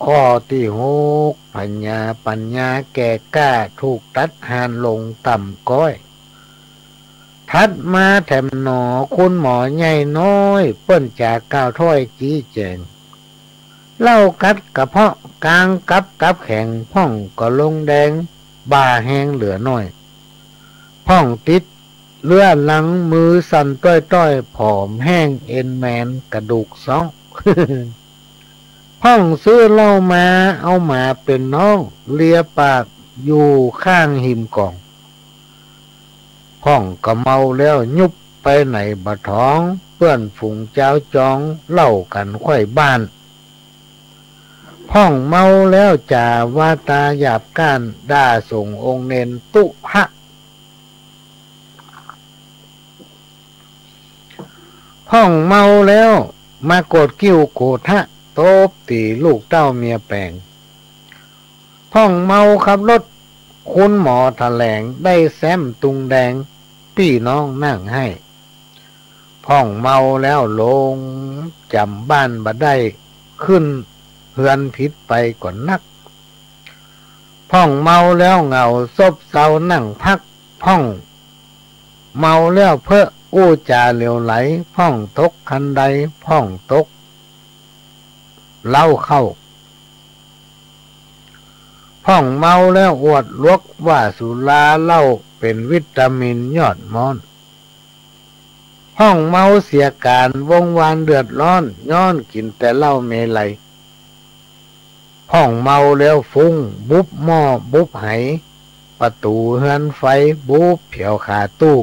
ข้อตี้หก ปัญญา ปัญญาแก่กล้า ถูกตัดฮานลงต่ำก๊อย ถัดมาแถมหนอ คุณหมอใหญ่น้อย เปิ้นจ๋ากล่าวถ้อยจี้แจ๋ง เหล้ากัดกระเพาะ ก๋างกับตับแข็ง พ่องก็ลงแดง บ่าแฮงเหลือน้อย พ่องติดเรื้อรัง มือสั่นต้อยๆ ผอมแห้ง เอ็นแมนกระดูกซ้อง พ่องซื้อเหล้ามา เอาหมาเป๋นน้อง เลียปากอยู่ข้างฮิมก๋อง พ่องก็เมาแล้ว ยุบไปไหนบ่ถอง เปื้อนฝูงจาวจอง เล่ากั๋นไขว้บ้าน พ่องเมาแล้วจ๋าวาตาหยาบก้าน ด่าสงฆ์องค์เณรตุ๊ฮะ พ่องเมาแล้วมาโกรธกิ้วโกธะ ตบตี๋ลูกเต้าเมียแป๋ง พ่องเมาขับรถ คุณหมอแถลง ได้แซ้มตุงแดง ปี้น้องนั่งไห้ พ่องเมาแล้วลงจ๋ำบ้านบ่ได้ ขึ้นเฮือนผิดไปก่อนนัก พ่องเมาแล้วเหงาซบเซานั่งพัก พ่องเมาแล้วเพ้ออู้จ๋าเหลวไหล พ่องตกคันได พ่องตกเหล้าเข้า พ่องเมาแล้วอวดหลวกว่าสุราเหล้าเป๋นวิตามินยอดม้อน พ่องเมาเสียก๋าน วงวานเดือดร้อน ย้อนกิ๋นแต่เหล้าเมรัย พ่องเมาแล้วฟุ้ง บุบหม้อบุบไห ประตู๋เฮือนไฟ บุบแผวขาตู้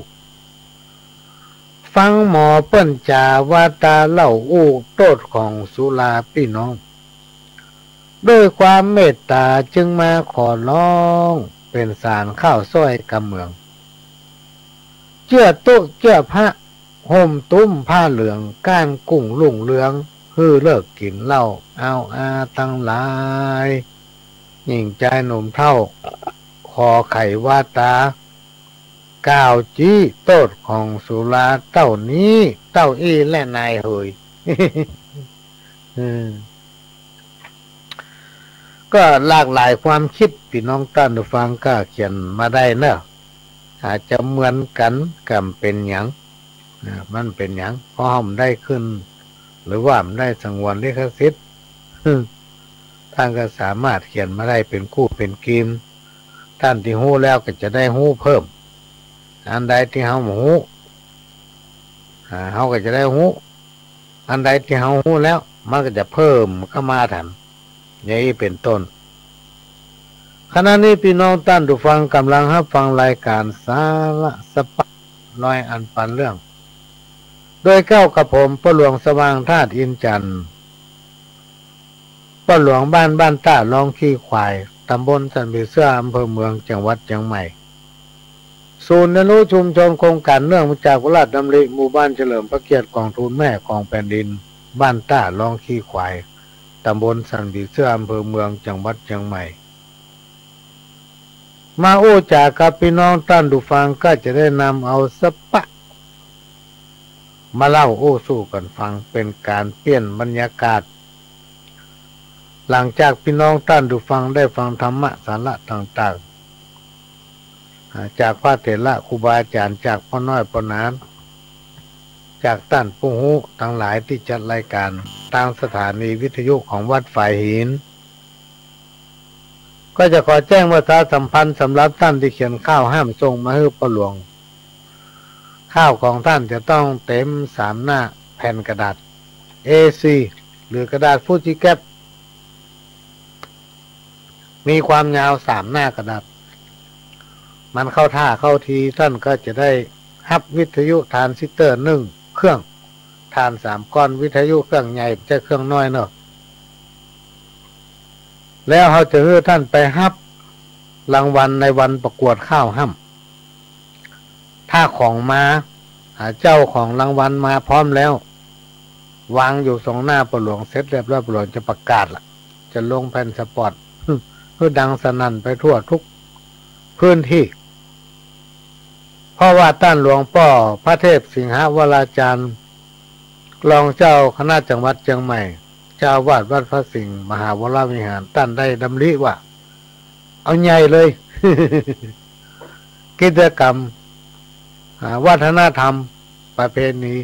ฟังหมอเปิ้นจ๋าวาตาเหล้าอู้ โต้ษของสุราปี้น้อง ด้วยความเมตต๋าจึงมาขอร้อง เป๋นสารข้าวซ้อยกำเมือง เจื้อตุ๊เจื้อพระ ห่มตุ้มผ้าเหลือง ก้านกุ้งลุ่งเรือง หื้อเลิกกิ๋นเหล้า อาวอาตังหลาย หญิงจายหนุ่มเฒ่า ขอไขวาตา กล่าวจี้โต้ษของสุราเต้านี้ เต้าอี้และนายเหย อืม ก็หลากหลายความคิด ปี้น้องต้านผู้ฟังก็เขียนมาได้เนอะ อาจจะเหมือนกั๋น ก็บ่เป๋นหยัง นะ มันเป๋นหยัง เพราะเฮาบ่ได้ขึ้น หรือว่าบ่ได้สงวนลิขสิทธิ์ ถ ต้านก็สามารถเขียนมาได้เป๋นกู้เป๋นกิม ต้านตี้ฮู้แล้วก็จะได้ฮู้เพิ่ม อันใดตี้เฮาบ่ฮู้ อ่า เฮาก็จะได้ฮู้ อันใดตี้เฮาฮู้แล้ว มันก็จะเพิ่มเข้ามาแถม อย่างอี้เป๋นต้น ขณะนี้ปี้น้องต้านผู้ฟังก่ำลังฮับฟังรายก๋านสาระสะปะ ร้อยอันปันเรื่อง โดยเก้ากับผม ป้อหลวงสว่างธาตุอินทร์จันทร์ ป้อหลวงบ้านบ้านต้า ร้องขี้ควาย ตำบลสันผีเสื้อ อำเภอเมือง จังหวัดเจียงใหม่ ศูนย์เรียนรู้ชุมชนโครงก๋านเนื่องมาจากพระราชดำริหมู่บ้านเฉลิมพระเกียรติกองทูลแม่ของแผ่นดิน บ้านต้า ร้องขี้ควาย ตำบลสันผีเสื้อ อำเภอเมือง จังหวัดเจียงใหม่ มาอู้จ๋ากับปี้น้องต้านผู้ฟังก็จะได้นำเอาสะปะ มาเล่าอู้สู่กั๋นฟัง เป๋นก๋านเปลี่ยนบรรยากาศ หลังจากปี้น้องต้านผู้ฟังได้ฟังธรรมะสาระต่างๆ อ่า จากพระเถระครูบาอาจ๋ารย์ จากป้อน้อยป้อหนาน จากต้านผู้ฮู้ตังหลายตี้จัดรายก๋านตางสถานีวิทยุของวัดฝายหิน ก็จะขอแจ้งประชาสัมพันธ์สำหรับต้านตี้เขียนข่าวห้ามส่งมาหื้อป้อหลวง ข่าวของต้านจะต้องเต๋มสามหน้าแผ่นกระดาษ เอสี่ หรือกระดาษฟูจิแก๊ป มีความยาวสามหน้ากระดาษ มันเข้าท่าเข้าที ต้านก็จะได้ฮับวิทยุทรานซิสเตอร์นึ่งเครื่อง ทานสามก้อน วิทยุเครื่องใหญ่ บ่ใจ้เครื่องน้อยเนาะ แล้วเฮาจะหื้อต้านไปฮับรางวัลในวันประกวดข่าวห้าม ถ้าของมา อ่า เจ้าของรางวัลมาพร้อมแล้ว วางอยู่ตรงหน้าป้อหลวงเสร็จเรียบร้อย ป้อหลวงจะประกาศละ จะลงแผ่นสปอต หื้อดังสนั่นไปทั่วทุกพื้นที่ เพราะว่าต้านหลวงป้อพระเทพสิงหวราจารย์ รองเจ้าคณะจังหวัดเจียงใหม่ เจ้าอาวาสวัดพระสิงห์มหาวรวิหาร ต้านได้ดำริว่า เอาใหญ่เลย กิจกรรม อ่า วัฒนธรรมประเพณี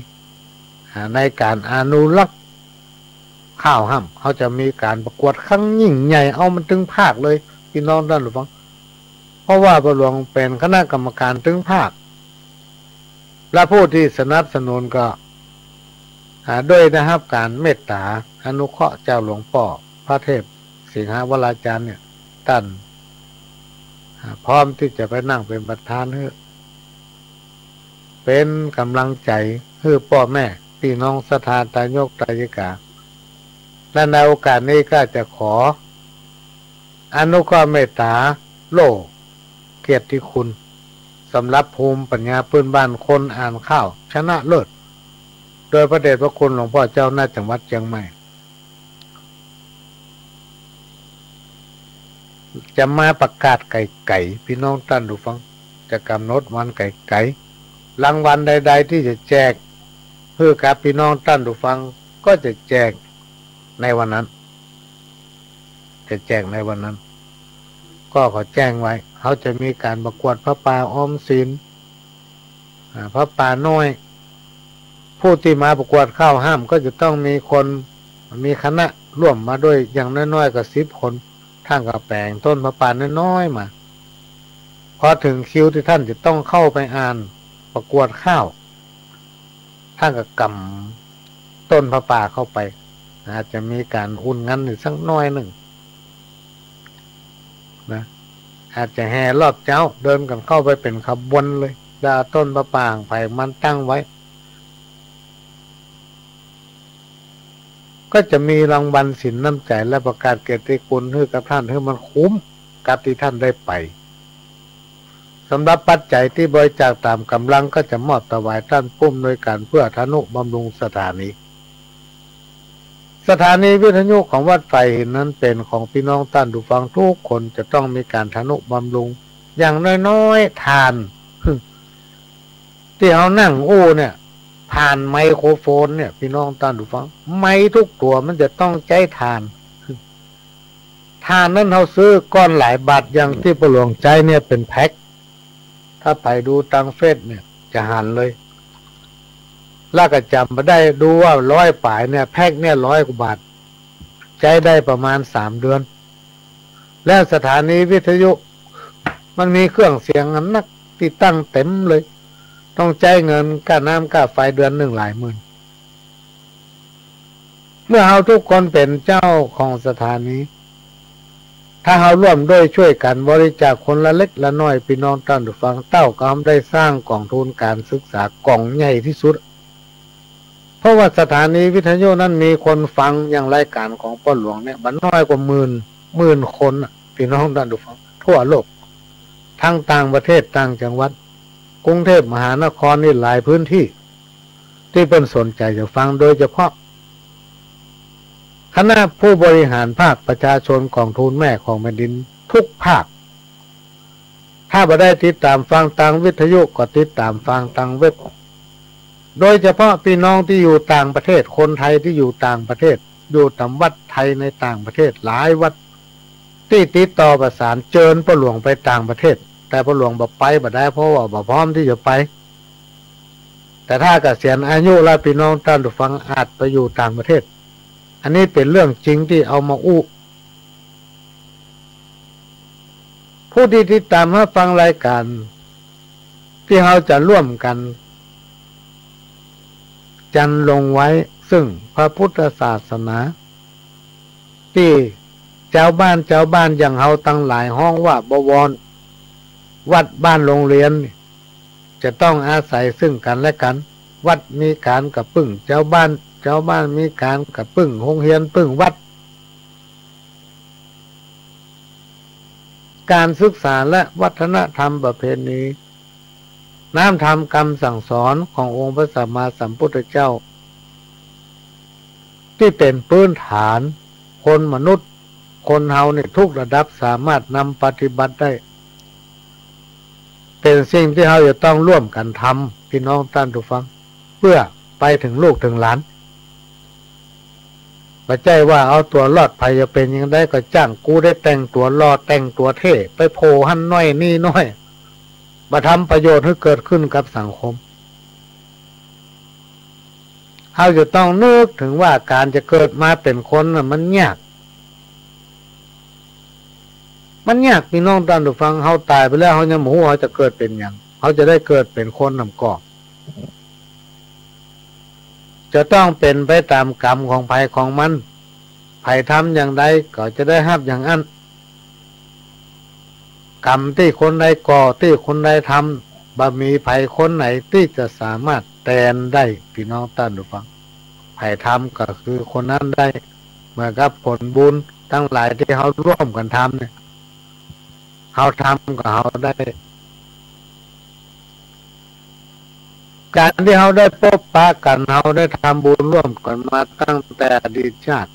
อ่า ในก๋านอนุรักษ์ข่าวห้าม เฮาจะมีก๋านประกวดครั้งยิ่งใหญ่ เอามันตึงภาคเลย ปี้น้องต้านผู้ฟัง เพราะว่าป้อหลวงเป๋นคณะกรรมก๋านตึงภาค และผู้ตี้สนับสนุนก็ อ่า โดยได้ฮับก๋านเมตต๋าอนุเคราะห์จากหลวงป้อพระเทพสิงหวราจารย์เนี่ย ต้าน อ่า พร้อมตี้จะไปนั่งเป๋นประธานหื้อ เป๋นก๋ำลังใจ๋หื้อป้อแม่ปี้น้องศรัทธาตายกตายิกา และในโอกาสนี้ก็จะขออนุเคราะห์เมตต๋าโล่เกียรติคุณ สำหรับภูมิปัญญาพื้นบ้านคนอ่านข่าวชนะเลิศ โดยพระเดชพระคุณหลวงป้อเจ้าคณะจังหวัดเจียงใหม่ จะมาประกาศไก๋ๆ ปี้น้องต้านผู้ฟัง จะก๋ำหนดวันไก๋ๆ รางวัลใดๆ ตี้จะแจกหื้อกับปี้น้องต้านผู้ฟัง ก็จะแจกในวันนั้น จะแจกในวันนั้น ก็ขอแจ้งไว้ เฮาจะมีก๋านประกวดผ้าป่าออมศีล อ่า ผ้าป่าน้อย ผู้ตี้มาประกวดข่าวห้ามก็จะต้องมีคน มีคณะร่วมมาด้วย อย่างน้อยๆ ก็สิบคน ต้านก็แป๋งต้นผ้าป่าน้อยๆ มา พอเถิงคิวตี้ต้านจะต้องเข้าไปอ่านประกวดข่าว ต้านก็ก๋ำต้นผ้าป่าเข้าไป อาจจะมีก๋านอุ่นงันอยู่สักน้อยนึ่งนะ อาจจะแห่รอบเจ๊า เดินกั๋นเข้าไปเป๋นขบวนเลย แล้วเอาต้นผ้าป่าของใผมันตั้งไว้ ก็จะมีรางวัลสินน้ำใจ๋และประกาศเกียรติคุณหื้อกับต้าน หื้อมันคุ้มกับตี้ต้านได้ไป สำหรับปัจจัยตี้บริจาคต๋ามก๋ำลังก็จะมอบถวายต้านผู้อำนวยก๋านเพื่อทนุบำรุงสถานี สถานีวิทยุของวัดฝายหินนั้นเป๋นของปี้น้องต้านผู้ฟังทุกคน จะต้องมีก๋านทนุบำรุง อย่างน้อยๆ ถ่าน ตี้เฮานั่งอู้เนี่ย ถ่านไมโครโฟนเนี่ย ปี้น้องต้านผู้ฟัง ไมค์ทุกตั๋วมันจะต้องใจ๊ถ่าน ถ่านนั้นเฮาซื้อก้อนหลายบาท อย่างตี้ป้อหลวงใจ๊เนี่ยเป๋นแพ็ค ถ้าใผดูตางเฟซเนี่ยจะหันเลย แล้วก็จ๋ำบ่ได้ ดูว่าร้อยป๋ายเนี่ย แพ็คเนี่ยร้อยกว่าบาท จ จ๊ได้ประมาณสามเดือน แล้วสถานีวิทยุมันมีเครื่องเสียงอันนัก ตี้ตั้งเต็มเลย ต้องใจ๊เงินก้าน้ำก้าไฟเดือนนึ่งหลายหมื่น เมื่อเฮาทุกคนเป๋นเจ้าของสถานี ถ้าเฮาร่วมด้วยช่วยกั๋นบริจาคคนละเล็กละน้อย ปี้น้องต้านผู้ฟัง เต้าก็ได้สร้างก๋องทุนก๋านศึกษาก๋องใหญ่ตี้สุด เพราะว่าสถานีวิทยุนั้นมีคนฟังยังรายก๋านของป้อหลวงเนี่ยบ่น้อยกว่าหมื่น หมื่นคนน่ะ ปี้น้องต้านผู้ฟัง ทั่วโลก ตึงต่างประเทศต่างจังหวัด กรุงเทพมหานครนี่หลายพื้นตี้ ตี้เปิ้นสนใจ๋จะฟัง โดยเฉพาะ คณะผู้บริหารภาคประชาชนก๋องทุนแม่ของแผ่นดินทุกภาค ถ้าบ่ได้ติดต๋ามฟังตางวิทยุก็ติดต๋ามฟังตางเว็บ โดยเฉพาะปี้น้องตี้อยู่ต่างประเทศ คนไทยตี้อยู่ต่างประเทศ อยู่ต๋ามวัดไทยในต่างประเทศหลายวัด ตี้ติดต่อประสานเจิญป้อหลวงไปต่างประเทศ แต่ป้อหลวงบ่ไปบ่ได้ เพราะว่าบ่พร้อมตี้จะไป แต่ถ้าเกษียณอายุแล้ว ปี้น้องต้านผู้ฟังอาจไปอยู่ต่างประเทศ อันนี้เป๋นเรื่องจริงตี้เอามาอู้ ผู้ตี้ติดต๋ามฮับฟังรายก๋านตี้เฮาจะร่วมกั๋น จันลงไว้ ซึ่งพระพุทธศาสนา ตี้จาวบ้าน จาวบ้านอย่างเฮาตังหลายฮ้องว่าบวร วัดบ้านโรงเรียน จะต้องอาศัยซึ่งกั๋นและกั๋น วัดมีก๋านกระปึ้งจาวบ้าน จาวบ้านมีก๋านกระปึ้งโฮงเฮียนปึ้งวัด ก๋านศึกษาและวัฒนธรรมประเพณี น้ำธรรมกำสั่งสอนขององค์พระสัมมาสัมพุทธเจ้า ตี้เป๋นปื๊นฐาน คนมนุษย์ คนเฮานี่ทุกระดับสามารถนำปฏิบัติได้ เป๋นสิ่งตี้เฮาจะต้องร่วมกั๋นทำ ปี้น้องต้านผู้ฟัง เปื้อไปเถิงลูกเถิงหลาน บ่ใจ้ว่าเอาตั๋วรอด ใผจะเป๋นหยังใดก็จ้าง กูได้แต่งตั๋วหล่อแต่งตั๋วเท่ ไปโผล่หั้นหน้อยนี่หน้อย บ่ทำประโยชน์หื้อเกิดขึ้นกับสังคม เฮาจะต้องนึกเถิงว่าก๋านจะเกิดมาเป๋นคนน่ะมันยาก มันยาก ปี้น้องต้านผู้ฟัง เฮาต๋ายไปแล้ว เฮายังบ่ฮู้เฮาจะเกิดเป๋นหยัง เฮาจะได้เกิดเป๋นคนนำก่อ จะต้องเป๋นไปต๋ามกรรมของใผของมัน ใผทำอย่างใดก็จะได้ฮับอย่างอั้น กรรมตี้คนใดก่อ ตี้คนใดทำ บ่มีใผคนไหนตี้จะสามารถแตนได้ ปี้น้องต้านผู้ฟัง ใผทำก็คือคนนั้นได้ เหมือนกับผลบุญตังหลายตี้เฮาร่วมกั๋นทำเนี่ย เฮาทำก็เฮาได้ ก๋านตี้เฮาได้ปบปะกั๋น เฮาได้ทำบุญร่วมกั๋นมาตั้งแต่อดีตชาติ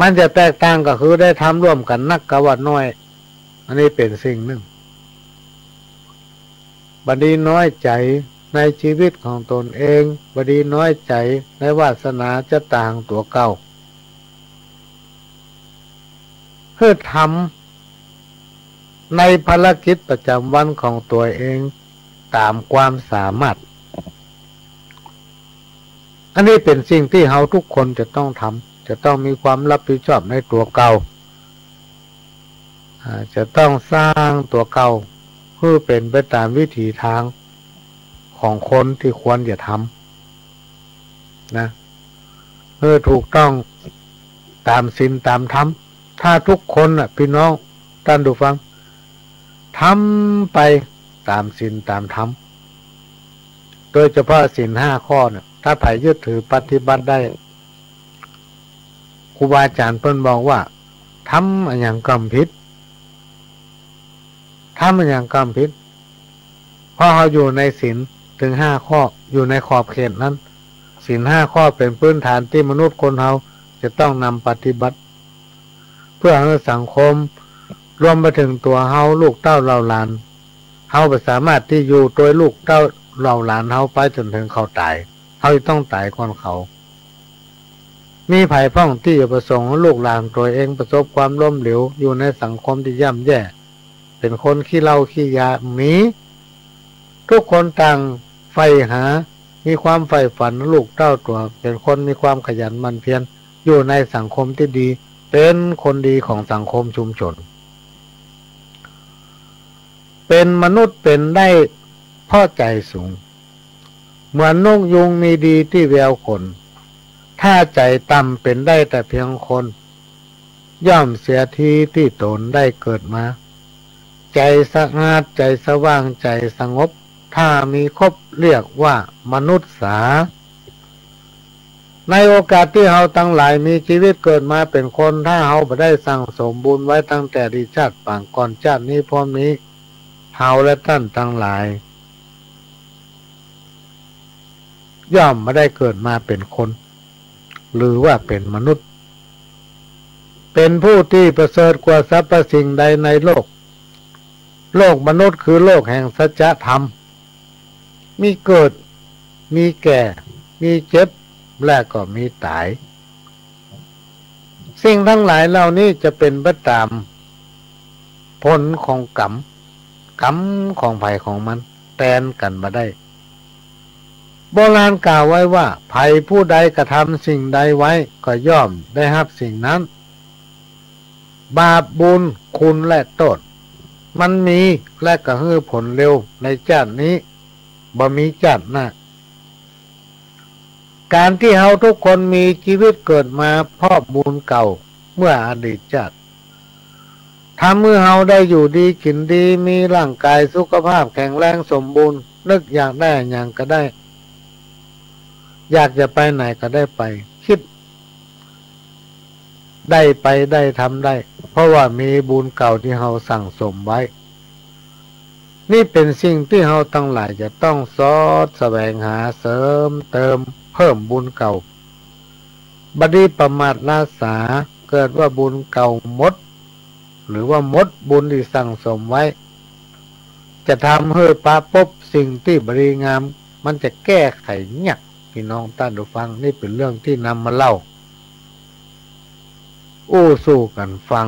มันจะแตกต่างก็คือได้ทำร่วมกั๋นนักกว่าน้อย อันนี้เป๋นสิ่งนึ่ง บ่ดีน้อยใจ๋ในชีวิตของตนเอง บ่ดีน้อยใจ๋ในวาสนาจะตางตั๋วเก่า หื้อทำในภารกิจประจ๋ำวันของตั๋วเองต๋ามความสามารถ อันนี้เป๋นสิ่งตี้เฮาทุกคนจะต้องทำ จะต้องมีความรับผิดชอบในตั๋วเก่า อ่า จะต้องสร้างตั๋วเก่าหื้อเป๋นไปต๋ามวิถีตางของคนตี้ควรจะทำนะ หื้อถูกต้องต๋ามศีลต๋ามธรรม ถ้าทุกคนน่ะ ปี้น้องต้านผู้ฟัง ทำไปต๋ามศีลต๋ามธรรม โดยเฉพาะศีลห้าข้อเนี่ย ถ้าใผยึดถือปฏิบัติได้ ครูบาอาจ๋ารย์เปิ้นบอกว่า ทำอะหยังก็บ่ผิด ทำอะหยังก็บ่ผิด เพราะเฮาอยู่ในศีลเถิงห้าข้อ อยู่ในขอบเขตนั้น ศีลห้าข้อเป๋นพื้นฐานตี้มนุษย์คนเฮาจะต้องนำปฏิบัติ เปื้อหื้อสังคม รวมไปเถิงตั๋วเฮา ลูกเต้าเหล่าหลาน เฮาบ่สามารถตี้อยู่โตยลูกเต้าเหล่าหลานเฮาไปจ๋นเถิงเขาต๋าย เฮาจะต้องต๋ายก่อนเขา มีใผพ่องตี้จะประสงค์หื้อลูกหลานตั๋วเองประสบความล้มเหลวอยู่ในสังคมตี้ย่ำแย่ เป๋นคนขี้เหล้าขี้ยา มี ทุกคนต่างใฝ่หา มีความใฝ่ฝันลูกเต้าตั๋ว เป๋นคนมีความขยันหมั่นเพียร อยู่ในสังคมตี้ดี เป๋นคนดีของสังคมชุมชน เป๋นมนุษย์เป๋นได้เพราะใจ๋สูง เหมือนนกยูงมีดีตี้แววขน ถ้าใจ๋ต่ำเป๋นได้แต่เพียงคน ย่อมเสียทีตี้ต๋นได้เกิดมา ใจ๋สะอาด ใจ๋สว่าง ใจ๋สงบ ถ้ามีครบเรียกว่ามนุษย์สา ในโอกาสตี้เฮาตังหลายมีจีวิตเกิดมาเป๋นคน ถ้าเฮาบ่ได้สั่งสมบุญไว้ตั้งแต่อดีตชาติปางก่อน จาตินี้พบนี้ เฮาและต้านตังหลาย ย่อมบ่ได้เกิดมาเป๋นคน หรือว่าเป๋นมนุษย์ เป๋นผู้ตี้ประเสริฐกว่าสรรพสิ่งใดในโลก โลกมนุษย์คือโลกแห่งสัจธรรม มีเกิด มีแก่ มีเจ็บ และก็มีต๋าย สิ่งตังหลายเหล่านี้จะเป๋นไปต๋ามผลของกรรม กรรมของใผของมัน แตนกั๋นบ่ได้ โบราณกล่าวไว้ว่า ใผผู้ใดกระทำสิ่งใดไว้ ก็ย่อมได้ฮับสิ่งนั้น บาปบุญคุณและโต้ษ มันมีและก็หื้อผลเร็วในจาตินี้ บ่มีจาติหน้า ก๋านตี้เฮาทุกคนมีจีวิตเกิดมาเพราะบุญเก่าเมื่ออดีตจาติ ทำหื้อเฮาได้อยู่ดีกิ๋นดี มีร่างก๋ายสุขภาพแข็งแรงสมบูรณ์ นึกอยากได้อะหยังก็ได้ อยากจะไปไหนก็ได้ไป คิด ได้ไปได้ทำได้ เพราะว่ามีบุญเก่าตี้เฮาสั่งสมไว้ นี่เป๋นสิ่งตี้เฮาตังหลายจะต้องสอดแสวงหาเสริมเติมเพิ่มบุญเก่า บ่ดีประมาทละสา เกิดว่าบุญเก่าหมด หรือว่าหมดบุญตี้สั่งสมไว้ จะทำหื้อปะปบสิ่งตี้บ่ดีงาม มันจะแก้ไขยาก พี่น้องต้านผู้ฟัง นี่เป๋นเรื่องตี้นำมาเล่า อู้สู่กั๋นฟัง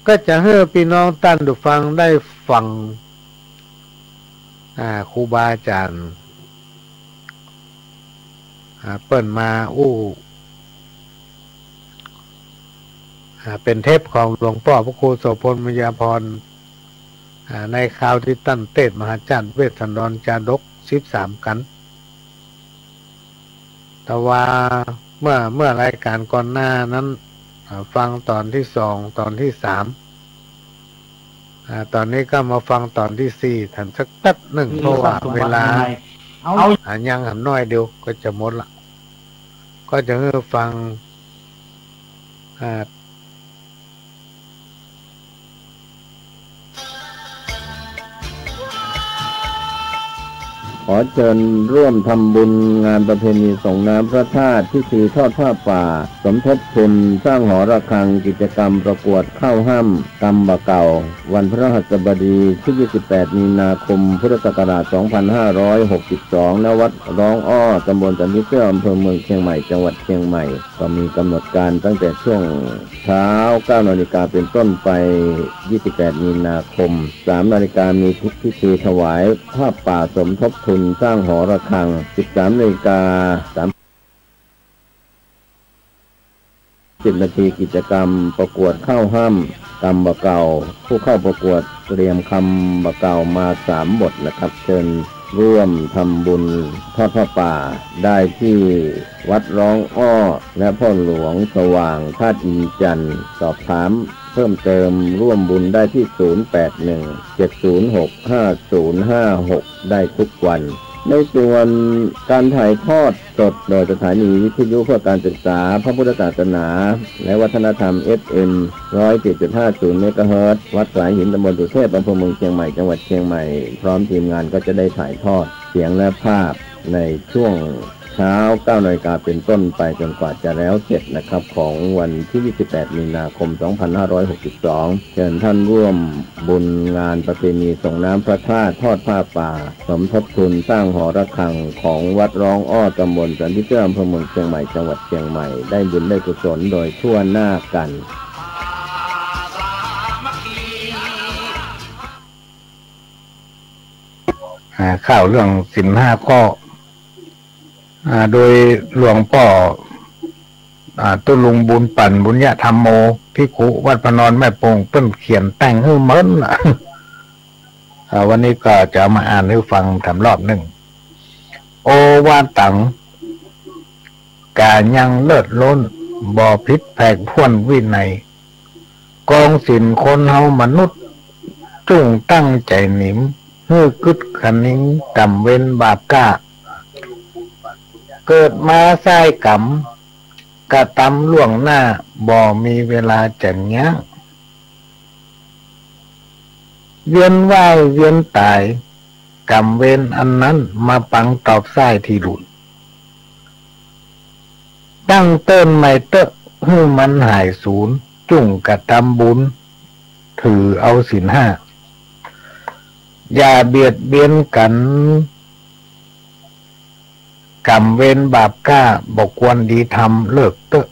ก็จะหื้อพี่น้องต้านผู้ฟังได้ฟัง อ่า ครูบาอาจ๋ารย์ อ่า เปิ้นมาอู้ อ่า เป๋นเทปของหลวงป้อพระครูโสภณ บุญญาภรณ์ อ่า ในคราวตี้ต้านเตสน์มหาจาตุเวสสันดรจาดกสิบสามกั๋น แต่ว่าเมื่อ เมื่อรายก๋านก่อนหน้านั้น อ่า ฟังต๋อนตี้สอง ต๋อนตี้สาม อ่า ต๋อนนี้ก็มาฟังต๋อนตี้สี่ ตันสักแป๊บนึ่ง เพราะว่าเวลา เอา อ่า ยังหันน้อยเดียวก็จะหมดละ ก็จะหื้อฟัง อ่า ขอเชิญร่วมทำบุญงานประเพณีส่งน้ำพระธาตุ พิธีทอดผ้าป่า สมทบทุนสร้างหอระฆัง กิจกรรมประกวดเข้าฮ่ำ กำบ่าเก่า วันพฤหัสบดีที่ยี่สิบแปดมีนาคม พุทธศักราชสองพันห้าร้อยหกสิบสอง ณ วัดร้องอ้อ ตำบลสันผีเสื้อ อำเภอเมืองเชียงใหม่ จังหวัดเชียงใหม่ ก็มีกำหนดการตั้งแต่ช่วงเช้าเก้านาฬิกาเป็นต้นไป ยี่สิบแปดมีนาคม สามนาฬิกามีพิธีถวายผ้าป่าสมทบทุนสร้างหอระฆัง สิบสามนาฬิกาสาม สิบนาที กิจกรรมประกวดเข้าฮ่ำ กำบ่าเก่า ผู้เข้าประกวดเตรียมกำบ่าเก่ามาสามบทนะครับ เชิญร่วมทำบุญทอดผ้าป่าได้ที่วัดร้องอ้อ และพ่อหลวงสว่างธาตุอินทร์จันทร์ สอบถามเพิ่มเติมร่วมบุญได้ที่ ศูนย์แปดหนึ่ง เจ็ดศูนย์หก ห้าศูนย์ห้าหก ได้ทุกวัน ในส่วนการถ่ายทอดสดโดยสถานีวิทยุเพื่อการศึกษาพระพุทธศาสนาและวัฒนธรรม เอฟเอ็ม ร้อยเจ็ดจุดห้าศูนย์เมกะเฮิรตซ์ วัดสายหิน ตำบลสุเทพ อำเภอเมืองเชียงใหม่ จังหวัดเชียงใหม่ พร้อมทีมงานก็จะได้ถ่ายทอดเสียงและภาพในช่วงเช้าเก้านาฬิกาเป็นต้นไปจนกว่าจะแล้วเสร็จนะครับ ของวันที่ยี่สิบแปดมีนาคมสองพันห้าร้อยหกสิบสอง เชิญท่านร่วมบุญงานประเพณีส่งน้ำพระธาตุ ทอดผ้าป่า สมทบทุนสร้างหอระฆังของวัดร้องอ้อ ตำบลสันผีเสื้อ อำเภอเมืองเชียงใหม่ จังหวัดเชียงใหม่ ได้บุญได้กุศลโดยทั่วหน้ากัน สามัคคี อ่า ข่าวเรื่องศีลห้าข้อ อ่า โดยหลวงป้อ อ่า ตุ๊ลุงบุญปั่น บุญญธัมโม ภิกขุวัดพระนอนแม่โป่ง เปิ้นเขียนแต่งหื้อเมินน่ะ อ่า วันนี้ก็จะเอามาอ่านหื้อฟังแถมรอบนึ่ง โอวาตัง ก๋ายังเลิศล้น บ่ผิดแผกถ้วนวินัย กองศีลคนเฮามนุษย์ จุ่งตั้งใจ๋หนิม หื้อกึ๊ดคะนิง ก๋ำเว้นบาปกล้า เกิดมาสร้างกรรม กระตำล่วงหน้า บ่มีเวลาจะยั้ง เวียนว่ายเวียนต๋าย กรรมเวรอันนั้น มาปังตอบสายที่หลุน ตั้งเติ้นใหม่เต๊อะ หื้อมันหายสูญ จุ่งกระตำบุญ ถือเอาศีลห้า อย่าเบียดเบียนกั๋น กรรมเวรบาปกล้า บ่ควรดีทำ เลิกเต๊อะ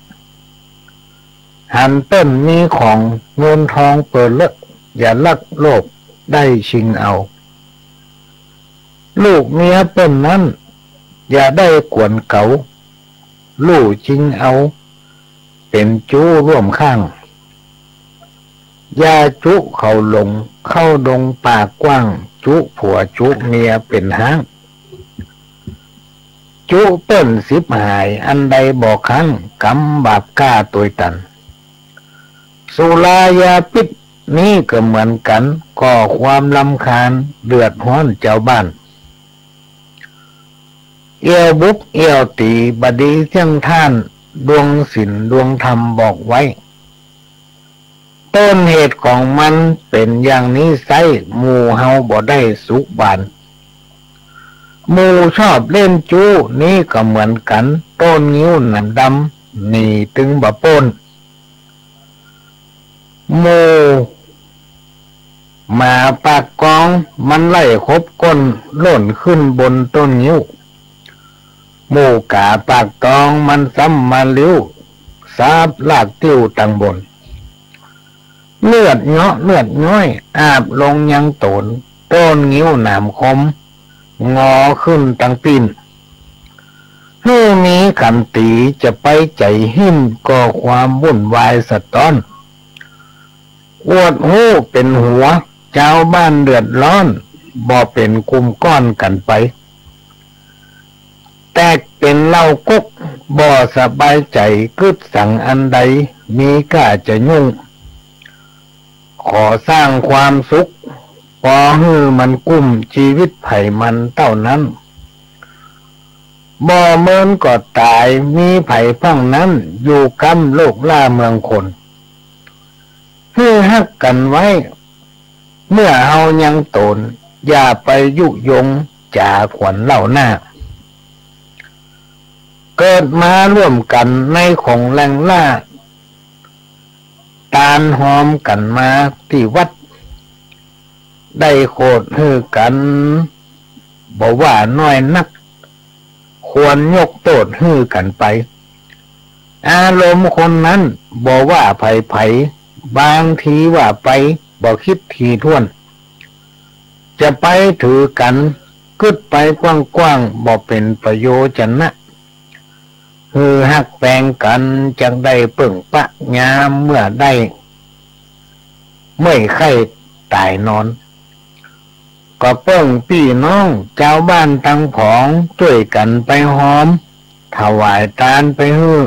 หันเปิ้นมีของเงินทองเป๋อเลอะ อย่าลักโลภได้ชิงเอา ลูกเมียเปิ้นนั้น อย่าได้กวนเก๋า ลู่ชิงเอา เป๋นจู๊ร่วมข้าง อย่าจุเขาหลง เข้าดงป่ากว้าง จุผัวจุเมียเป๋นฮ้าง จุเปิ้นฉิบหาย อันใดบ่คั้ง กรรมบาปกล้าตวยตัน สุรายาพิษนี้ก็เหมือนกั๋น ก่อความรำคาญ เดือดฮ้อนจาวบ้าน เอี่ยวบุบเอี่ยวตี๋ บ่ดีเสี้ยงท่าน ดวงศีลดวงธรรมบอกไว้ ต้นเหตุของมันเป๋นอย่างนี้ไซร้ หมู่เฮาบ่ได้สุขบาน หมู่ชอบเล่นจู๊นี้ก็เหมือนกั๋น ต้นงิ้วหนามดำ หนีตึงบ่ป๊น หมู่หมาปากกอง มันไล่ขบก้น ล่นขึ้นบนต้นงิ้ว หมู่ก๋าปากตอง มันซ้ำมาลิ้ว สาบลากติ้วตังบน เลือดเยาะเลือดย้อย อาบลงยังโต๋น ต้นงิ้วหนามคม งอขึ้นตังปิ้น หื้อมีขันตี จะไปใจ๋หิ้น ก่อความวุ่นวายสะต๊อน อวดฮู้เป๋นหัว จาวบ้านเดือดร้อน บ่เป๋นกลุ่มก้อนกั๋นไป แตกเป๋นเหล้ากก บ่สบายใจ๋ กึ๊ดสังอันใด มีก้าจะยุ่ง ขอสร้างความสุข ปอหื้อมันกุ้ม จีวิตใผมันเต้านั้น บ่เมินก็ต๋าย มีใผพ่องนั้น อยู่ก้ำโลกล่าเมืองคน หื้อฮักกั๋นไว้ เมื่อเฮายังโต๋น อย่าไปยุยง จ๋าขวัญเล่าหน้า เกิดมาร่วมกั๋น ในของแหล่งล่า ตานฮอมกั๋นมาตี้วัด ได้โขดหื้อกั๋น บ่ว่าน้อยนัก ควรยกโต้ษหื้อกั๋นไป อารมณ์คนนั้น บ่ว่าใผๆ บางทีว่าไป บ่คิดถี่ถ้วน จะไปถือกั๋น กึ๊ดไปกว้างๆ บ่เป๋นประโยชนะ หื้อฮักแปงกั๋น จักได้เปิ้งปะยามเมื่อได้ เมื่อยไข้ต๋ายนอน ก็เปิ้งปี้น้อง จาวบ้านตังผอง จ้วยกั๋นไปฮอม ถวายตานไปหื้อ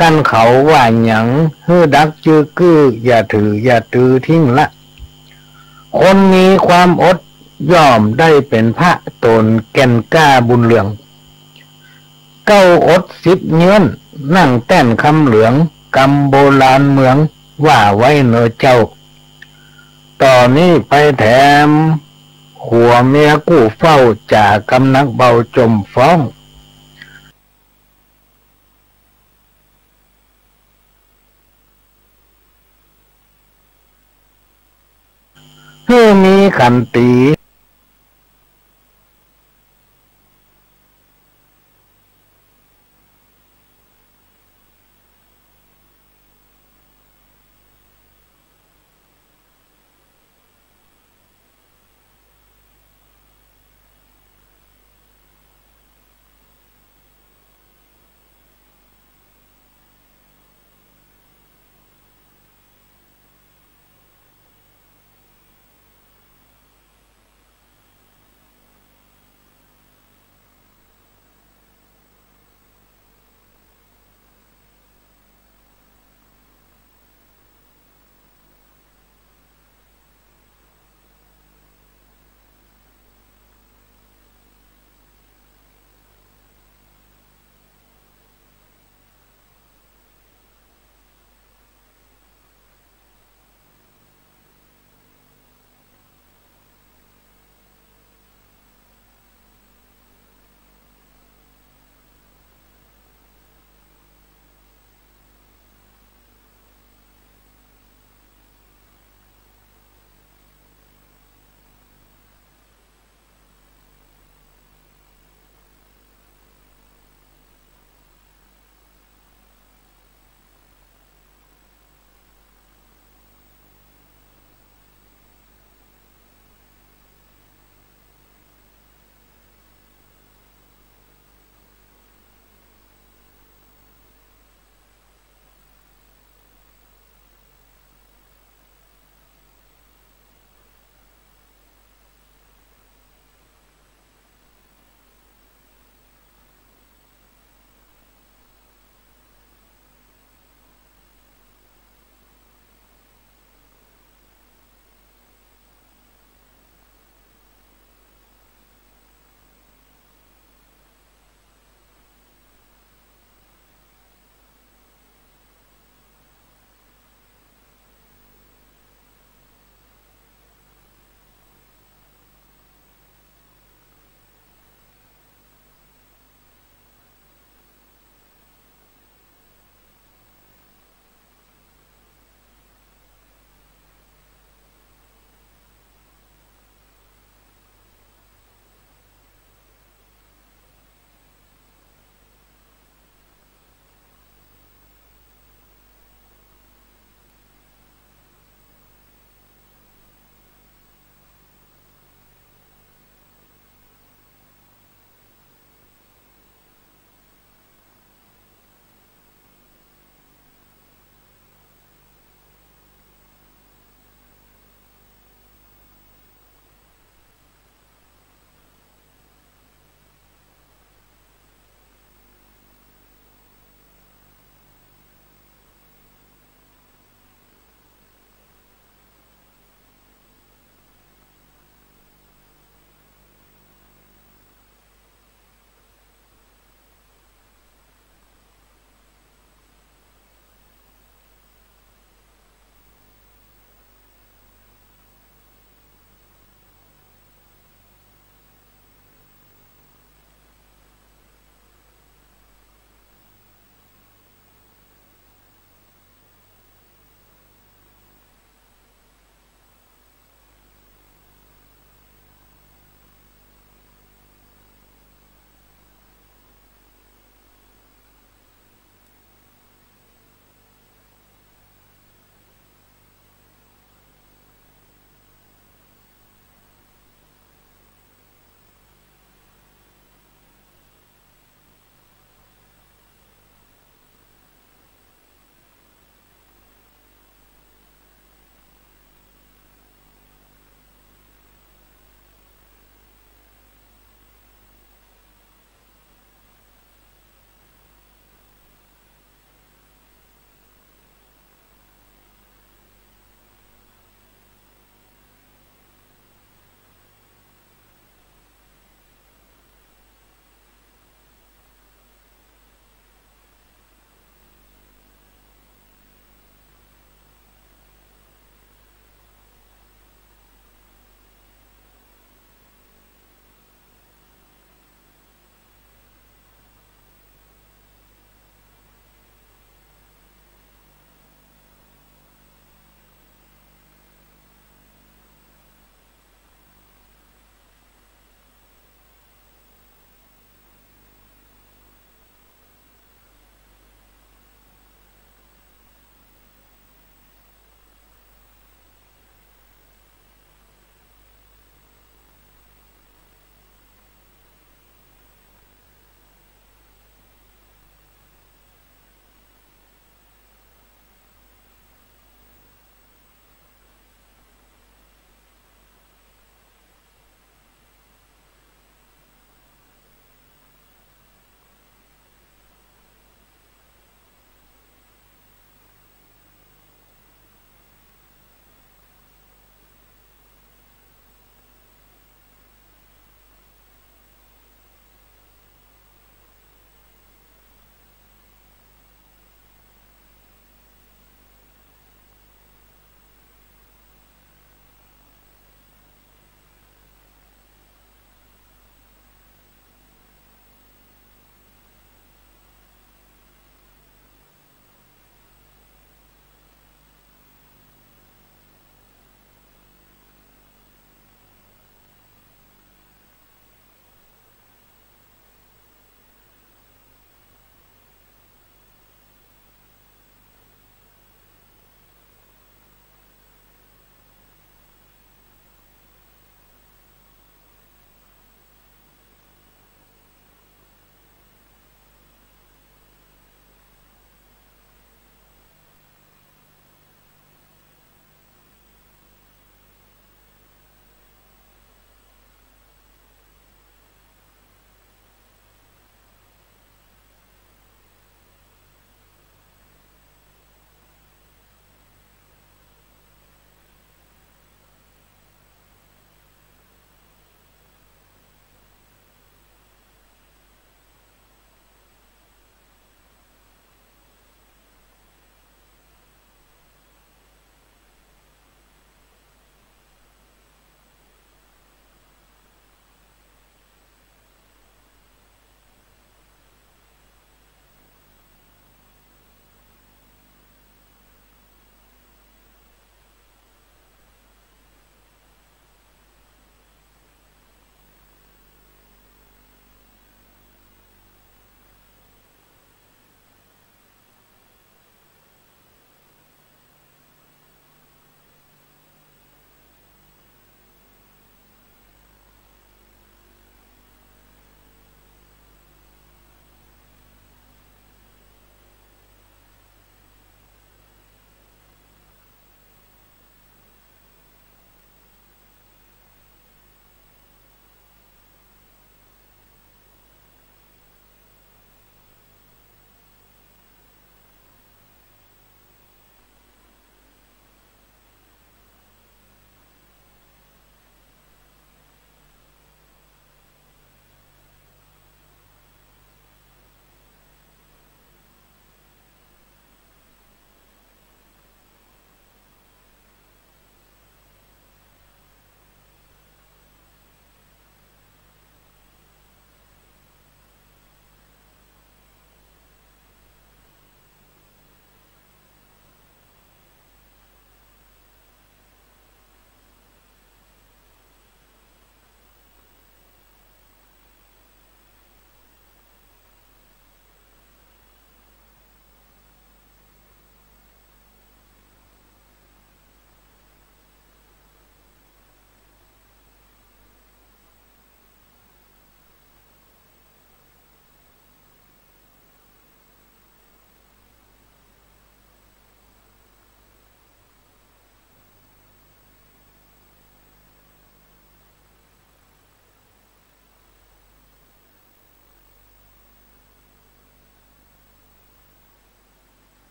กั๋นเขาว่าหยัง หื้อดักจื้อกื้อ อย่าถืออย่าตือทิ้งละ คนมีความอด ย่อมได้เป๋นพระ ต๋นแก่นกล้าบุญเรือง เก๊าอดสิบเยื้อน นั่งแต้นคำเหลือง กำโบราณเมือง ว่าไว้เน่อเจ้า ต่อนี้ไปแถม ผัวเมียกู้เฝ้า จ๋ากำนักเบาจมฟ้อง หื้อมีขันตี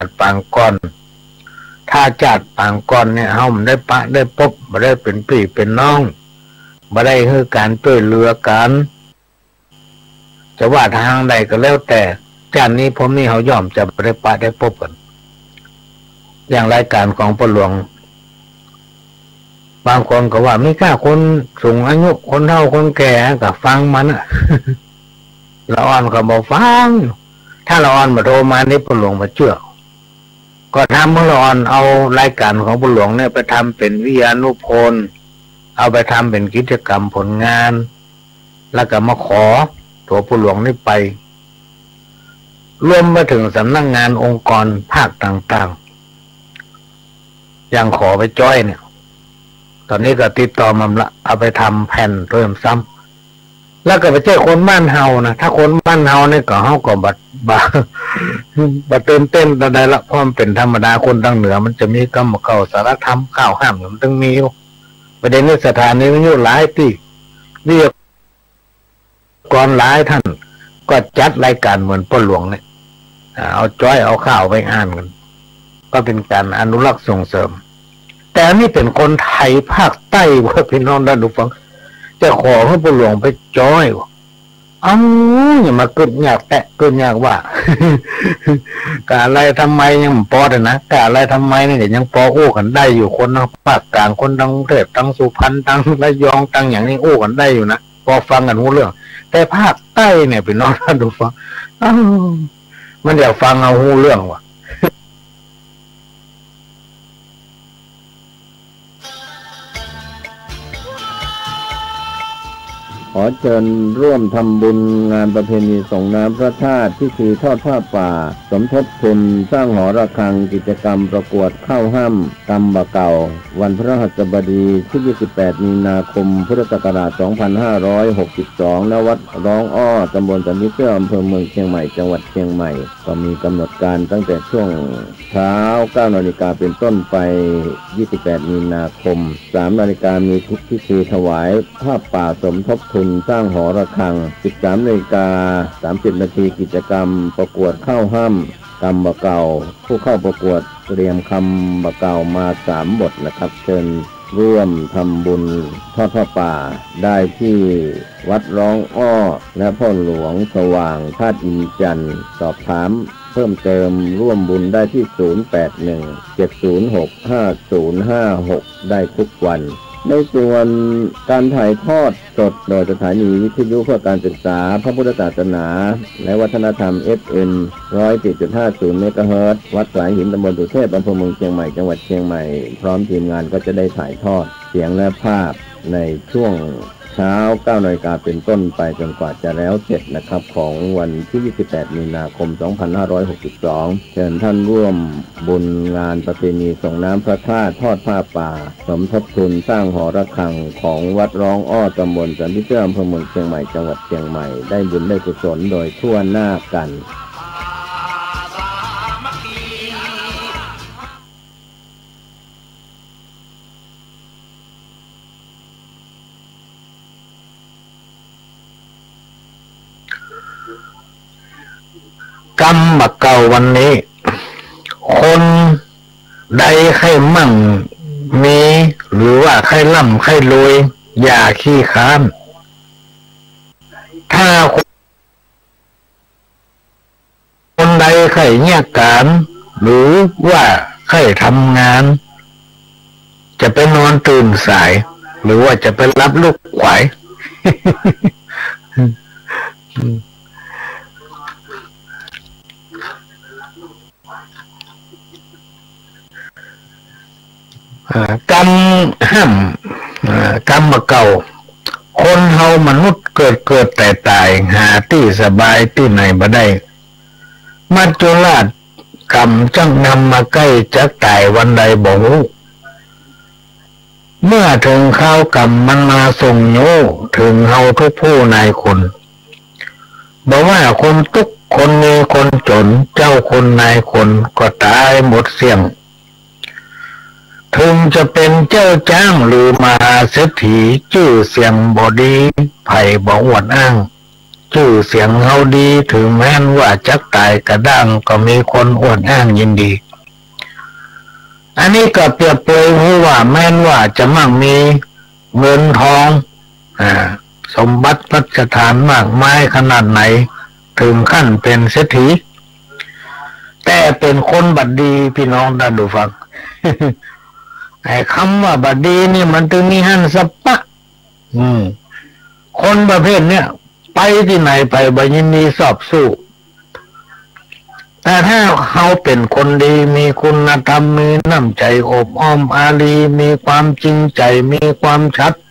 าติปางก่อน ถ้าจาติปางก่อนเนี่ย เฮาบ่ได้ปะได้ปบ บ่ได้เป๋นปี้เป๋นน้อง บ่ได้หื้อก๋านจ้วยเหลือกั๋น จะว่าตางใดก็แล้วแต่ จาตินี้พบนี้เฮาย่อมจะบ่ได้ปะได้ปบกั๋น อย่างรายก๋านของป้อหลวง บางคนก็ว่ามีก้าคนสูงอายุ คนเฒ่าคนแก่ก็ฟังมันน่ะ ละอ่อนก็บ่ฟัง ถ้าละอ่อนบ่โทรมานี่ป้อหลวงบ่เจื้อ ก็ทำหื้อละอ่อนเอารายก๋านของป้อหลวงเนี่ยไปทำเป๋นวิทยานุพนธ์ เอาไปทำเป๋นกิจกรรมผลงาน แล้วก็มาขอตั๋วป้อหลวงนี่ไป รวมไปเถิงสำนักงานองค์กรภาคต่างๆ อย่างขอไปจ้อยเนี่ย ต๋อนนี้ก็ติดต่อมาละ เอาไปทำแผ่นตวยซ้ำ แล้วก็บ่ใจ้คนบ้านเฮานะ ถ้าคนบ้านเฮานี่ก็ เฮาก็บ่ บ่ บ่ตื่นเต้นเต้นใดละ เพราะมันเป๋นธรรมดา คนตางเหนือมันจะมีกำบ่าเก่า สารธรรม ข่าวห้าม มันตึงมีอยู่ ประเด็นนี้สถานีวิทยุหลายตี้ วิทยากรหลายต้านก็จัดรายก๋านเหมือนป้อหลวงเนี่ย อ่า เอาจ้อยเอาข่าวไปอ่านกั๋น ก็เป๋นก๋านอนุรักษ์ส่งเสริม แต่อันนี้เป๋นคนไทยภาคใต้เว้ย พี่น้องต้านผู้ฟัง จะขอหื้อป้อหลวงไปจ้อยเว้ย เอ้า อย่ามากึ๊ดยากแต๊ กึ๊ดยากว่า กะอะไรทำไมยังบ่ปอเต๊อะนะ กะอะไรทำไมนี่ก็ยังปออู้กั๋นได้อยู่ คนตางภาคก๋าง คนตางกรุงเทพฯ ตางสุพรรณ ตางระยอง ตางหยังนี่อู้กั๋นได้อยู่นะ ปอฟังกั๋นฮู้เรื่อง แต่ภาคใต้เนี่ย พี่น้องต้านผู้ฟัง อ้าว มันอยากฟังเอาฮู้เรื่องวะ ขอเชิญร่วมทำบุญงานประเพณีส่งน้ำพระธาตุ พิธีทอดผ้าป่า สมทบทุนสร้างหอระฆัง กิจกรรมประกวดเข้าฮ่ำ กำบ่าเก่า วันพฤหัสบดีที่ยี่สิบแปดมีนาคม พุทธศักราชสองพันห้าร้อยหกสิบสอง ณ วัดร้องอ้อ ตำบลสันผีเสื้อ อำเภอเมืองเชียงใหม่ จังหวัดเชียงใหม่ ก็มีกำหนดการตั้งแต่ช่วงเช้าเก้านาฬิกาเป็นต้นไป ยี่สิบแปดมีนาคม สามนาฬิกามีพิธีถวายผ้าป่าสมทบทุนสร้างหอระฆัง สิบสามนาฬิกาสามสิบนาที กิจกรรมประกวดเข้าฮ่ำ กำบ่าเก่า ผู้เข้าประกวดเตรียมกำบ่าเก่ามาสามบทนะครับ เชิญร่วมทำบุญทอดผ้าป่าได้ที่วัดร้องอ้อ และพ่อหลวงสว่างธาตุอินทร์จันทร์ สอบถามเพิ่มเติมร่วมบุญได้ที่ศูนย์แปดหนึ่ง เจ็ดศูนย์หก ห้าศูนย์ห้าหก ได้ทุกวัน ในส่วนการถ่ายทอดสดโดยสถานีวิทยุเพื่อการศึกษาพระพุทธศาสนาและวัฒนธรรม เอฟเอ็ม ร้อยสี่จุดห้าศูนย์ เมกะเฮิรตซ์ วัดสายหิน ตำบลสุเทพ อำเภอเมืองเชียงใหม่ จังหวัดเชียงใหม่ พร้อมทีมงานก็จะได้ถ่ายทอดเสียงและภาพในช่วงเช้าเก้านาฬิกาเป็นต้นไปจนกว่าจะแล้วเสร็จนะครับ ของวันที่ยี่สิบแปดมีนาคมสองพันห้าร้อยหกสิบสอง เชิญท่านร่วมบุญงานประเพณีส่งน้ำพระธาตุ ทอดผ้าป่า สมทบทุนสร้างหอระฆังของวัดร้องอ้อ ตำบลสันผีเสื้อ อำเภอเมืองเชียงใหม่ จังหวัดเชียงใหม่ ได้บุญได้กุศลโดยทั่วหน้ากัน กำบ่าเก่าวันนี้ คนใดใค่มั่งมี หรือว่าใค่ร่ำใค่รวย อย่าขี้คร้าน ถ้าคน คนใดใค่เยียะก๋าน หรือว่าใค่ทำงาน จะไปนอนตื่นสาย หรือว่าจะไปหลับลูกขวาย อ่า กำ อ่า กำบ่าเก่า คนเฮามนุษย์เกิดเกิดต๋ายต๋าย หาตี้สบายตี้ไหนบ่ได้ มัจจุราชก๋รรมจักนำมาใก้ จักต๋ายวันใดบ่ฮู้ เมื่อเถิงคราวก๋รรมมันมาส่งโย้ เถิงเฮาทุกผู้นายคน บ่ว่าคนตุ๊กข์คนมีคนจ๋น เจ้าคนนายคนก็ต๋ายหมดเสี้ยง เถิงจะเป๋นเจ้าจ๊างหรือมหาเศรษฐี จื้อเสียงบ่ดี ใผบ่อวดอ้าง จื้อเสียงเฮาดี เถิงแม้นว่าจักต๋ายกระด้าง ก็มีคนอวดอ้างยินดี อันนี้ก็เปรียบเปรยหื้อว่า แม้นว่าจะมั่งมีเงินทอง อ่า สมบัติพัสถานมากมายขนาดไหน เถิงขั้นเป๋นเศรษฐี แต่เป๋นคนบ่ดี ปี้น้องต้านผู้ฟัง ไอ้กำว่าบ่ดีนี่มันตึงมีหั้นสะปะ อืม คนประเภทเนี้ย ไปตี้ไหนไปบ่ยินดีซอบสู้ แต่ถ้าเฮาเป๋นคนดี มีคุณธรรม มีน้ำใจ๋อบอ้อมอารี มีความจริงใจ๋ มีความสัตย์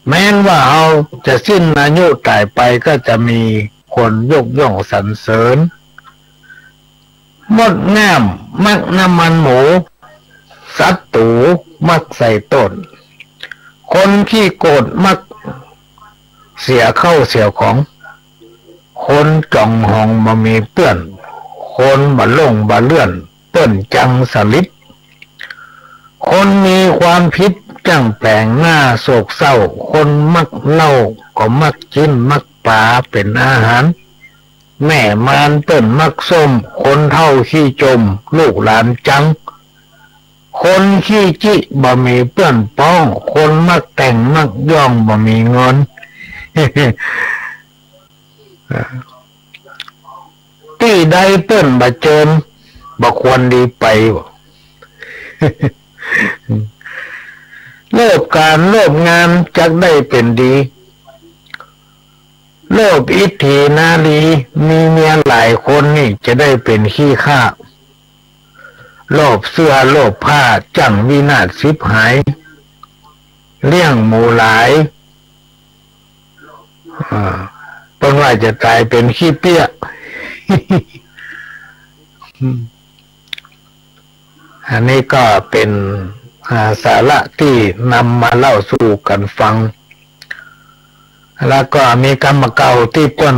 แม้นว่าเฮาจะสิ้นอายุต๋ายไป ก็จะมีคนยกย่องสรรเสริญ มดงามมักน้ำมันหมู ศัตรู๋มักใส่ต้น คนขี้โกรธมักเสียข้าวเสียของ คนจ๋องหองบ่มีเปื้อน คนบ่หลงบ่เลื่อน เปิ้นจังสำริด คนมีความผิดจั้งแป๋งหน้าโศกเศร้า คนมักเหล้าก็มักจิ๊นมักป๋าเป๋นอาหาร แม่มารเปิ้นมักส้ม คนเฒ่าขี้จม ลูกหลานจัง คนขี้จิบ่มีเปื้อนป้อง คนมักแต่งมักย่องบ่มีเงิน ตี้ใดเปิ้นบ่เจิญ บ่ควรดีไป โลภก๋านโลภงานจักได้เป๋นดี โลภอิทธินารี มีเมียหลายคนนี่จะได้เป๋นขี้ข้า โลภเสื้อโลภผ้าจั้งวินาศฉิบหาย เลี้ยงหมูหลาย อ่า เปิ้นว่าจะต๋ายเป๋นขี้เปี้ย อันนี้ก็เป๋น อ่า สาระตี้นำมาเล่าสู่กั๋นฟัง แล้วก็มีกำบ่าเก่าตี้เปิ้น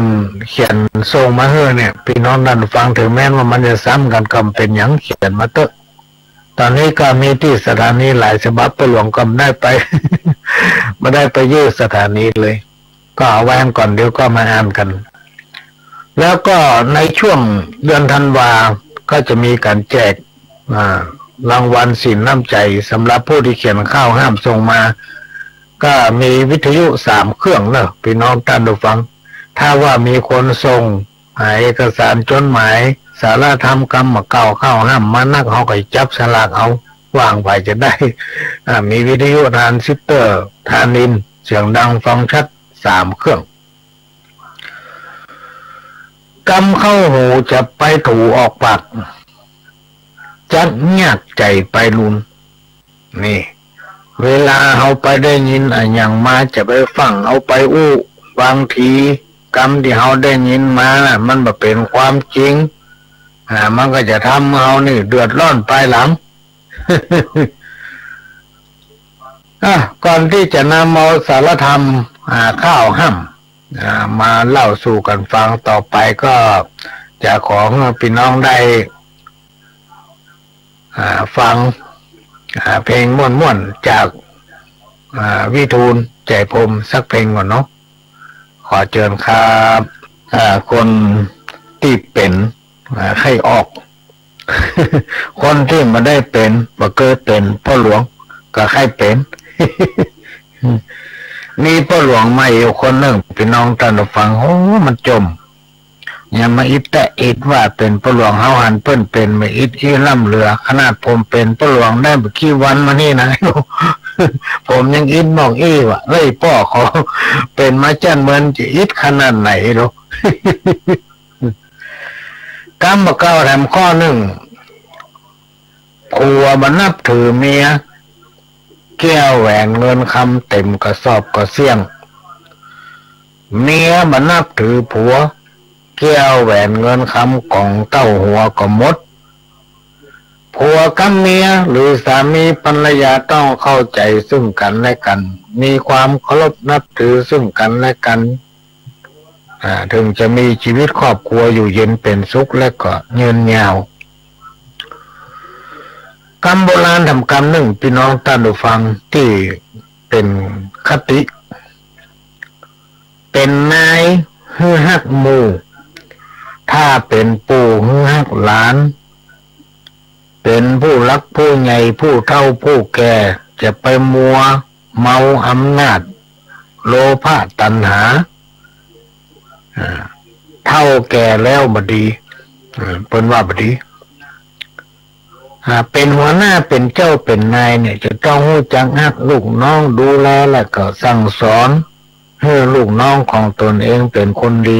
เขียนส่งมาหื้อเนี่ย ปี้น้องต้านฟัง เถิงแม้นว่ามันจะซ้ำกั๋นก็บ่เป๋นหยัง เขียนมาเต๊อะ ต๋อนนี้ก็มีตี้สถานีหลายฉบับ ป้อหลวงก็บ่ได้ไป บ่ได้ไปอยู่สถานีเลย ก็เอาไว้ก่อน เดี๋ยวก็มาอ่านกั๋น แล้วก็ในช่วงเดือนธันวาก็จะมีก๋านแจก อ่า รางวัลสินน้ำใจ๋สำหรับผู้ตี้เขียนข้าวห้ามส่งมา ก็มีวิทยุสามเครื่องเนาะ ปี้น้องต้านผู้ฟัง ถ้าว่ามีคนส่ง อ่า เอกสารจ๋ดหมาย สาระธรรมกำบ่าเก่าข้าวห้ามมานัก เฮาก็จับสลากเอา ว่าใผจะได้ อ่า มีวิทยุทรานซิสเตอร์ ทรานอิน เสียงดังฟังชัด สามเครื่อง กำเข้าหูจะไปถูออกปาก จักยากใจ๋ไปลุน นี่ เวลาเฮาไปได้ยินอะหยังมาจะไปฟั่งเอาไปอู้ บางทีกำตี้เฮาได้ยินมาน่ะ มันบ่เป๋นความจริง อ่า มันก็จะทำเฮานี่เดือดร้อนภายหลัง อ่ะ ก่อนตี้จะนำเอาสาระธรรม อ่า ข้าวห้าม อ่า มาเล่าสู่กั๋นฟังต่อไป ก็จะขอหื้อปี้น้องได้ อ่า ฟัง อ่า เพลงม่วนๆ จาก อ่า วิทูล ใจ๋พรหม สักเพลงก่อนเนาะ ขอเจิญครับ อ่า คนตี้เป๋น อ่า ไข้ออก คนตี้บ่ได้เป๋น บ่เกยเป๋น ป้อหลวงก็ไข้เป๋น มีป้อหลวงมาอยู่คนนึ่ง ปี้น้องต้านผู้ฟัง โอ้ มันจ่ม อย่ามาอิดแต๊อิดว่าเป๋นป้อหลวง เฮาหันเปิ้นเป๋นมาอิดอี้ล้ำเหลือ ขนาดผมเป๋นป้อหลวงได้บ่กี่วันมานี่นะ ผมยังอิดมองอี้ว่า เฮ้ย ป้อเขาเป๋นมาจั้นเมินจะอิดขนาดไหนลูก กำบ่าเก่าแถมข้อนึ่ง ผัวบ่นับถือเมีย แก้วแหวนเงินคำเต๋มกระสอบกระเสี้ยง เมียบ่นับถือผัว แก้วแหวนเงินคำก๋องเต้าหัวก็หมด ผัวกับเมียหรือสามีภรรยาต้องเข้าใจ๋ซึ่งกั๋นและกั๋น มีความเคารพนับถือซึ่งกั๋นและกั๋น อ่า เถิงจะมีจีวิตครอบครัวอยู่เย็นเป๋นสุขและก็ยืนยาว กำโบราณแถมกำนึ่ง ปี้น้องต้านผู้ฟัง ตี้เป๋นคติ เป๋นนาย ฮักหมู่ ถ้าเป๋นปู่หื้อฮักหลาน เป๋นผู้หลักผู้ใหญ่ ผู้เฒ่าผู้แก่ จะไปมัวเมาอำนาจ โลภะตัณหา อ่า เฒ่าแก่แล้วบ่ดี อ่า เปิ้นว่าบ่ดี อ่า เป๋นหัวหน้า เป๋นเจ้า เป๋นนายเนี่ย จะต้องฮู้จักฮักลูกน้อง ดูแล แล้วก็สั่งสอน หื้อลูกน้องของตนเองเป๋นคนดี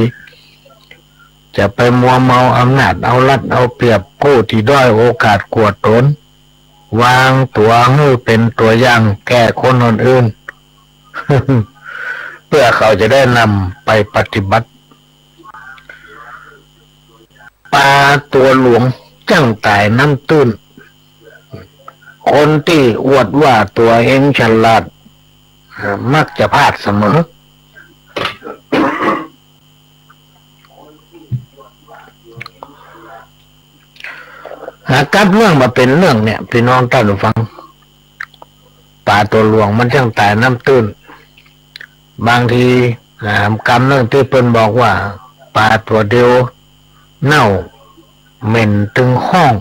จะไปมัวเมาอำนาจ เอารัดเอาเปรียบผู้ตี้ด้อยโอกาสกว่าตน วางตั๋วหื้อเป๋นตั๋วอย่างแก่คนอื่นๆ เปื้อเขาจะได้นำไปปฏิบัติ ปลาตั๋วหลวงจ้างต๋ายน้ำตื้น คนตี้อวดว่าตั๋วเองฉลาด อ่า มักจะพลาดเสมอ อ่า กลับเรื่องมาเป๋นเรื่องเนี่ย ปี้น้องต้านผู้ฟัง ปลาตั๋วหลวงมันจ้างต๋ายน้ำตื้น บางที อ่า กำเรื่องตี้เปิ้นบอกว่า ปลาตั๋วเดียวเน่าเหม็นตึงข้อง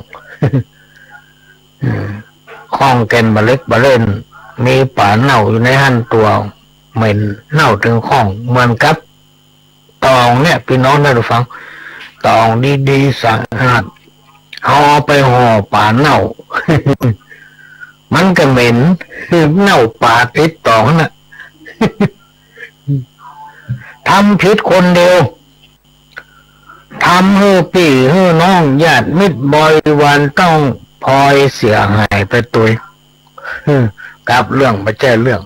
อืม ข้องแก่นบ่าเล็กบ่าเล่น มีปลาเน่าอยู่ในหั้นตั๋วเหม็นเน่าตึงข้อง เหมือนกับตองเนี่ย ปี้น้องต้านผู้ฟัง ตองดีๆ สะอาด เอาไปห่อปลาเน่า มันก็เหม็น เน่าปลาติดตองน่ะ ทำผิดคนเดียว ทำหื้อปี้หื้อน้อง ญาติมิตรบริวารต้องพลอยเสียหายไปตวย กลับเรื่องบ่ใจ้เรื่อง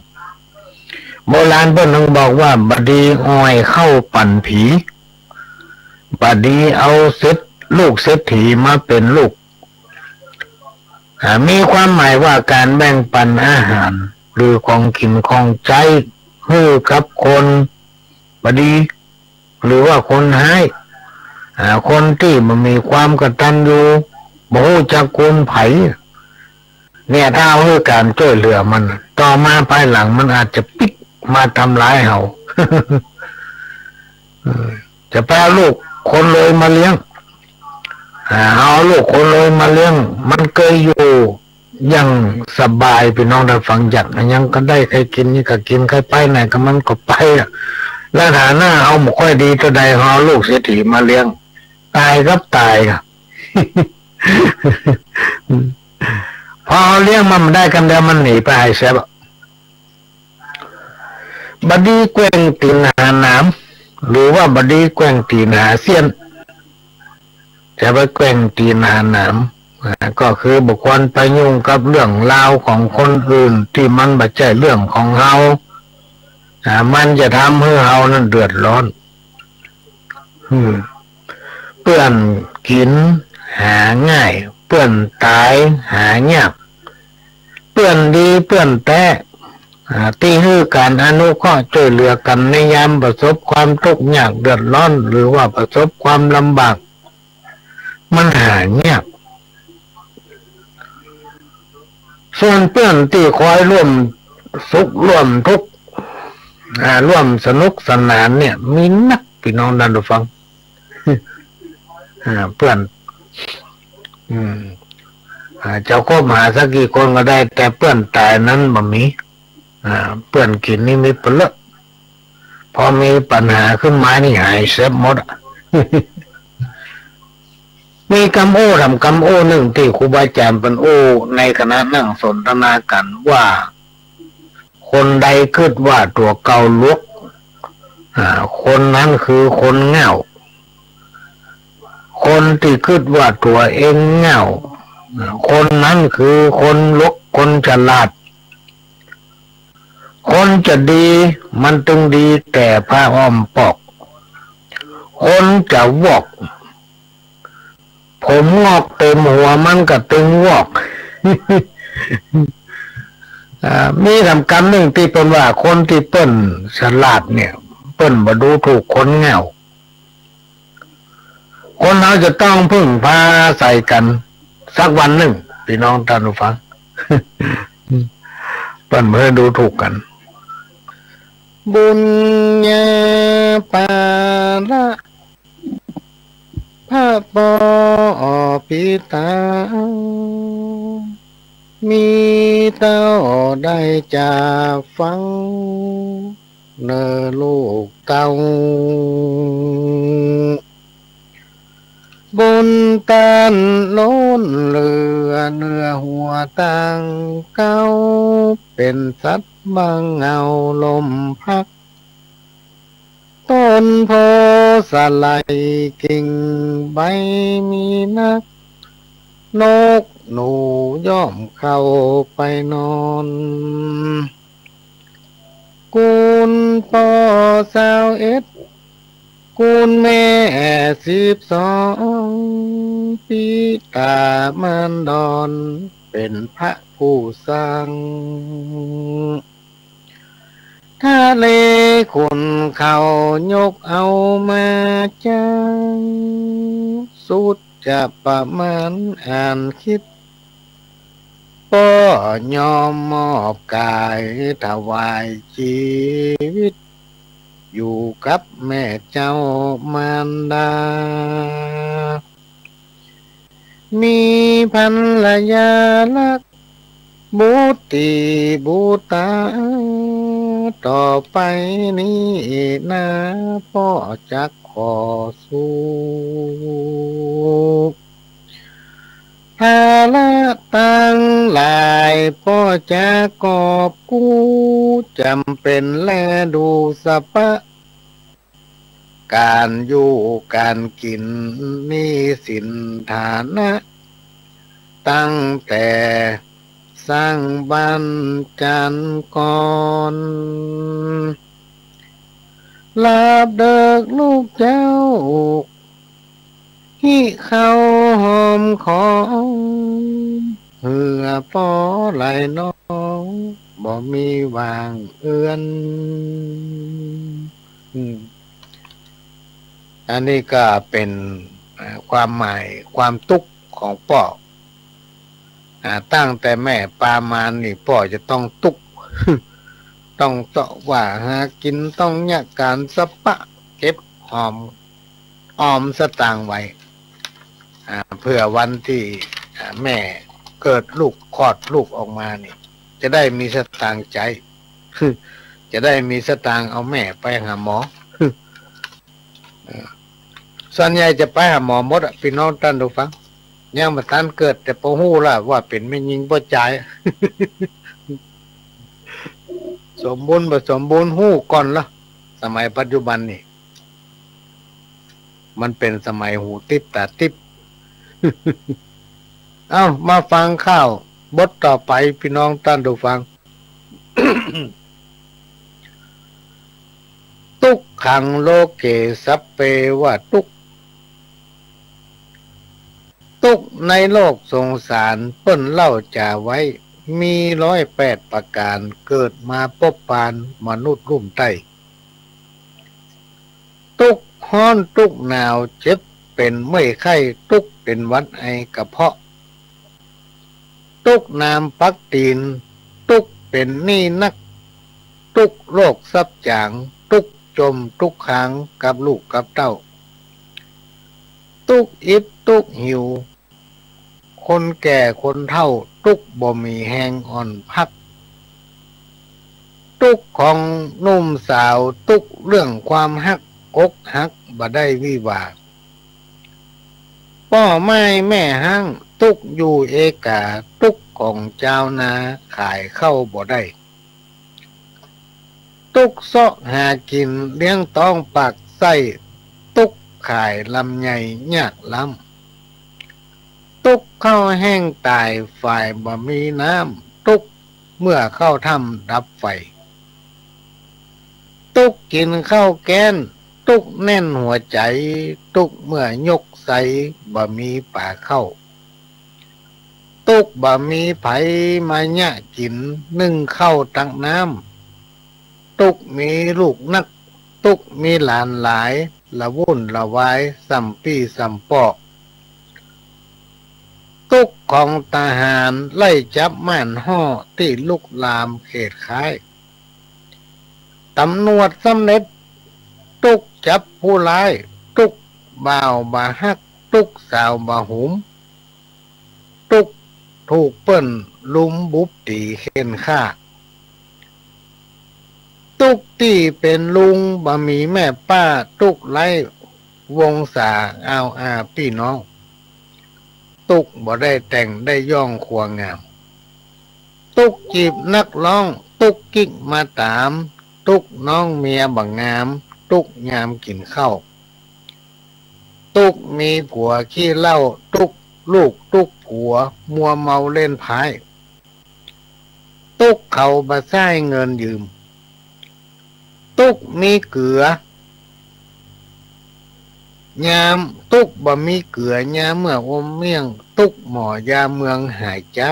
โบราณเปิ้นยังบอกว่า บ่ดีอ่อยเข้าปั๋นผี บ่ดีเอาเศรษฐ ลูกเศรษฐีมาเป๋นลูก อ่า มีความหมายว่าก๋านแบ่งปั๋นอาหาร หรือของกิ๋นของใจ๊ หื้อกับคนบ่ดี หรือว่าคนฮ้าย อ่า คนตี้บ่มีความกตัญญู บ่ฮู้จักคุณใผ เนี่ย ถ้าเฮาหื้อก๋านจ้วยเหลือมัน ต่อมาภายหลังมันอาจจะปิ๊กมาทำร้ายเฮา เออ จะไปเอาลูกคนรวยมาเลี้ยง อ่า เอาลูกคนรวยมาเลี้ยง มันเกยอยู่อย่างสบาย ปี้น้องต้านฟัง อยากอะหยังก็ได้ ใค่กิ๋นหยังก็กิ๋น ใค่ไปไหนก็มันก็ไปอะ แล้วฐานะเฮาบ่ค่อยดีเต้าใด เฮาเอาลูกเศรษฐีมาเลี้ยง ต๋ายกับต๋ายอะ พอเฮาเลี้ยงมันบ่ได้กำเดียว มันหนีไปหายแซบอะ บ่ดีแกว่งตี๋นหาหนาม หรือว่าบ่ดีแกว่งตี๋นหาเสี้ยน จะไปแกว่งตี๋นหาหนาม อ่า ก็คือบ่ควรไปยุ่งกับเรื่องราวของคนอื่นตี้มันบ่ใจ้เรื่องของเฮา อ่า มันจะทำหื้อเฮานั้นเดือดร้อน อืม เปื้อนกิ๋นหาง่าย เปื้อนต๋ายหายาก เปื้อนดีเปื้อนแต๊ อ่า ตี้หื้อก๋านอนุเคราะห์จ้วยเหลือกั๋นในยามประสบความตุ๊กข์ยากเดือดร้อน หรือว่าประสบความลำบาก มันหายาก ส่วนเปื้อนตี้คอยร่วมสุขร่วมทุกข์ อ่า ร่วมสนุกสนานเนี่ย มีนัก ปี้น้องต้านผู้ฟัง อ่า เปื้อน อืม อ่า จะคบหาสักกี่คนก็ได้ แต่เปื้อนต๋ายนั้นบ่มี อ่า เปื้อนกิ๋นนี่มีเป๋นเลิศ พอมีปัญหาขึ้นมานี่หายแซบหมดอะ มีกำโอ้ถามกำโอ้นึ่งตี้ครูบาอาจ๋ารย์เปิ้นโอ้ในขณะนั่งสนทนากั๋นว่า คนใดกึ๊ดว่าตั๋วเก่าหลวก อ่า คนนั้นคือคนง่าว คนตี้กึ๊ดว่าตั๋วเองง่าว อ่า คนนั้นคือคนหลวก คนฉลาด คนจะดีมันตึงดีแต่ผ้าอ้อมปอก คนจะวอก ผมงอกเต็มหัวมันก็ตึงวอก อ่า มีถามกำนึ่งตี้เปิ้นว่าคนตี้เปิ้นฉลาดเนี่ย เปิ้นบ่ดูถูกคนง่าว คนเฮาจะต้องพึ่งพาอาศัยกั๋นสักวันนึ่ง ปี้น้องต้านผู้ฟัง เปิ้นบ่หื้อดูถูกกั๋น บุญญาปา ละ พระปอปิตา มีเต้าได้จะฟัง เน่อลูกเต้า บุญต้านล้นเหลือเนื้อหัวตังเก๊า เป๋นสัตว์บ่าเหงาลมพัด ต้นโพธิ์สะไหล่กิ่งใบมีนัก นกหนูย่อมเข้าไปนอน กุณป้อซาวเอ็ด กุณแม่สิบสอง ปิตามารดอนเป๋นพระผู้สร้าง ทะเลขุ่นเขายกเอามาจาง สุดจะประมาณอ่านคิด ป้อยอมมอบก๋ายถวายจีวิต อยู่กับแม่เจ้ามารดา มีภรรยารัก บุตรีบุตรา ต่อไปนี้นา ป้อจักขอสู้ ภาระตังหลายป้อจะกอบกู้ จ๋ำเป๋นแลดูสะปะ ก๋านอยู่ก๋านกิ๋น หนี้สินฐานะ ตั้งแต่สร้างบ้านจั๋นก่อน ลาบเดิกลูกเจ้า หิเข้าหอมของ เหื่อป้อไหลน้อง บ่มีว่างเอือน อืม อันนี้ก็เป๋น เอ่อ ความหมายความตุ๊กข์ของป้อ อ่า ตั้งแต่แม่ปามานี่ป้อจะต้องตุ๊กข์ ต้องเซาะว่าหากิ๋น ต้องเยียะก๋านสะปะ เก็บหอม ออมสตางค์ไว้ อ่า เผื่อวันตี้ อ่า แม่เกิดลูก คลอดลูกออกมานี่ จะได้มีสตางค์ใจ๊ จะได้มีสตางค์เอาแม่ไปหาหมอ เออ ส่วนใหญ่จะไปหาหมอหมดอะ ปี้น้องต้านผู้ฟัง ยังบ่ตันเกิด แต่ป้อฮู้ละว่าเป๋นแม่ญิงป้อจาย สมบูรณ์บ่สมบูรณ์ฮู้ก่อนละ สมัยปัจจุบันนี่ มันเป๋นสมัยหูติ๊บต๋าติ๊บ เอ้า มาฟังข่าวบทต่อไป ปี้น้องต้านผู้ฟัง ตุ๊กขังโลเก สัพเพวะตุ๊กข์ ตุ๊กข์ในโลกสงสาร เปิ้นเล่าจ๋าไว้ มีร้อยแปดประก๋าน เกิดมาปบปานมนุษย์ลุ่มใต้ ตุ๊กฮ้อนตุ๊กหนาว เจ็บเป๋นเมื่อยไข้ ตุ๊กเป๋นหวัดไอกระเพาะ ตุ๊กน้ำปักตี๋น ตุ๊กเป๋นหนี้นัก ตุ๊กโรคซับจ๋าง ตุ๊กจ๋มตุ๊กค้างกับลูกกับเต้า ตุ๊กอิดตุ๊กหิว คนแก่คนเฒ่า ตุ๊กบ่มีแฮงอ่อนพัก ตุ๊กของหนุ่มสาว ตุ๊กเรื่องความฮัก อกหักบ่ได้วิวาห์ ป้อไม้แม่ฮ้าง ตุ๊กอยู่เอกา ตุ๊กของจาวนา ขายข้าวบ่ได้ ตุ๊กเซาะหากิ๋น เลี้ยงต๊องปากไส้ ตุ๊กขายลำไยยากล้ำ ตุ๊กข้าวแห้งต๋าย ฝ่ายบ่มีน้ำ ตุ๊กเมื่อเข้าถ้ำดับไฟ ตุ๊กกิ๋นข้าวแก้น ตุ๊กแน่นหัวใจ๋ ตุ๊กเมื่อยกใส บ่มีป๋าเข้า ตุ๊กบ่มีใผมาเยียะกิ๋น นึ่งข้าวตักน้ำ ตุ๊กมีลูกนัก ตุ๊กมีหลานหลาย ละวุ่นละวายส่ำปี้ส่ำป้อ ตุ๊กของทหาร ไล่จับม่านฮ่อ ตี้ลุกลามเขตค้าย ต๋ำรวจสำเร็จ ตุ๊กจับผู้ร้าย ตุ๊กบ่าวบ่ฮัก ตุ๊กสาวบ่หุม ตุ๊กถูกเปิ้นลุมบุบตี๋เข่นฆ่า ตุ๊กตี้เป๋นลุงบ่มีแม่ป้า ตุ๊กไร้วงศาอาวอาปี้น้อง ตุ๊กบ่ได้แต่งได้ย่องครัวงาม ตุ๊กจีบนักร้อง ตุ๊กกิ๊กมาต๋าม ตุ๊กน้องเมียบ่งาม ตุ๊กยามกิ๋นข้าว ตุ๊กมีผัวขี้เหล้า ตุ๊กลูกตุ๊กผัวมัวเมาเล่นไพ่ ตุ๊กเขาบ่ใช้เงินยืม ตุ๊กมีเกือ ยามตุ๊กบ่มีเกือ ยามเมื่ออมเมี่ยง ตุ๊กหมอยาเมืองหายจ๊า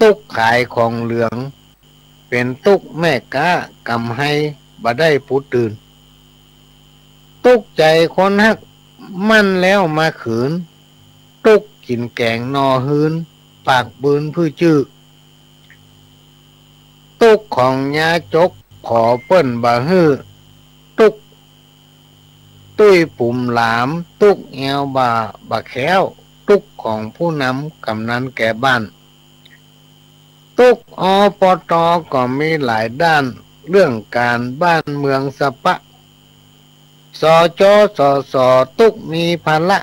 ตุ๊กขายของเหลือง เป๋นตุ๊กแม่ก๊า กำไรบ่ได้ปูตื่น ตุ๊กใจ๋คนฮัก มั่นแล้วมาขืน ตุ๊กกิ๋นแก๋งหน่อฮื้น ปากปืนปื้อจื้อ ตุ๊กของยาจก ขอเปิ้นบ่หื้อ ตุ๊กตุ้ยปุ๋มหลาม ตุ๊กแอวบ่าบ่าแคล้ว ตุ๊กของผู้นำกำนันแก่บ้าน ตุ๊ก อปต ก็มีหลายด้าน เรื่องก๋านบ้านเมืองสะปะ สจ สส ตุ๊กมีภาระ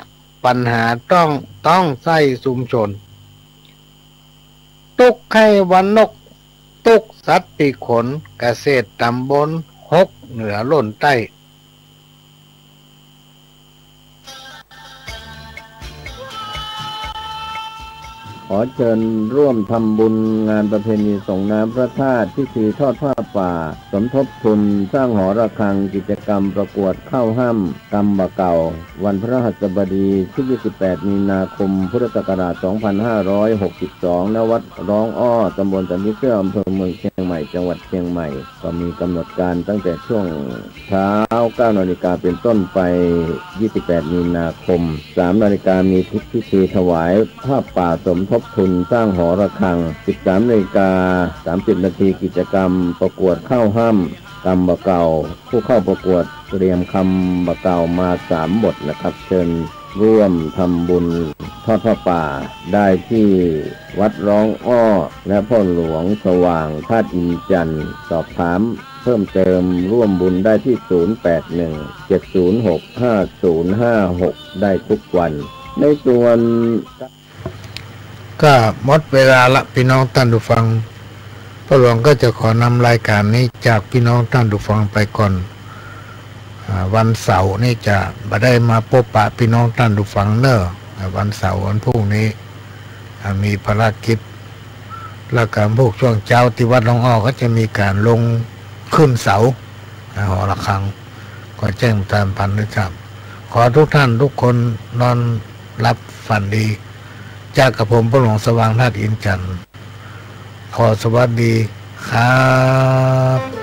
ปัญหาต้อง ต้องใช้ชุมชน ตุ๊กไข้หวัดนก ตุ๊กสัตว์ปีกขน เกษตรต๋ำบลหกเหนือล้นใต้ ขอเชิญร่วมทำบุญงานประเพณีส่งน้ำพระธาตุ พิธีทอดผ้าป่า สมทบทุนสร้างหอระฆัง กิจกรรมประกวดเข้าฮ่ำ กำบ่าเก่า วันพฤหัสบดีที่ยี่สิบแปดมีนาคม พุทธศักราชสองพันห้าร้อยหกสิบสอง ณ วัดร้องอ้อ ตำบลสันผีเสื้อ อำเภอเมืองเชียงใหม่ จังหวัดเชียงใหม่ ก็มีกำหนดการตั้งแต่ช่วงเช้าเก้านาฬิกาเป็นต้นไป ยี่สิบแปดมีนาคม สามนาฬิกามีพิธีถวายผ้าป่าสมทบทุนสร้างหอระฆัง สิบสามนาฬิกาสามสิบนาที กิจกรรมประกวดเข้าฮ่ำ กำบ่าเก่า ผู้เข้าประกวดเตรียมกำบ่าเก่ามาสามบทนะครับ เชิญร่วมทำบุญทอดผ้าป่าได้ที่วัดร้องอ้อ และพ่อหลวงสว่างธาตุอินทร์จันทร์ สอบถามเพิ่มเติมร่วมบุญได้ที่ ศูนย์แปดหนึ่ง เจ็ดศูนย์หก ห้าศูนย์ห้าหก ได้ทุกวัน ในส่วน ก็หมดเวลาละ ปี้น้องต้านผู้ฟัง ป้อหลวงก็จะขอนำรายก๋านนี้จากปี้น้องต้านผู้ฟังไปก่อน อ่า วันเสาร์นี้จะบ่ได้มาปบปะปี้น้องต้านผู้ฟังเน่อ อ่า วันเสาร์วันพรุ่งนี้ อ่า มีภารกิจ แล้วก็พวกช่วงเจ๊าตี้วัดร้องอ้อก็จะมีก๋านลงขึ้นเสา อ่า หอระฆัง ก็แจ้งต๋ามปันนะครับ ขอทุกท่านทุกคนนอนหลับฝันดี จากกับผมป้อหลวงสว่างธาตุอินทร์จันทร์ ขอสวัสดีครับ